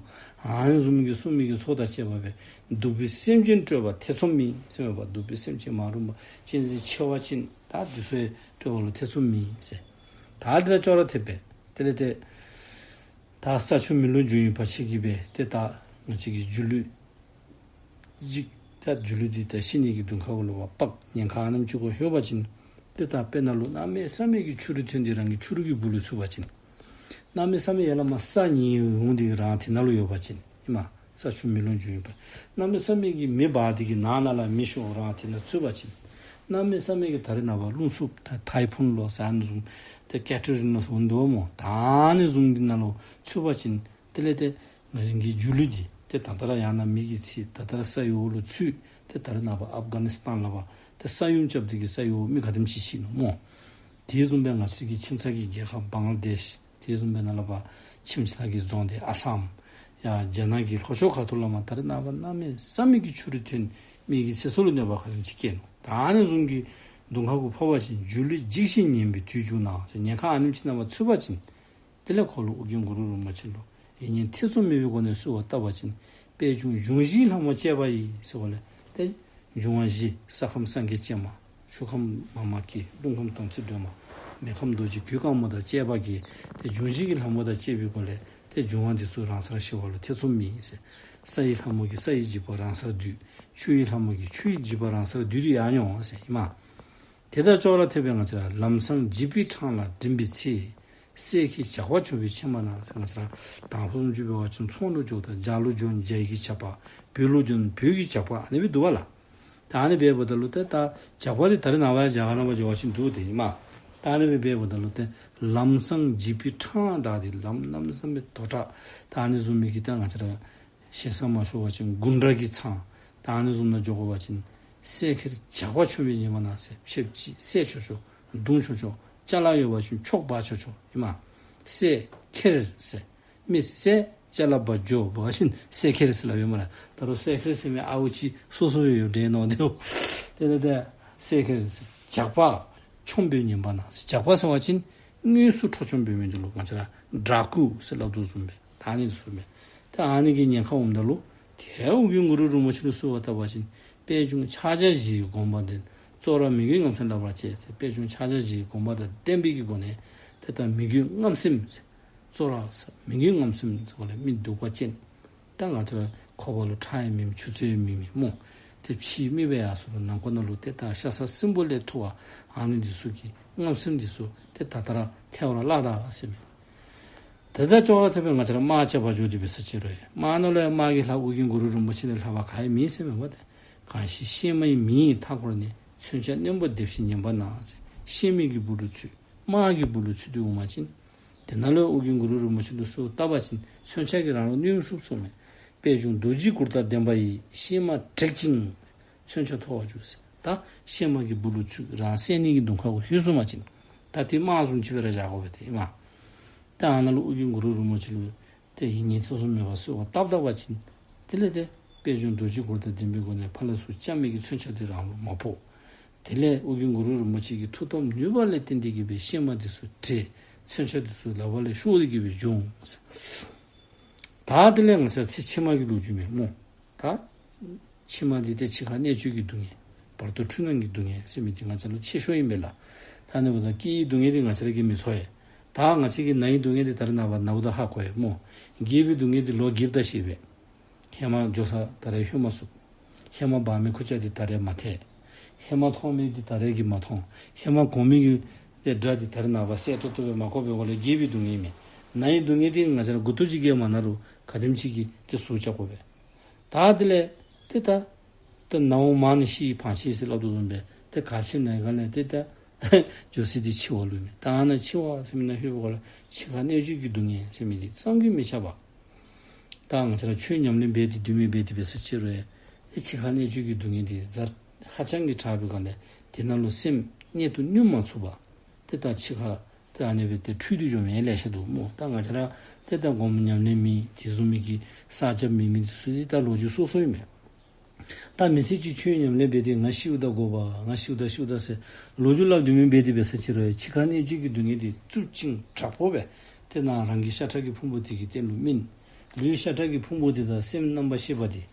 ཨ་ནི་བཟུམ་གྱི་སྲུང་མི་གི་ཚོགས་དང་བཅས་པ་སྦེ་གདུག་པའི་སེམས་ཅན་བསྐྲད་པ་ཐེ་ཚོམ་མེད་ཟེར་མས་པ། གདུག་པའི་སེམས་ཅན་མ་རུངས་པ་གཅན་གཟན་མཆེ་བ་ཅན་ད་འདི་ཚུ་ཡང་བསྐྲད་པ་ལུ་ཐེ་ཚོམ་མེད་ཟེར། ད་འདི་ལུ་ཅོག་ར་འཐདཔ་སྦེ་དེ་ལས་ཏེ་ད་ས་ཆུ་མེ་རླུང་འབྱུང་བའི་བར་ཆད་ཀྱིས་སྦེ་ཏེ་ད་ང་བཅས་ཀྱི་སྒྱུ་ལུས་འཇིག་ད་སྒྱུ་ལུས་འདི་ད་ཤི་ནི་གི་གདོང་ཁ་གུ་ལུ་བ་སྤག་ཉེན་ཁ་ཨ་ནེམ་ཅིག་གུ་ལྷོད་པ་ཅིན་ཏེ་ད་དཔེར་ན་ལུ་གནམ་མེད་ས་མེད་ཀྱི་ཆུ་རུད་ཐོན་ཏེ་རང་གི་ཆུ་རུད་ཀྱི་སྦུག་ལུ་ཚུད་པ་ཅིན་གནམ་མེད་ས་མེད་ཡར་ལས་མར་ས་ཉིལ་འོང་སྟེ་རང་དེ་ནང་ལུ་ཡོད་པ་ཅིན་ཨིན་མས། ས་ཆུ་མེ་རླུང་འབྱུང་བའི་བར་གནམ་མེད་ས་མེད་ཀྱི་མེ་འབར་ཏེ་གི་ནང་ན་ལས་མེ་ཤོར་རང་དེ་ནང་ཚུད་པ་ཅིན་གནམ་མེད་ས་མེད་ཀྱི་ད་རེས་ནངས་པ་རླུང་འཚུབ་ད་ཐའི་ཕུན་ལོ་ཟེར་ཨ་ནི་བཟུམ་ཏེ་ཀེ་ཊ་རི་ན་ཟེར་འོང་དོ་སྨོ། ད་ཨ་ནི་བཟུམ་གྱི་ནང་ལུ་ཚུད་པ་ཅིན་དེ་ལས་ཏེ་ང་རང་གི་སྒྱུ་ལུས་འདི་ཏེ་ད་ལྟོ་ར་ཡང་ན་མེ་གིས་འཚིག། ད་ལྟོ་ར་ས་ཡི་འོག་ལུ་ཚུད། ཏེ་ད་རེས་ནངས་པ་ཨབ་གྷ་ནི་སི་ཐན་ལས་ཕར་ཏེ་ས་ཡོམ་རྐྱབ་སྟེ་གི་ས་ཡི་འོག་མི་ག་དེམ་ཅིག་ཤི་ནུག་སྨོ། དེ་བཟུམ་སྦེ་ང་བཅས་ཀྱི་ཁྱིམ་ཚང་གི་རྒྱལ་ཁབ་བང་ལ་དེཤ། དེ་བཟུམ་སྦེ་ནཱ་ལས་ཕར་ཁྱིམ་ཚང་གི་རྫོང་སྡེ་ཨ་སམ་ཡང་རྒྱ་ནག་གི་ལྷོ་ཕྱོགས་ཁ་ཐུག་ལས་མར་ད་རེས་ནངས་པ་གནམ་མེད་ས་མེད་ཀྱི་ཆུ་རུད་ཐོན་མི་གི་ཚེ་སྲོག་ལུ་གནོད་པ་ག་དེམ་ཅིག་བཀལ་ནུག། ད་ཨ་ནི་བཟུམ་གྱི་གདོང་ཁ་གུ་ཕོག་པ་ཅིན་སྒྱུ་ལུས་འཇིགས་ཤིང་ཉེན་པའི་དུས་འགྱུར་ན་ཟེར་ཉེན་ཁ་ཨ་ནེམ་ཅིག་ནང་མར་ཚུད་པ་ཅིན་དེ་ལས་ཁོ་ལུ་ཨོ་རྒྱན་གུ་རུ་རིན་པོ་ཆེ་ལུ་ཡིད་གཉིས་ཐེ་ཚོམ་མེད་པའི་སྒོ་ནས་གསོལ་བ་བཏབ་པ་ཅིན་པད་འབྱུང་འབྱུང་བཞིའི་ལྷ་མོ་བཅས་པ་ཡིས་ཟེར་གོ་ལས་ཏེ་འབྱུང་བ་བཞི་ས་ཁམས་སངས་རྒྱས་སྤྱན་མ། ཆུ་ཁམས་མཱ་མ་ཀི། རླུང་ཁམས་དམ་ཚིག་སྒྲོལ་མ། མེ་ཁམས་རྡོ་རྗེ་གོས་དཀར་མོ་དང་བཅས་པ་གིས་ཏེ་འབྱུང་བཞི་གི་ལྷ་མོ་དང་བཅས་པའི་སྒོ་ལས་ཏེ་འབྱུང་བ་འདི་ཚུ་རང་སར་ཞི་བ་ལུ་ཐེ་ཚོམ་མེད་ཟེར། ས་ཡི་ལྷ་མོ་གིས་ས་ཡི་འཇིགས་པ་རང་སར་སྡུད། ཆུ་ཡི་ལྷ་མོ་གིས་ཆུ་ཡི་འཇིགས་པ་རང་སར་སྡུད་དེ་ཡར་འགྱོ་འོང་ཟེར་ཨིན་མས། དེ་དང་ཅོག་ར་འཐདཔ་སྦེ་ང་བཅས་ར་ལམ་སྲང་འཇིགས་པའི་འཕྲང་ལ་འགྲིམ་པའི་ཚེ། སྲས་ཁྱེད་ཇག་པ་འཕྱོག་པའི་ཕྱེ་མ་ན་ཟེར། ང་བཅས་ར་དང་ཕུ་བཟུམ་ཅིག་འབད་བ་ཅིན་ཚོང་ལུ་འགྱོཝ་ད་ཇག་ལུ་འགྱོ་ན་ཇག་གི་ཇག་པ། བོད་ལུ་འགྱོ་ན་བོད་ཀྱི་ཇག་པ་ཨ་ནི་སྦེ་འདུག་པ་ལགས། ད་ཨ་ནི་སྦེ་འབདཝ་ད་ལུ་ཏེ་ད་ཇག་པ་འདི་ད་རེས་ནངས་པ་ཡང་རྒྱ་གར་ནང་ཕར་འགྱོ་བ་ཅིན་འདུག་སྟེ་ཨིན་མས། ད་ཨ་ནི་སྦེ་འབདཝ་ད་ལུ་ཏེ་ལམ་སྲང་འཇིགས་པའི་འཕྲང་དག་འདི་ལམ་གནམ་མེད་ས་མེད་དོག་དྲགས་ད་ཨ་ནི་བཟུམ་མའི་གི་ད་ང་བཅས་ར་ཞེ་ས་མ་ཤོར་བ་ཅིན་དགུང་གྲངས་ཀྱི་ཚང་ད་ཨ་ནི་བཟུམ་ནང་འགྱོ་དགོ་པ་ཅིན་སྲས་ཁྱེད་ཇག་པ་འཕྱོག་པའི་ཉི་མ་ན་ཟེར། ཕྱེདཔ་ཅིག་སྲས་འཕྱོག་འཕྱོག་མདུང་འཕྱོག་འཕྱོག་ཅ་ལ་ཡོད་པ་ཅིན་འཕྱོག་འབག་འཕྱོག་འཕྱོག་ཨིན་མས། སྲས་ཁྱེད་ཟེར་མི་སྲས་ཅ་ལ་འབག་འགྱོ་འབད་བ་ཅིན་སྲས་ཁྱེད་ཟེར་སླབ་ཨིན་མས་ལགས། ད་རུང་སྲས་ཁྱེད་ཟེར་མི་ཨརཝ་ཅིག་སོ་སོ་ཡོད་འདྲས་མནོ་སྟེ། དེ་ལས་ཏེ་སྲས་ཁྱེད་ཟེར་ཇག་པ་འཕྱོག་པའི་ཉི་མ་ན་ཟེར། ཇག་པ་ཟེར་བ་ཅིན་དངོས་སུ་འཕྲོག་བཅོམ་འབད་མི་འདི་ལུ་ང་བཅས་ར་ཌཱ་ཀུ་ཟེར་སླབ་དོ་བཟུམ་སྦེ་ད་ཨ་ནི་ཚུ་མས། ད་ཨ་ནི་གི་ཉེན་ཁ་འོངམ་ད་ལུ་ཏེ་ཨོ་རྒྱན་གུ་རུ་རིན་པོ་ཆེ་ལུ་གསོལ་བ་བཏབ་པ་ཅིན་པད་འབྱུང་ཕྱག་རྒྱ་བཞིའི་དགོངས་པ་ལྡན། ཙོ་ར་མི་མགོའི་རྔམ་སེམས་བརླག་པར་བྱེད་ཟེར། པད་འབྱུང་ཕྱག་རྒྱ་བཞིའི་དགོངས་པ་དང་ལྡན་པའི་གི་སྒོ་ནས་ཏེ་ད་མི་མགོའི་རྔམ་སེམས་ཟེར། ཙོ་ར་ཟེར་མི་མགོའི་རྔམ་སེམས་ཟེར་བ་ལས་མི་གདུག་པ་ཅན། ད་ང་བཅས་ར་ཁོག་པ་ལུ་ཁྲག་ཡང་མེད་མི་ཆུ་ཚོད་ཡང་མེད་མི་སྨོ། ཏེ་ཕྱིའི་མི་སྦེ་ཡར་སོང་རུང་ནང་ཁོག་ནང་ལུ་ཏེ་ད་ཤ་ཟ་སྲིན་པོ་ལས་ཐུ་བ་ཨ་ནི་འདི་ཚུ་གི་རྔམ་སེམས་འདི་ཚུ་ཏེ་ད་ལྟོ་ར་ཐལ་བར་བརླག་ད་ཟེར་མས། དེ་དང་ཅོག་ར་འཐདཔ་སྦེ་ང་བཅས་ར་དམག་རྐྱབ་པར་འགྱོ་སྟེ་འབད་ས་ཅིག་རུང་ཡང་དམག་ནང་ལུ་ཡང་དམག་གི་ལྷ་ཨོ་རྒྱན་གུ་རུ་རིན་པོ་ཆེ་ལས་ལྷག་པ་ག་ཡང་མེད་ཟེར་མས་པ་ཏེ། གང་ཞིག་གཤེད་མའི་མིང་ཡིས་མཐའ་བསྐོར་ནས། མཚོན་ཆ་རྣོན་པོ་འདེབས་ཤིང་ཉེན་པ་ན་ཟེར། གཤེད་མའི་གི་སྦུག་ལུ་ཚུད་དམག་གི་སྦུག་ལུ་ཚུད་དེ་འོང་པ་ཅིན་དེ་ནང་ལུ་ཨོ་རྒྱན་གུ་རུ་རིན་པོ་ཆེ་ལུ་གསོལ་བ་བཏབ་པ་ཅིན་མཚོན་ཆ་གིས་རང་ལུ་གནོན་ཚུགས་གསུངས་མས། པད་འབྱུང་རྡོ་རྗེའི་གུར་དང་ལྡན་པ་ཡིས། གཤེད་མ་བྲེག་ཅིང་མཚོན་ཆ་ཐོགས་པར་འགྱུར་ཟེར། ད་གཤེད་མ་གི་སྦུག་ལུ་ཚུད་རང་བསད་ནི་གི་གདོང་ཁ་གུ་ལྷོད་སོང་པ་ཅིན་ད་ཏེ་དམག་བཟུམ་ཅིག་སྦེ་ར་བཞག་དགོ་པས་ཏེ་ཨིན་མས། ད་ཨ་ནཱ་ལུ་ཨོ་རྒྱན་གུ་རུ་རིན་པོ་ཆེ་ལུ་ཏེ་ཡིད་གཉིས་ཐེ་ཚོམ་མེད་པར་གསོལ་བ་བཏབ་བཏབ་པ་ཅིན་དེ་ལས་ཏེ་པད་འབྱུང་རྡོ་རྗེའི་གུར་དང་ལྡན་པའི་སྒོ་ནས་ཕར་ལས་ཚུར་རྐྱབ་མི་གི་མཚོན་ཆ་འདི་རང་ལུ་མ་ཕོག། དེ་ལས་ཨོ་རྒྱན་གུ་རུ་རིན་པོ་ཆེ་གི་མཐུ་སྟོབས་ནུས་པ་ལས་བརྟེན་ཏེ་གི་སྦེ་གཤེད་མ་འདི་ཚུ་བྲེད། མཚོན་ཆ་འདི་ཚུ་ལག་པ་ལས་ཤོར་ཏེ་གི་སྦེ་བྱུང་ཟེར། ད་དེ་ལས་ང་བཅས་ཚེ་ཕྱི་མ་གི་ལོ་རྒྱུས་མས་སྨོ། ད་ཕྱི་མ་འདི་ཏེ་འཆི་ཁ་གནད་གཅོད་ཀྱི་སྡུག་བསྔལ། བར་དོ་འཁྲུལ་སྣང་གི་སྡུག་བསྔལ་ཟེར་མི་འདི་ང་བཅས་ལུ་ཆེ་ཤོས་ཨིན་པས་ལགས། ད་ཨ་ནི་འབདཝ་ད་སྐྱེ་བའི་སྡུག་བསྔལ་འདི་ང་བཅས་ར་གིས་མི་ཚོར་ཡ། ད་ང་བཅས་ཀྱིས་ན་བའི་སྡུག་བསྔལ་འདི་ད་རེས་ནངས་པ་ནཝ་ད་ཧ་གོ་ཡི་སྨོ། རྒས་པའི་སྡུག་བསྔལ་འདི་ལོ་རྒསཔ་ད་ཤེས་པས། ཧེ་མ་འགྱོ་ས་ད་རེས་ལྷོད་མ་ཚུགས། ཧེ་མ་བག་མའི་ཁུར་ཆ་འདི་ད་རེས་མ་ཐེག། ཧེ་མ་མཐོང་མི་འདི་ད་རེས་ཀྱི་མ་མཐོང་། ཧེ་མ་གོ་མི་གི་ཏེ་སྒྲ་འདི་ད་རེས་ནངས་པ་གསལ་ཏོག་ཏོ་སྦེ་མ་གོ་བའི་སྒོ་ལས་རྒས་པའི་སྡུག་བསྔལ་མས། ན་བའི་སྡུག་བསྔལ་འདི་ང་བཅས་ར་མགུ་ཏོ་ཅིག་རྒས་མ་ན་རུང་ག་དེམ་ཅིག་གིས་ཏེ་ཟུག་རྐྱབ་དགོ་པས། ད་དེ་ལས་ཏེ་ད་ཏེ་ནཝ་མང་ནི་ཤི་ཡི་བང་ཆེན་ཟེར་སླབ་དོ་བཟུམ་སྦེ་ཏེ་ག་ཅི་ན་ག་ལས་ཏེ་ད་འགྱོ་ས་འདི་འཆི་བ་ལུ་མས། ད་ཨ་ནཱ་འཆི་བ་ཟེར་མི་ནང་ལྷོད་པའི་སྒོ་ལས་འཆི་ཁ་གནད་གཅོད་ཀྱི་སྡུག་བསྔལ་ཟེར་མི་འདི་བསམ་གྱིས་མི་ཁྱབ་པ། ད་ང་བཅས་ར་ཆོས་ཉམས་ལེན་འབད་དེ་སྡོད་མི་འབད་དེ་འབད་ས་ཅིག་རུང་ཡང་ཏེ་འཆི་ཁ་གནད་གཅོད་ཀྱི་སྡུག་བསྔལ་འདི་ཛ་ཧ་ཅང་གི་དྲག་པའི་སྒང་ལས་དེ་ནང་ལུ་སེམས་གནད་དུ་བསྣུན་མ་ཚུགས་པར་ཏེ་ད་འཆི་ཁ་ཏེ་ཨ་ནི་སྦེ་ཏེ་འཁྲུལ་ཏེ་འགྱོ་མི་ལེ་ཤ་འདུག་སྨོ། ད་ང་བཅས་ར་ཏེ་ད་སྒོམ་ཉམས་ལེན་མེད། དེ་བཟུམ་མའི་གི་བསགས་རྒྱབ་མེད་མི་འདི་ཚུ་ཏེ་ད་ལོ་རྒྱུས་སོ་སོ་ཨིན་མས། ད་མི་ཚེ་གཅིག་ཆོས་ཉམས་ལེན་འབད་དེ་ང་ཤིཝ་ད་དགོ་པ། ང་ཤིཝ་ད་ཤིཝ་ད་ཟེར་ལོ་རྒྱུས་སླབ་སྡོད་མི་འབད་དེ་འབད་ས་ཅིག་རུང་ཡང་འཆི་ཁ་གནད་གཅོད་ཀྱི་སྡུག་བསྔལ་འདི་རྩུབ་ཅིང་དྲག་པོ་སྦེ་ཏེ་ནཱ་རང་གི་ཤ་ཁྲག་གི་ཕུང་པོ་འདི་གི་སྟེང་ལུ་སྨིན། ལུས་ཤ་ཁྲག་གི་ཕུང་པོ་འདི་དང་སེམས་རྣམ་པར་ཤེས་པ་འདི།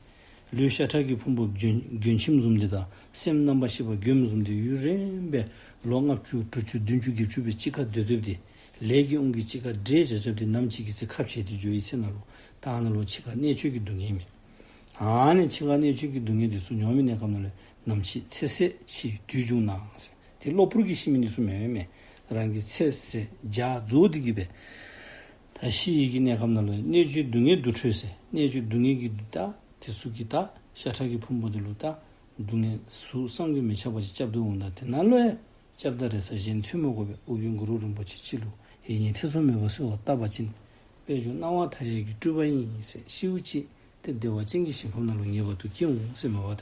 ལུས་ཤ་ཁྲག་གི་ཕུང་པོ་མགྲོན་མགྲོན་ཁྱིམ་བཟུམ་འདི་དང་སེམས་རྣམ་པར་ཤེས་པ་མགྲོནམ་བཟུམ་འདི་ཡུན་རིངམོ་སྦེ་ལོ་ལྔ་བཅུ་དྲུག་ཅུ་བདུན་ཅུ་བརྒྱད་ཅུ་སྦེ་གཅིག་ཁར་སྡོད་སྡོདཔ་འདི་ལས་ཀྱི་དབང་གིས་གཅིག་ཁར་འདྲེས་བཞག་བཞགཔ་འདི་ནམ་ཅིག་གི་ཚེ་ཁ་བྱལ་ཏེ་འགྱོ་བའི་ཚེ་ནང་ལུ་ད་ཨ་ནཱ་ལུ་འཆི་ཁ་གནད་གཅོད་ཀྱི་སྡུག་བསྔལ་མས། ཨ་ནི་འཆི་ཁ་གནད་གཅོད་ཀྱི་སྡུག་བསྔལ་འདི་ཚུ་མྱོང་མི་གནས་སྐབས་ནང་ལུ་ནམ་འཆི་ཚེ་ཟད་འཆི་དུས་འབྱུང་ན་ཟེར། ཏེ་གློ་བུར་གྱིས་ཤི་མི་འདི་ཚུ་མེན་མས། རང་གི་ཚེ་ཟད་རྒྱ་རྫོགས་ཏེ་གི་སྦེ་ད་ཤི་ཡི་གི་གནས་སྐབས་ནང་ལུ་གནད་གཅོད་སྡུག་བསྔལ་དུར་ཁྲོད་ཟེར། གནད་གཅོད་སྡུག་བསྔལ་གྱི་ད་དེ་ཚུ་གིས་ད་ཤ་ཁྲག་གི་ཕུང་པོ་འདི་ལུ་ད་སྡུག་བསྔལ་ཟུག་བསམ་གྱིས་མི་ཁྱབ་པ་ཅིག་རྐྱབ་སྡོད་འོང་། ད་དེ་ནང་ལུ་ཡང་སྐྱབས་དང་རེ་ས་གཞན་འཚོལ་མི་དགོ་པས། ཨོ་རྒྱན་གུ་རུ་རིན་པོ་ཆེ་གཅིག་ལུ་ཡིད་གཉིས་ཐེ་ཚོམ་མེད་པར་གསོལ་བ་བཏབ་པ་ཅིན་དཔལ་འབྱོར་སྣང་བ་མཐའ་ཡས་ཀྱི་སྤྲུལ་པ་ཨིན་ཟེར། ཤིཝ་ཅིག་ཏེ་བདེ་བ་ཅན་གྱི་ཞིང་ཁམས་ནང་ལུ་ངེས་པར་དུ་སྐྱེ་འོང་ཟེར་མས་པ་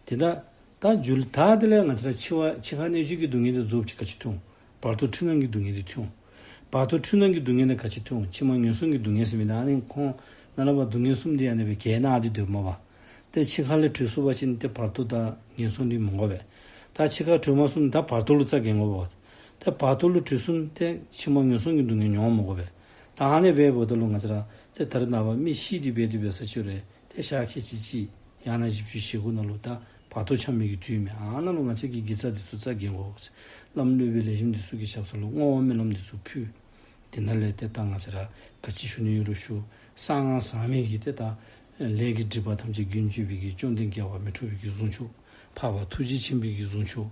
ཏེ། དེ་ད་ད་འགྱུར་ད་དེ་ལས་ང་བཅས་ར་འཆི་བ་འཆི་ཁ་གནད་གཅོད་ཀྱི་སྡུག་བསྔལ་འདི་རྫོགསཔ་ཅིག་ག་ཅི་ཐོན་འོང་། བར་དོ་འཁྲུལ་སྣང་གི་སྡུག་བསྔལ་འདི་ཐོན་འོང་། བར་དོ་འཁྲུལ་སྣང་གི་སྡུག་བསྔལ་འདི་ག་ཅི་ཐོན་འོང་། ཕྱི་མ་ངན་སོང་གི་སྡུག་བསྔལ་ཟེར་མི་འདི་ཨ་ནི་ཁོང་ནཱ་ལས་ཕར་སྡུག་བསྔལ་གསུམ་འདི་ཨ་ནི་སྦེ་གྱེས་ནང་འདི་སྡོདཔ་མས་པ། ཏེ་འཆི་ཁ་ལས་གྲོལ་ཚུགས་པ་ཅིན་ཏེ་བར་དོ་དང་ངན་སོང་འདི་མི་དགོ་པས། ད་འཆི་ཁ་གྲོལ་མ་ཚུགས་ན་ད་བར་དོ་ལུ་རྩ་འགེངས་དགོ་པས། ཏེ་བར་དོ་ལུ་གྲོལ་ཚུགས་ན་ཏེ་ཕྱི་མ་ངན་སོང་གི་སྡུག་བསྔལ་མྱོང་མི་དགོ་པས། ད་ཨ་ནི་སྦེ་འབདཝ་ད་ལུ་ང་བཅས་ར་ཏེ་ད་རེས་ནངས་པ་མི་ཤི་སྟེ་འབད་དེ་འབད་ས་ཅིག་རུང་ཏེ་ཞག་ཁལ་གཅིག་གཅིག་ཡང་ན་བཞི་བཅུ་ཞེ་དགུ་ནང་ལུ་ད་བར་དོ་འཁྱམས་མི་གི་དུས་མས། ཨ་ནཱ་ལུ་ང་བཅས་ཀྱིས་དགེ་རྩ་འདི་ཚུ་རྩ་འགེངས་དགོ་ཟེར། བླམ་སློབ་དཔོན་ལེགས་ཤོམ་འདི་ཚུ་གི་ཞབས་ས་ལུ་བསྔོ་བ་སྨོན་ལམ་འདི་ཚུ་ཕུལ། དེ་ནང་ལས་ཏེ་ད་ང་བཅས་ར་ག་ཅི་ཞུ་ནི་ཡོད་རུང་ཞུ། གསང་སྔགས་ཟབ་མོའི་གི་ཏེ་ད་ལས་ཀྱི་སྒྲིབ་པ་ཐམས་ཅད་རྒྱུན་གཅོད་པའི་གི་བཅོམ་ལྡན་རྒྱལ་བ་མི་འཁྲུགས་པའི་གི་གཟུངས་མཆོག། འཕགས་པ་ཐུགས་རྗེ་ཆེན་པོའི་གི་གཟུངས་མཆོག།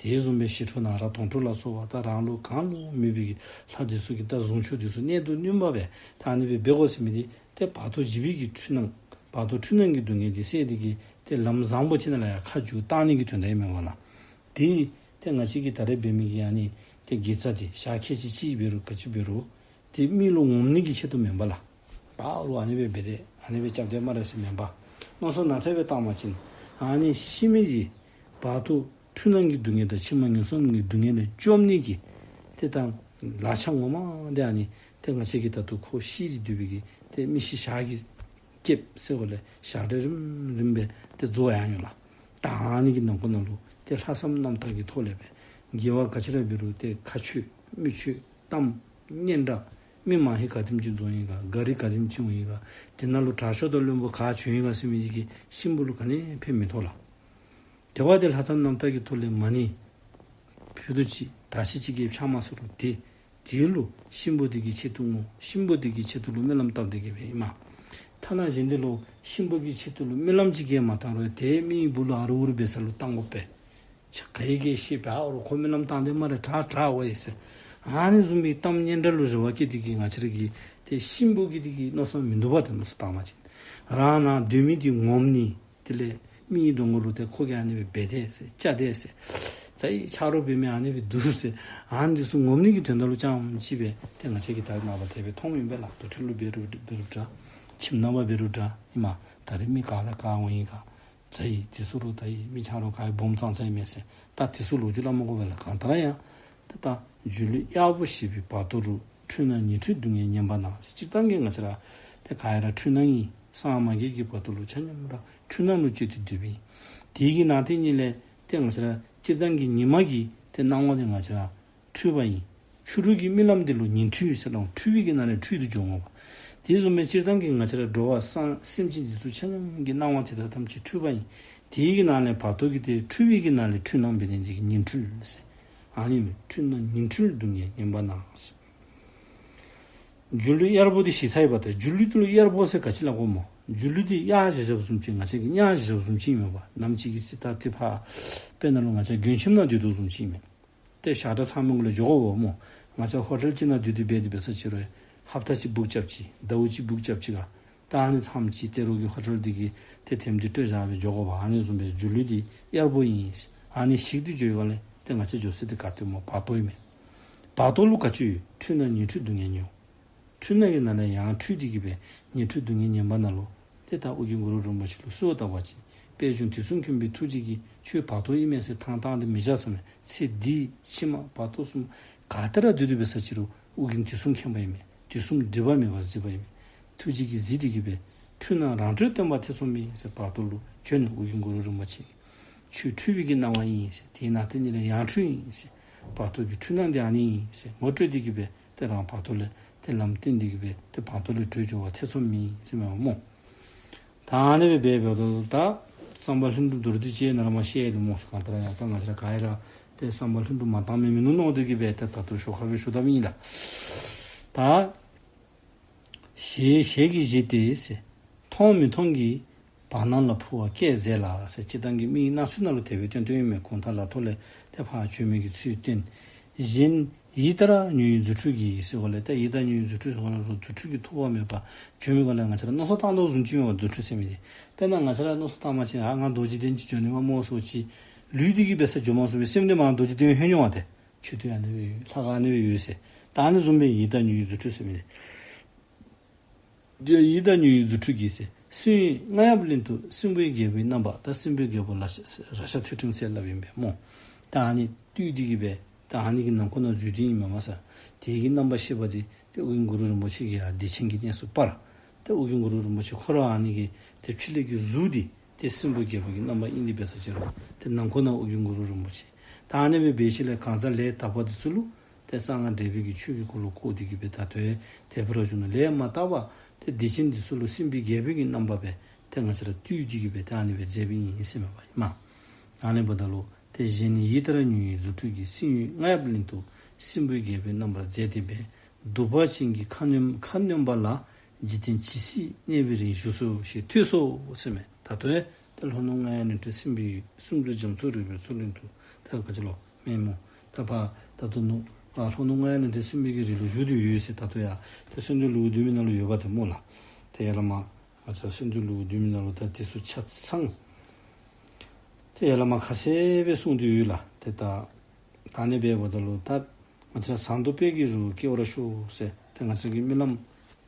དེ་བཟུམ་སྦེ་ཞི་ཁྲོ་ནཱ་རོ་དོང་སྤྲུགས་ལ་སོགས་པ་ད་རང་ལུ་གང་ལུ་མོས་པའི་གི་ལྷ་འདི་ཚུ་གི་ད་གཟུངས་མཆོག་འདི་ཚུ་གནད་དུ་བསྣུན་པ་སྦེ་ད་ཨ་ནི་སྦེ་འབད་དགོ་ཟེར་མི་འདི་ཏེ་བར་དོ་འཇིག་པའི་གི་འཁྲུལ་སྣང་བར་དོ་འཁྲུལ་སྣང་གི་སྡུག་བསྔལ་འདི་བསལ་ཏེ་གི་ཏེ་ལམ་བཟང་པོ་ཅིག་ནང་ལུ་ཡང་ཁ་འཇུག་བཏང་ནི་གི་དོན་དག་ཨིན་མས་པ་ལགས། དེ་ཏེ་ང་བཅས་ཀྱིས་ད་རེས་འབད་མི་གི་ཨ་ནི་ཏེ་དགེ་རྩ་འདི་ཞག་ཁལ་གཅིག་གཅིག་འབད་རུང་ག་ཅི་འབད་རུང་ཏེ་མི་ལུ་ངོམ་ནི་གི་ཆེད་དུ་མེན་པ་ལགས། ཕར་ལུ་ཨ་ནི་སྦེ་འབད་དེ་ཨ་ནི་སྦེ་སྐྱབས་དེ་སྨ་རེ་ཟེར་མེན་པར་མནོ་བསམ་ནང་ཐད་སྦེ་བཏང་པ་ཅིན་ཨ་ནི་ཤི་མི་འདི་བར་དོ་འཁྲུལ་སྣང་གི་སྡུག་བསྔལ་དང་ཕྱི་མ་ངན་སོང་གི་སྡུག་བསྔལ་ལས་བཅོམ་ནི་གི་ཏེ་ད་ལག་ཆ་ངོ་མ་འདི་ཨ་ནི་ཏེ་ང་བཅས་ཀྱིས་ད་ལྟོ་ཁོ་ཤི་སྟེ་སྡོད་པའི་གི་ཏེ་མི་ཤི་ཞག་གི་རྐྱབ་ཟེར་བ་ལས་ཞག་རེ་རིམ་རིམ་སྦེ་ཏེ་རྫོགས་ཡར་འོང་ལགས། ད་ཨ་ནི་གི་ནང་འཁོད་ནང་ལུ་ཏེ་ལྷག་བསམ་རྣམ་དག་གི་ཐོག་ལས་སྦེ་དགེ་བ་ག་ཅི་ར་འབད་རུང་ཏེ་ཁ་ཆོད་མི་ཆོད་གཏམ་སྙན་གྲགས་མི་མང་ཧེ་ག་དེམ་ཅིག་འཛོམས་ཡི་ག་ག་རི་ག་དེམ་ཅིག་འོང་ཡི་ག་དེ་ནང་ལུ་དྲག་ཤོས་དང་བློན་པོ་ག་བྱོན་ཡི་ག་ཟེར་མི་འདི་གིས་གཤིན་པོ་ལུ་ག་ནི་ཕན་མི་ཐོགས་ལགས། དེ་འབདཝ་ད་ལྷག་བསམ་རྣམ་དག་གི་ཐོག་ལས་མ་ཎི་ཕུད་རྡོག་གཅིག་དར་ཤིང་གཅིག་གིས་ཕྱག་མ་ཚུགས་རུང་ཏེ་དེ་ལུ་གཤིན་པོ་འདི་གི་ཆེད་དུ་བསྔོ། གཤིན་པོ་འདི་གི་ཆེད་དུ་ལུ་སྨོན་ལམ་བཏབ་སྟེ་གི་སྦེ་ཨིན་མས། ཐ་ན་གཞན་འདི་ལུ་གཤིན་པོ་གི་ཆེད་དུ་ལུ་སྨོན་ལམ་ཅིག་གིས་མ་བཏང་རུང་ཏེ་མི་སྦུག་ལུ་ཨ་རུ་ཨུ་རུ་འབད་ས་ལུ་བཏང་དགོ་པས། ཆ་ག་ཡི་གེ་ཤེས་པས་ཨ་རུ་ཁོ་སྨོན་ལམ་བཏང་སྟེ་སྨ་རེ་དྲག་དྲག་འོང་ཡི་ཟེར། ཨ་ནི་བཟུམ་མའི་གཏམ་སྙན་གྲགས་ལུ་རེ་བ་བསྐྱེད་དེ་གི་ང་བཅས་ར་གིས་ཏེ་གཤིན་པོ་གི་འདི་གི་མནོ་བསམ་མིན་འདུག་པ་ཏེ་མནོ་བསམ་བཏང་པ་ཅིན་རང་ནཱ་སྡོད་མི་འདི་ངོམ་ནི། དེ་ལས་མི་གི་གདོང་ཁ་ལུ་ཏེ་ཁོ་གིས་ཨ་ནི་སྦེ་འབད་དེས་ཟེར་བཅའ་དེས་ཟེར་ཚ་ཡི་ཆ་རོགས་འབད་མི་ཨ་ནི་སྦེ་འདུག་ཟེར་ཨ་ནི་འདི་ཚུ་ངོམ་ནི་གི་དོན་དག་ལུ་རྐྱངམ་ཅིག་སྦེ་ཏེ་ང་བཅས་ཀྱིས་ད་རེས་ནངས་པ་དེ་སྦེ་མཐོངམ་ཨིན་པས་ལགས། དུར་ཁྲོད་ལུ་འབད་རུང་འབད་རུང་འདྲ། ཁྱིམ་ནང་ཕར་འབད་རུང་འདྲ། ཨིན་མས། ད་རེས་མི་ག་དང་ག་འོང་ཡི་ག་ཚ་ཡི་དེ་ཚུ་རུང་ད་ཡི་མི་ཆ་རོགས་ག་ཡི་སྦོམ་ཙང་ཙང་ཨིན་མས་ཟེར་ད་དེ་ཚུ་ལོ་རྒྱུས་སླབ་མི་དགོ་པས་ལགས། གང་ལྟར་ཡང་ཏེ་ད་སྒྱུ་ལུས་གཡར་པོ་ཞེས་པའི་བར་དོ་རུ། འཁྲུལ་སྣང་ཉི་འཁྲུལ་སྡུག་བསྔལ་ཉམས་པ་ན་ཟེར། སྤྱིར་བཏང་གི་ང་བཅས་ར་ཏེ་ག་ཡ་ར་འཁྲུལ་སྣང་ཨིན། སངས་མ་རྒྱས་ཀྱི་བར་དོ་ལུ་ཆ་མཉམ་ར་འཁྲུལ་སྣང་ལུ་སྤྱོད་དེ་སྡོདཔ་ཨིན། དེ་གི་ནང་དེ་ཉིད་ལས་ཏེ་ང་བཅས་ར་ སྤྱིར་བཏང་གི་ཉི་མ་གི་ཏེ་སྣང་བ་དེ་ང་བཅས་ར་འཁྲུལ་པ་ཨིན། ཕྱི་རོལ་གྱི་རྨི་ལམ་འདི་ལུ་ཉིང་འཁྲུལ་ཟེར་སླབ་འོང་། འཁྲུལ་པའི་གི་ནང་ལས་འཁྲུལ་དུ་འགྱོ་འོང་པ། དེ་བཟུམ་སྦེ་སྤྱིར་བཏང་གི་ང་བཅས་ར་འགྲོ་བ་སངས་སེམས་ཅན་འདི་ཚུ་ཆ་མཉམ་གྱི་སྣང་བ་དེ་དག་ཐམས་ཅད་འཁྲུལ་པ་ཨིན། དེའི་གི་ནང་ལས་བར་དོ་གི་ཏེ་འཁྲུལ་པའི་གི་ནང་ལས་འཁྲུལ་སྣང་འབད་ནི་འདི་གིས་ཉིང་འཁྲུལ་ཟེར། ཨ་ནི་མས། འཁྲུལ་སྣང་ཉིང་འཁྲུལ་སྡུག་བསྔལ་ངན་པ་ན་ཟེར། སྒྱུ་ལུས་གཡར་པོ་འདི་ཞི་ས་ཡོདཔ་ད། སྒྱུ་ལུས་འདི་ལུ་གཡར་པོ་ཟེར་ག་ཅི་སླབ་དགོ་སྨོ། སྒྱུ་ལུས་འདི་གཡར་བཞག་བཞགཔ་བཟུམ་ཅིག་ང་བཅས་ཀྱིས་གཡར་བཞག་བཞགཔ་བཟུམ་ཅིག་ཨིན་མས་པ། ནམ་ཅིག་གི་ཚེ་ད་ཏེ་ཕར་དཔེར་ན་ལུ་ང་བཅས་མགྱོནམ་ཁྱིམ་ནང་སྡོད་དོ་བཟུམ་ཅིག་ཨིན་མས། ཏེ་ཞག་གྲངས་ཚང་མི་གུ་ལས་འགྱོ་དགོ་པས་སྨོ། ང་བཅས་ཧོ་ཊེལ་ཅིག་ནང་སྡོད་དེ་འབད་དེ་འབད་ས་ཅིག་རུང་ཧབ་ཏ་ཅིག་བུཀ་རྐྱབ་ཅི། ཟླཝ་གཅིག་བུཀ་རྐྱབ་ཅི་ག། ད་ཨ་ནི་ཚར་ཅིག་ཏེ་རོགས་ཀྱི་ཧོ་ཊེལ་འདི་གི་ཏེ་ཐེམ་འདི་སྤྲོད་བཞག་སྦེ་འགྱོ་དགོ་པས། ཨ་ནི་བཟུམ་སྦེ་སྒྱུ་ལུས་འདི་གཡར་པོ་ཨིན། ཨ་ནི་ཞིག་སྟེ་འགྱོ་བའི་སྒང་ལས་ཏེ་ང་བཅས་འགྱོ་ས་འདི་ག་ཏེ་སྨོ། བར་དོ་ཨིན་མས། བར་དོ་ལུ་ག་ཅི་ཡོད། འཁྲུལ་སྣང་ཉིང་འཁྲུལ་སྡུག་བསྔལ་མྱོང་། འཁྲུལ་སྣང་གི་ནང་ལས་ཡང་འཁྲུལ་འདི་གིས་སྦེ་ཉིང་འཁྲུལ་སྡུག་བསྔལ་ངན་པ་ན་ལུ་ཏེ་ད་ཨོ་རྒྱན་གུ་རུ་རིན་པོ་ཆེ་ལུ་གསོལཝ་བཏབ་པ་ཅིན་དཔལ་འབྱོར་དུས་གསུམ་མཁྱེན་པའི་ཐུགས་རྗེ་གིས་ཁྱོད་བར་དོ་ཨིན་མས་ཟེར་ཐང་ཐང་སྟེ་མི་བཞག་གསུངས་མས། ཚེ་འདི་ཕྱི་མ་བར་དོ་གསུམ་ག་ཏེ་ར་སྡོད་དེ་འབད་ས་ཅིག་རུང་ཨོ་རྒྱན་དུས་གསུམ་མཁྱེན་པ་ཨིན་མས། དུས་གསུམ་སྒྲིབ་པ་མེད་པར་གཟིགས་པ་ཨིན་མས། ཐུགས་རྗེ་གིས་གཟིགས་འདི་གིས་སྦེ་འཁྲུལ་སྣང་རང་གྲོལ་སྟོན་པ་ཐེ་ཚོམ་མེད་ཟེར་བར་དོ་ལུ་བྱོན་ནས་ཨོ་རྒྱན་གུ་རུ་རིན་པོ་ཆེ་གིས་ཁྱོད་འཁྲུལ་པའི་གི་སྣང་བ་ཨིན་ཟེར། དེ་ནང་དེ་ཉིད་ལས་ཡང་འཁྲུལ་ཨིན་ཟེར། བར་དོ་གི་འཁྲུལ་སྣང་འདི་ཨ་ནི་ཨིན་ཟེར་ངོ་སྤྲོད་འདི་གིས་སྦེ་ཏེ་རང་བར་དོ་ལས་ཏེ་ལམ་སྟོན་འདི་གིས་སྦེ་ཏེ་བར་དོ་ལས་གྲོལ་འགྱོ་བ་ཐེ་ཚོམ་མེད་ཟེར་མས་སྨོ། ད་ཨ་ནི་སྦེ་འབདཝ་ད་ད་བསམ་པ་ལྷུན་གྲུབ་མདོར་བསྡུས་ཅིག་ནཱ་ལས་མར་བཤད་དོ་སྨོ། གང་ལྟར་ཡང་ད་ང་བཅས་ར་ག་ར་ཏེ་བསམ་པ་ལྷུན་གྲུབ་མ་བཏང་མི་མིན་ནུག་མནོ་འདི་གིས་སྦེ་ཏེ་ད་ལྟོ་ཞོར་ཁ་སྦེ་ཞུ་དཔ་ཨིན་ལགས། ད་ཞེས་ཞལ་གྱིས་བཞེས་ཏེ་ཟེར། མཐོང་མི་མཐོང་གི་བར་སྣང་ལ་འཕུར་བ་སྐད་མཛད་ལ་ཟེར། སྤྱིར་བཏང་གི་མིའི་སྣང་ཚུལ་ནང་ལུ་དེ་སྦེ་སྟོན་སྟོནམ་ཨིན་མས། གུང་ཐང་ལ་ཐོག་ལས་ཏེ་ཕར་བྱོན་མི་གི་ཚུལ་སྟོན། གཞན་ཡིད་ལྟར་ཉོན་ཡིད་རྫུ་འཕྲུལ་གྱིས་ཟེར་བ་ལས་ད་ཡིད་ལྟར་ཉོན་ཡིད་རྫུ་འཕྲུལ་ཟེར་བ་ལས་རྫུ་འཕྲུལ་གྱིས་ཐོགས་པ་མེད་པར་བྱོན་མི་གུ་ལས་ང་བཅས་ར་མནོ་བསམ་བཏང་དོ་བཟུམ་ཅིག་ཨིན་མས་པ། རྫུ་འཕྲུལ་ཟེར་མི་འདི་དཔེར་ན་ང་བཅས་ར་མནོ་བསམ་བཏང་པ་ཅིན་ཨ་ང་རྡོ་རྗེ་གདན་ཅིག་འགྱོ་ནི་མས་སྨོ་ཟེར་བ་ཅིན་ལུས་འདི་གིས་འབད་ས་འགྱོ་མ་ཚུགས་པས། སེམས་འདི་མར་རྡོ་རྗེ་གདན་ལྷོད་འགྱོ་འོང་བ་ཏེ། མཆོད་རྟེན་ཨ་ནི་སྦེ་ཡོད། ལྷ་ཁང་ཨ་ནི་སྦེ་ཡོད་ཟེར། ད་ཨ་ནི་བཟུམ་སྦེ་ཡིད་ལྟར་ཉོན་ཡིད་རྫུ་འཕྲུལ་ཟེར་མི་འདི། ཡིད་ལྟར་ཉོན་ཡིད་རྫུ་འཕྲུལ་གྱིས་ཟེར། སྲིན་རྔ་ཡབ་གླིང་དུ་སྲིན་པོའི་རྒྱལ་པོའི་རྣམ་པ། ད་སྲིན་པོའི་རྒྱལ་པོ་ལ་ཤ་རཀྵ་ཐོད་ཕྲེང་ཟེར་སླབ་ཨིན་པས་སྨོ། ད་ཨ་ནི་བཏུལ་འདི་གིས་སྦེ་ད་ཨ་ནི་གི་ནང་ཁོ་ན་འཛུལ་ཏེ་ཨིན་མས་མ་ས། དེ་གི་རྣམ་པ་ཤེས་པ་འདི་ཏེ་ཨོ་རྒྱན་གུ་རུ་རིན་པོ་ཆེ་གིས་ཡར་བདེ་ཆེན་གྱི་གནས་སུ་སྤར། ཏེ་ཨོ་རྒྱན་གུ་རུ་རིན་པོ་ཆེ་ཁོ་ར་ཨ་ནི་གི་ཏེ་ཕྱི་ལས་ཀྱི་གཟུགས་འདི་ཏེ་སྲིན་པོ་རྒྱལ་པོ་གི་རྣམ་པ་ཨིན་འདི་འབད་ས་ཅིག་རུང་ཏེ་ནང་ཁོ་ན་ཨོ་རྒྱན་གུ་རུ་རིན་པོ་ཆེ། ད་ཨ་ནི་སྦེ་འབད་ཞིནམ་ལས་གང་ཟག་ལས་དག་པ་འདི་ཚུ་ལུ་ཏེ་གསང་སྔགས་འབྲས་བུ་གི་ཆོས་ཀྱི་འཁོར་ལོ་བསྐོར་འདི་གིས་སྦེ་ད་ལྟོ་དེ་སྦེ་ར་བྱུང་ནུག། ལས་མ་དག་པ་ཏེ་སྡིག་ཅན་འདི་ཚུ་ལུ་སྲིན་པོའི་རྒྱལ་པོ་གི་རྣམ་པ་སྦེ་ཏེ་ང་བཅས་ར་བཏུལ་འདི་གིས་སྦེ་ཏེ་ཨ་ནི་སྦེ་མཛད་པའི་ཨིན་ཟེར་མས་པ་ཨིན་མས། ཨ་ནི་འབདཝ་ད་ལུ་ཏེ་གཞན་ཡིད་ལྟར་ཉོན་ཡིད་རྫུ་འཕྲུལ་གྱིས། སྲིན་ཡུལ་རྔ་ཡབ་གླིང་དུ་སྲིན་པོའི་རྒྱལ་པོའི་རྣམ་པར་མཛད་དེ་འབད། གདུག་པ་ཅན་གྱི་ཁ་གནོན་ཁ་གནོན་པ་ལ། འཇིག་རྟེན་ཇི་སྲིད་གནས་པའི་རིང་བཞུགས་སོ་ཞེས་ཐོས་སོ་ཟེར་མས། ད་ལྟོ་ཡང་ཏེ་ལྷོ་ནུབ་རྔ་ཡབ་གླིང་དུ་སྲིན་པོའི་ཡུལ་སྲིན་རྫོང་རྒྱ་མཚོ་རི་བོའི་མཚོ་གླིང་དུ་ད་ག་ཅི་ལོ་མེན་སྨོ། ད་ཕར་ད་ལྟོ་ནུབ་ཨ་ལྷོ་ནུབ་རྔ་ཡབ་གླིང་དུ་སྲིན་པོའི་གི་རི་ལུ་བཞུགས་ཏེ་ཡོད་ཟེར། ད་ལྟོ་ཡང་ཏེ་གསོལ་འདེབས་ལེའུ་བདུན་མའི་ནང་ལུ་ཡོདཔ་ཏེ་སྨོ་ལགས། ཏེ་ཡར་ལས་མར་ང་བཅས་གསོལ་འདེབས་ལེའུ་བདུན་མའི་ནང་ལུ་ད་དེ་ཚུ་ཆ་ཚང་ཏེ་ཡར་ལས་མར་ཁ་གསལ་སྦེ་གསུངས་ཏེ་ཡོད་ལགས། ཏེ་ད་ད་ཨ་ནི་འབདཝ་ད་ལུ་ད་ང་བཅས་ར་ཟངས་མདོག་དཔལ་གྱི་རི་བོ་སྐྱེ་བར་ཤོག་ཟེར་ཏེ་ང་བཅས་ཀྱི་རྨི་ལམ་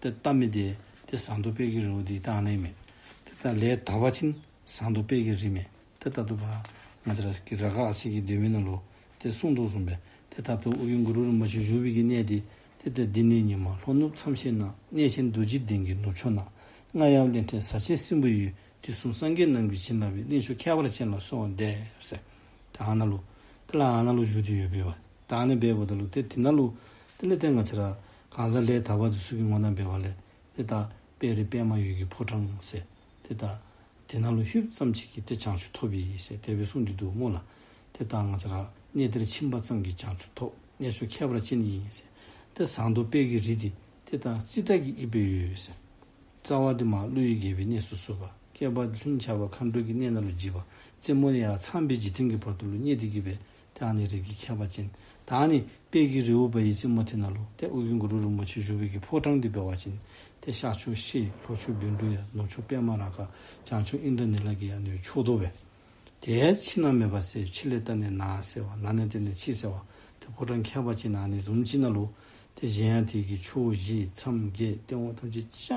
ཏེ་བལྟ་མི་འདི་ཏེ་ཟངས་མདོག་དཔལ་གྱི་རི་བོ་འདི་ད་ཨ་ནི་ཨིན་མས། ཏེ་ད་ལས་དག་པ་ཅིན་ཟངས་མདོག་དཔལ་གྱི་རི་མས། ཏེ་ད་ལྟོ་ཕར་ང་བཅས་ར་གི་ར་ག་ཨ་སི་གི་མདོ་མའི་ནང་ལུ་ཏེ་གསུངས་དོ་བཟུམ་སྦེ་ཏེ་ད་ལྟོ་ཨོ་རྒྱན་གུ་རུ་རིན་པོ་ཆེ་བཞུགས་པའི་གི་གནས་འདི་ཏེ་ཏེ་འདི་ནི་ཉི་མ་ལྷོ་ནུབ་མཚམས་ཤེད་ན། གནས་ཆེན་རྡོ་རྗེ་གདན་གྱི་ནུབ་ཕྱོགས་ན། རྔ་ཡབ་གླིང་ཕྲན་ཟ་ཆེན་སྲིན་པོའི་ཡུལ། དུས་གསུམ་སངས་རྒྱས་རྣམས་ཀྱིས་བྱིན་བརླབས་པའི། གླིང་མཆོག་ཁྱད་པར་ཅན་ལ་གསོལ་བ་འདེབས་ཟེར། ད་ཨ་ནཱ་ལུ་ཏེ་ལགས་ཨ་ནཱ་ལུ་བཞུགས་ཏེ་ཡོདཔ་སྦེ་ད་ཨ་ནི་འབདཝ་ད་ལུ་ཏེ་དེ་ནང་ལུ་དེ་ལས་ཏེ་ང་བཅས་ར་གང་ཟག་ལས་དག་པ་འདི་ཚུ་གི་ངོ་ན་འབད་བ་ལས་ཏེ་ད་དཔལ་རི་པདྨ་འོད་ཀྱི་ཕོ་བྲང་ཟེར་ཏེ་ད་དེ་ནང་ལུ་ལྷོདཔ་ཙམ་ཅིག་གིས་ཏེ་བྱང་ཆུབ་ཐོབ་ཨིན་ཟེར་དེ་སྦེ་གསུངས་ཏེ་འདུག་སྨོ་ལགས། ཏེ་ད་ང་བཅས་ར་གནས་དེར་ཕྱིན་པ་ཙམ་གྱིས་བྱང་ཆུབ་ཐོབ། གནས་མཆོག་ཁྱད་པར་ཅན་ཨིན་ཟེར། ཏེ་ཟངས་མདོག་དཔལ་གྱི་རི་འདི་ཏེ་ད་ཙིཏྟ་གི་དབྱིབས་སྦེ་ཡོད་ཟེར། རྩ་བ་འདི་མར་ཀླུ་ཡི་རྒྱལ་པོའི་གནས་སུ་བཞུགས་པ། སྐེད་པ་ལྷུན་ཆགས་པ་མཁའ་འགྲོ་གི་གནས་ནང་ལུ་འཇིགས་པ། རྩེ་མོ་ཡར་ཚངས་པའི་འཇིག་རྟེན་གྱི་བར་དོ་ལུ་བསྙེགས་ཏེ་གི་སྦེ་ད་ཨ་ནི་རི་གི་ཁྱད་པར་ཅན། ད་ཨ་ནི་དཔལ་གྱི་རི་བོ་བ་ཡི་རྩེ་མོ་དེ་ནང་ལུ་ཏེ་ཨོ་རྒྱན་གུ་རུ་རིན་པོ་ཆེ་བཞུགས་པའི་གི་ཕོ་བྲང་འདི་འབད་བ་ཅིན་ཏེ་ཤར་ཕྱོགས་ཤེལ། ལྷོ་ཕྱོགས་བཻ་ཌཱུརྱ། ནུབ་ཕྱོགས་པདྨ་རཱ་ག། བྱང་ཕྱོགས་ཨིནྡྲ་ནཱི་ལ་གི་ཡང་ནི་ཕྱོགས་མདོག་སྦེ། དེ་ཕྱི་ནང་མེད་པར་གསལ། ཕྱི་ལས་བལྟ་ནས་ནང་གསལ་བ། ནང་ནས་བལྟ་ནས་ཕྱི་གསལ་བ། ཏེ་ཕོ་བྲང་ཁྱད་པར་ཅན་ཨ་ནི་བཟུམ་ཅིག་ནང་ལུ་ཏེ་གཞན་ཡང་དེ་གི་ཕྱོགས་བཞི་མཚམས་བརྒྱད་སྟེང་འོག་ཐམས་ཅད་ཆ་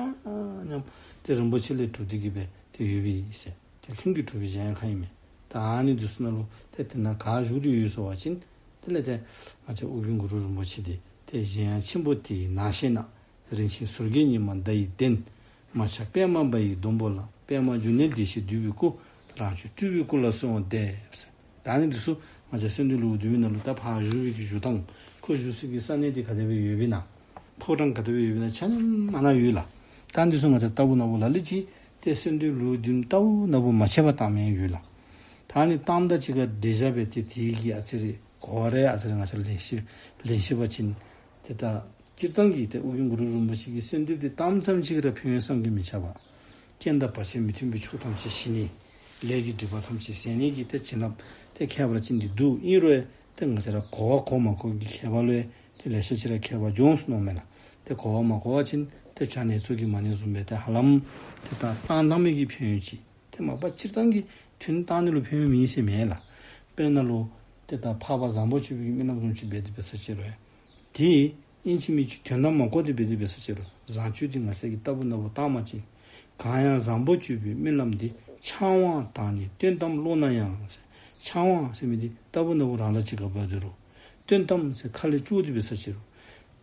མཉམ་ཏེ་རིན་པོ་ཆེ་ལས་གྲུབ་སྟེ་གི་སྦེ་ཏེ་ཡོད་པའི་ཟེར། ཏེ་ལྷུན་གྱིས་གྲུབ་པའི་གཞལ་ཡས་ཁང་ཨིན་མས། ད་ཨ་ནི་འདི་ཚུ་ནང་ལུ་ཏེ་དེ་ནང་ག་བཞུགས་ཏེ་ཡོད་ཟེར་བ་ཅིན་དེ་ལས་ཏེ་ང་བཅས་ཨོ་རྒྱན་གུ་རུ་རིན་པོ་ཆེ་འདི་ཏེ་གཞལ་ཡས་ཆེན་པོ་དེའི་ནང་ཤེད་ན། རིན་ཆེན་ཟུར་བརྒྱད་ཉི་མ་ཟླ་ཡི་གདན། མ་ཆགས་པདྨ་བ་ཡི་སྡོང་པོ་ལ། པདྨ་འབྱུང་གནས་བདེ་གཤེགས་འདུས་པའི་སྐུ། རང་བྱུང་སྤྲུལ་པའི་སྐུ་ལ་གསོལ་བ་འདེབས་ཟེར། ད་ཨ་ནི་འདི་ཚུ་ ང་བཅས་གསོལ་འདེབས་ལེའུ་བདུན་མའི་ནང་ལུ་ད་ཕར་བཞུགས་པའི་གི་བཞུགས་ཐངས་ཁོ་བཞུགས་སའི་གི་ས་གནས་འདི་ག་དེ་སྦེ་ཡོདཔ་ཨིན་ན། ཕོ་བྲང་ག་དེ་སྦེ་ཡོདཔ་ཨིན་ན་ཆ་མཉམ་ཨ་ནཱ་ཡོད་ལགས། ད་འདི་ཚུ་ང་བཅས་ལྟ་བུ་ན་བུ་ལ་ལུ་ཅིག་ཏེ་གསོལ་འདེབས་ལེའུ་བདུན་ལྟ་བུ་ན་བུ་མ་ཆད་པར་བཏངམ་ཡང་ཡོད་ལགས། ད་ནི་བཏངམ་དང་གཅིག་ཁར་འགྲེལ་བཤད་འབད་དེ་དེ་གི་ཨ་ཙི་རེ་གོ་བ་རེ་ཨ་ཙི་རེ་ང་བཅས་ལེན་ཤེས་ལེན་ཤེས་པ་ཅིན་ཏེ་ད་སྤྱིར་བཏང་གི་ཏེ་ཨོ་རྒྱན་གུ་རུ་རིན་པོ་ཆེ་གི་གསོལ་འདེབས་འདི་བཏངམ་ཙམ་ཅིག་ར་ཕན་ཡོན་བསམ་གྱིས་མི་ཁྱབ་པ། རྐྱེན་དང་བར་ཆད་མི་མཐུན་པའི་ཕྱོགས་ཐམས་ཅད་ཞི་ནི། ལས་ཀྱི་སྒྲིབ་པ་ཐམས་ཅད་ཟད་ནི་གི་ཏེ་བྱིན་རླབས་ཏེ་ཁྱད་པར་ཅན་འདི་འདུག། ཨིན་རུང་ཏེ་ང་བཅས་ར་གོ་བ་གོ་མ་གོ་གི་ཁྱད་པར་ལུ་ཏེ་ལེ་ཤ་ཅིག་ར་ཁྱད་པར་འབྱུངམ་ཟེར་མནོཝ་མས་ལགས། ཏེ་གོ་བ་མ་གོ་བ་ཅིན་ཏེ་བྱ་ནེ་ཙོ་གི་མ་ཎི་བཟུམ་སྦེ་ཏེ་ཧ་ལམ་ཏེ་ད་བཏང་བཏངམ་གི་ཕན་ཡོན་ཅིག་ཏེ་མ་པ་སྤྱིར་བཏང་གི་དོན་བཏང་ནི་ལུ་ཕན་ཡོན་མེད་ཟེར་མེན་ལགས། དཔེར་ན་ལུ་ཏེ་ད་འཕགས་པ་བཟང་པོ་སྤྱོད་པའི་གི་རྨི་ལམ་བཟུམ་ཅིག་འབད་དེ་འབད་ས་ཅིག་རུང་ཏེ་ཨིན་ཅི་མིན་ཅི་དོན་དག་མ་གོ་སྟེ་འབད་དེ་འབད་ས་ཅིག་རུང་བཟང་སྤྱོད་འདི་ང་བཅས་ཀྱིས་ལྟ་བུ་ན་བུ་བཏང་པ་ཅིན། གང་ཡང་བཟང་པོ་སྤྱོད་པའི་རྨི་ལམ་འདི། ཕྱག་དབང་དང་ནི་སྟོན་ཏམ་བློ་ན་ཡང་། ཕྱག་དབང་ཟེར་མི་འདི་ལྟ་བུ་ན་བུ་རང་ལ་ཅིག་ག་འབད་དེ་རུང་། སྟོན་ཏམ་ཟེར་ཁ་ལས་སྤྱོད་དེ་འབད་ས་ཅིག་རུང་།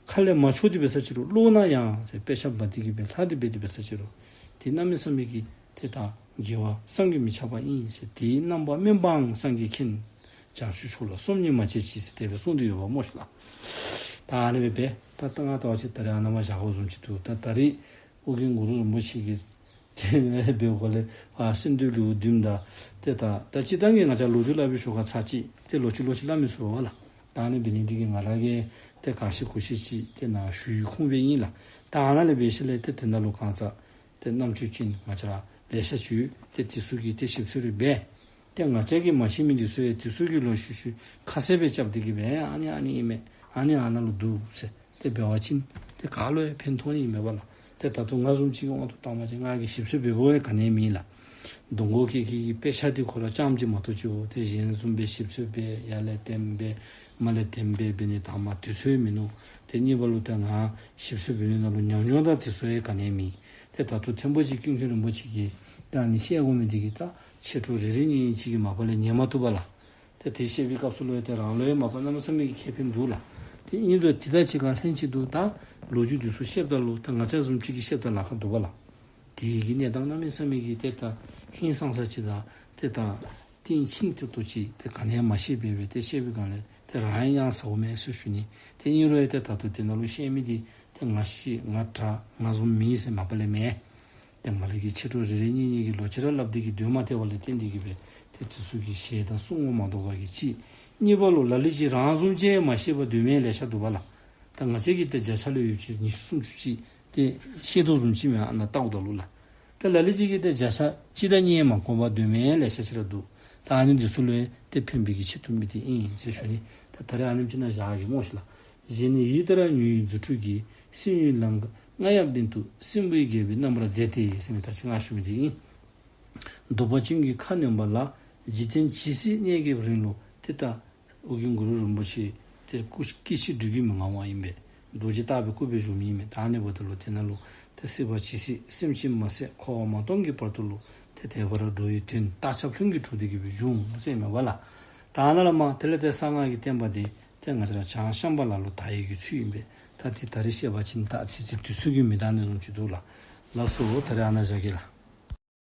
ཁ་ལས་མ་སྤྱོད་དེ་འབད་ས་ཅིག་རུང་བློ་ན་ཡང་ཟེར་དཔེ་ཆ་འབག་སྟེ་གི་སྦེ་ལྷག་སྟེ་འབད་དེ་འབད་ས་ཅིག་རུང་། དེ་གནམ་མེད་ས་མེད་ཀྱི་ཏེ་ད་དགེ་བ་བསམ་གྱིས་མི་ཁྱབ་པ་ཨིན་ཟེར། དེའི་རྣམ་པ་དམན་པའང་སངས་རྒྱས་མཁྱེན། བྱང་ཆུབ་མཆོག་ལ་སོམ་ཉི་མ་བྱེད་ཅིག་ཟེར་དེ་སྦེ་གསུངས་ཏེ་ཡོདཔ་སྨོ་ཤིག་ལགས། ད་ཨ་ནི་སྦེ་འབད་ད་ད་ང་ལྟ་བ་ཅིན་ད་རེས་ཨ་ནཱ་མར་བཞག་དགོཔ་བཟུམ་ཅིག་འདུག། ད་ད་རེས་ཨོ་རྒྱན་གུ་རུ་རིན་པོ་ཆེ་གི་ཏེ་ཨ་ནི་སྦེ་འགོ་ལས་ཕར་གསོལ་འདེབས་ལེའུ་བདུན་དང་ཏེ་ད་ད་སྤྱིར་བཏང་གི་ང་བཅས་ལོ་རྒྱུས་སླབ་པའི་ཞོར་ཁར་ཚར་གཅིག་ཏེ་ལོག་ཅི་ལོག་ཅི་སླབ་མི་ཚུགས་པས་ལགས། ད་ཨ་ནི་འབད་ནི་འདི་གིས་ང་ར་གིས་ཏེ་ག་ཤེས་གུ་ཤེས་ཅིག་ཏེ་ནཱ་ཞུ་ཡི་ཁུངས་སྦེ་ཨིན་ལགས། ད་ཨ་ནཱ་ལས་འབད་ཞིནམ་ལས་ཏེ་དེ་ནང་ལུ་གང་ཟག་ཏེ་རྣམ་དཔྱོད་ཅན་ང་བཅས་ར་ལེ་ཤ་ཅིག་ཡོད། ཏེ་དེ་ཚུ་གིས་ཏེ་ཞིབ་འཚོལ་རེ་འབད། ཏེ་ང་བཅས་ཀྱིས་མ་ཤེས་མི་འདི་ཚུ་ཡང་དེ་ཚུ་གི་ལོག་ཤུལ་ཤུལ་ཁ་གསལ་སྦེ་རྐྱབ་སྟེ་གི་སྦེ་ཨ་ནི་ཨ་ནི་ཨིན་མས། ཨ་ནི་ཨ་ནཱ་ལུ་འདུག་ཟེར་ཏེ་འབད་བ་ཅིན་ཏེ་ག་ལུ་ཡང་ཕན་ཐོགས་ནི་ཨིན་མས་པ་ལགས། ཏེ་ད་ལྟོ་ང་བཟུམ་ཅིག་གི་དབང་དུ་བཏང་བ་ཅིན་ང་གིས་ཞིབ་འཚོལ་འབད་འབདཝ་ཡང་ག་ནི་ཡང་མེད་ལགས། གདོང་ཁར་གི་གི་དཔེ་ཆ་འདི་ཁོ་ར་རྐྱངམ་ཅིག་མ་གཏོགས་ཅིག་འོ་ཏེ་གཞན་བཟུམ་སྦེ་ཞིབ་འཚོལ་འབད་ཡར་ལས་འདེམས་འབད་མར་ལས་འདེམས་འབད་འབད་ནི་དང་མ་དུས་ཚོད་མིན་ནུག། ཏེ་གཉིས་པ་ལུ་ཏེ་ང་ཞིབ་འཚོལ་འབད་ནི་ནང་ལུ་ཉམས་མྱོང་དང་དེ་ཚུ་ཡང་ག་ནི་ཡང་མེད། ཏེ་ད་ལྟོ་ཐེམ་པོ་ཅིག་ཀུན་མཁྱེན་རིན་པོ་ཆེ་གིས་ད་ཨ་ནི་བཤད་དགོ་མི་འདི་གིས་ད་ཆོས་གྲོགས་རེ་རེ་གཉིས་གཉིས་ཅིག་གིས་མ་པ་ལས་ཉན་མ་བཏུབ་པས་ལགས། ཏེ་དེ་བཤད་པའི་སྐབས་སུ་ལུ་ཡང་ཏེ་རང་ལུ་ཡང་མ་པ་གནམ་མེད་ས་མེད་ཀྱི་ཁེ་ཕན་འདུག་ལགས། ཏེ་ཨིན་རུང་དེ་དང་གཅིག་ཁར་ལྷན་ཅིག་ཏུ་ད་ལོ་རྒྱུས་འདི་ཚུ་བཤདཔ་ད་ལུ་ད་ང་བཅས་བཟུམ་ཅིག་གིས་བཤདཔ་ད་ལཱ་ཁག་འདུག་པ་ལགས། དེ་གི་གནས་སྟངས་གནམ་མེད་ས་མེད་ཀྱི་ཏེ་ད་ཧིང་སངས་ས་ཅིག་དང་ཏེ་ད་གཏིང་ཆེན་ཏོག་ཏོ་ཅིག་ཏེ་ག་ནི་ཡང་མ་ཤེས་པས་སྦེ་ཏེ་བཤད་པའི་སྒང་ལས་ཏེ་རང་ཡང་ཡང་ཟ་དགོ་མས་ཟེར་ཞུ་ནི། ཏེ་ཨིན་རུང་ཡང་ཏེ་ད་ལྟོ་དེ་ནང་ལུ་བཤད་མི་འདི་ཏེ་ང་ཤེས་ང་དྲག་ང་བཟུམ་མེད་ཟེར་མ་པ་ལས་མེན། ཏེ་ང་ལུ་གི་ཆོས་གྲོགས་རེ་རེ་གཉིས་གཉིས་ཀྱིས་ལོག་ཅི་ར་སླབ་སྟེ་གི་སྡོད་མ་སྟེར་བ་ལས་བརྟེན་ཏེ་གི་སྦེ་ཏེ་དེ་ཚུ་གི་ཞལ་དང་གསུང་ངོ་མ་གཏོགས་པ་གི་ཅིག། གཉིས་པ་ལུ་ལ་ལུ་ཅིག་རང་བཟུམ་ཅིག་མ་ཤེས་པར་སྡོད་མི་ལེ་ཤ་འདུག་པ་ལགས། ད་ང་བཅས་ཀྱི་ཏེ་བརྒྱ་ཆ་ལུ་ཡོད་ཅིག་ཉི་ཤུ་སུམ་ཅུ་ཅིག་ཏེ་ཤེས་དོ་བཟུམ་ཅིག་མས་ཨ་ནཱ་ལྟཝ་ད་ལུ་ལགས། ཏེ་ལ་ལུ་ཅིག་གིས་ཏེ་བརྒྱ་ཆ་གཅིག་དང་གཉིས་མ་གོ་བར་སྡོད་མི་ལེ་ཤ་ཅིག་ར་འདུག། ད་ཨ་ནི་འདི་ཚུ་ལུ་ཡང་ཏེ་ཕན་པའི་གི་ཆེད་དུ་མི་འདི་ཨིན་ཟེར་ཞུ་ནི། ད་ད་རེས་ཨ་ནེམ་ཅིག་ནང་བཞག་གེ་སྨོ་ཤིག་ལགས། གཞན་ནི་ཡིད་ལྟར་ཉོན་ཡིན་རྫུ་འཕྲུལ་གྱིས། སེམས་ཉིད་ལམ་ལྔ་ཡབ་ལྡན་དུ་སྲིན་པོའི་རྒྱལ་པོའི་རྣམ་པར་མཛད་དེ་ཟེར་མི་ད་ཅི་ང་ཞུ་མི་འདི་ཨིན། འདོད་པ་ཅན་གྱི་ཁ་གནོན་པ་ལ། འཇིག་རྟེན་ཇི་སྲིད་གནས་ཀྱི་རིང་ལུ། ཏེ་ད་ཨོ་རྒྱན་གུ་རུ་རིན་པོ་ཆེ་ཏེ་སྐུ་སྐྱེ་ཤི་འགྲོ་གི་མི་ངང་བ་ཨིན་པས། རྡོ་རྗེ་ལྟ་བུའི་སྐུ་སྦེ་བཞུགས་མི་ཨིན་མས། ད་ཨ་ནི་འབདཝ་ད་ལུ་དེ་ནང་ལུ་ཏེ་སྲིད་པ་ཇི་སྲིད་སེམས་ཅན་མ་ཟད་འཁོར་བ་མ་སྟོངས་ཀྱི་བར་དུ་ལུ་ཏེ་དད་པ་ར་འགྲོ་བའི་དོན་རྟག་ཆབ་ལྷུན་གྱིས་གྲུབ་སྟེ་གི་སྦེ་འབྱུང་ཟེར་མས་པ་ལགས། ད་ཨ་ནཱ་ལས་མར་དེ་ལས་ཏེ་གསང་སྔགས་ཀྱི་བསྟན་པ་འདི་ཏེ་ང་བཅས་ར་བྱང་ཤམྦྷ་ལ་ལུ་དར་ཡི་གི་ཚུལ་ཨིན་པས། ད་ཏེ་ད་རེས་བཤད་པ་ཅིན་ད་ཨ་ཙི་ཙི་དུས་ཚོད་ཀྱིས་མི་འདང་ནི་བཟུམ་ཅིག་འདུག་ལགས། ལགས་སོ། ད་རེས་ཨ་ནཱ་བཞག་གེ་ལགས།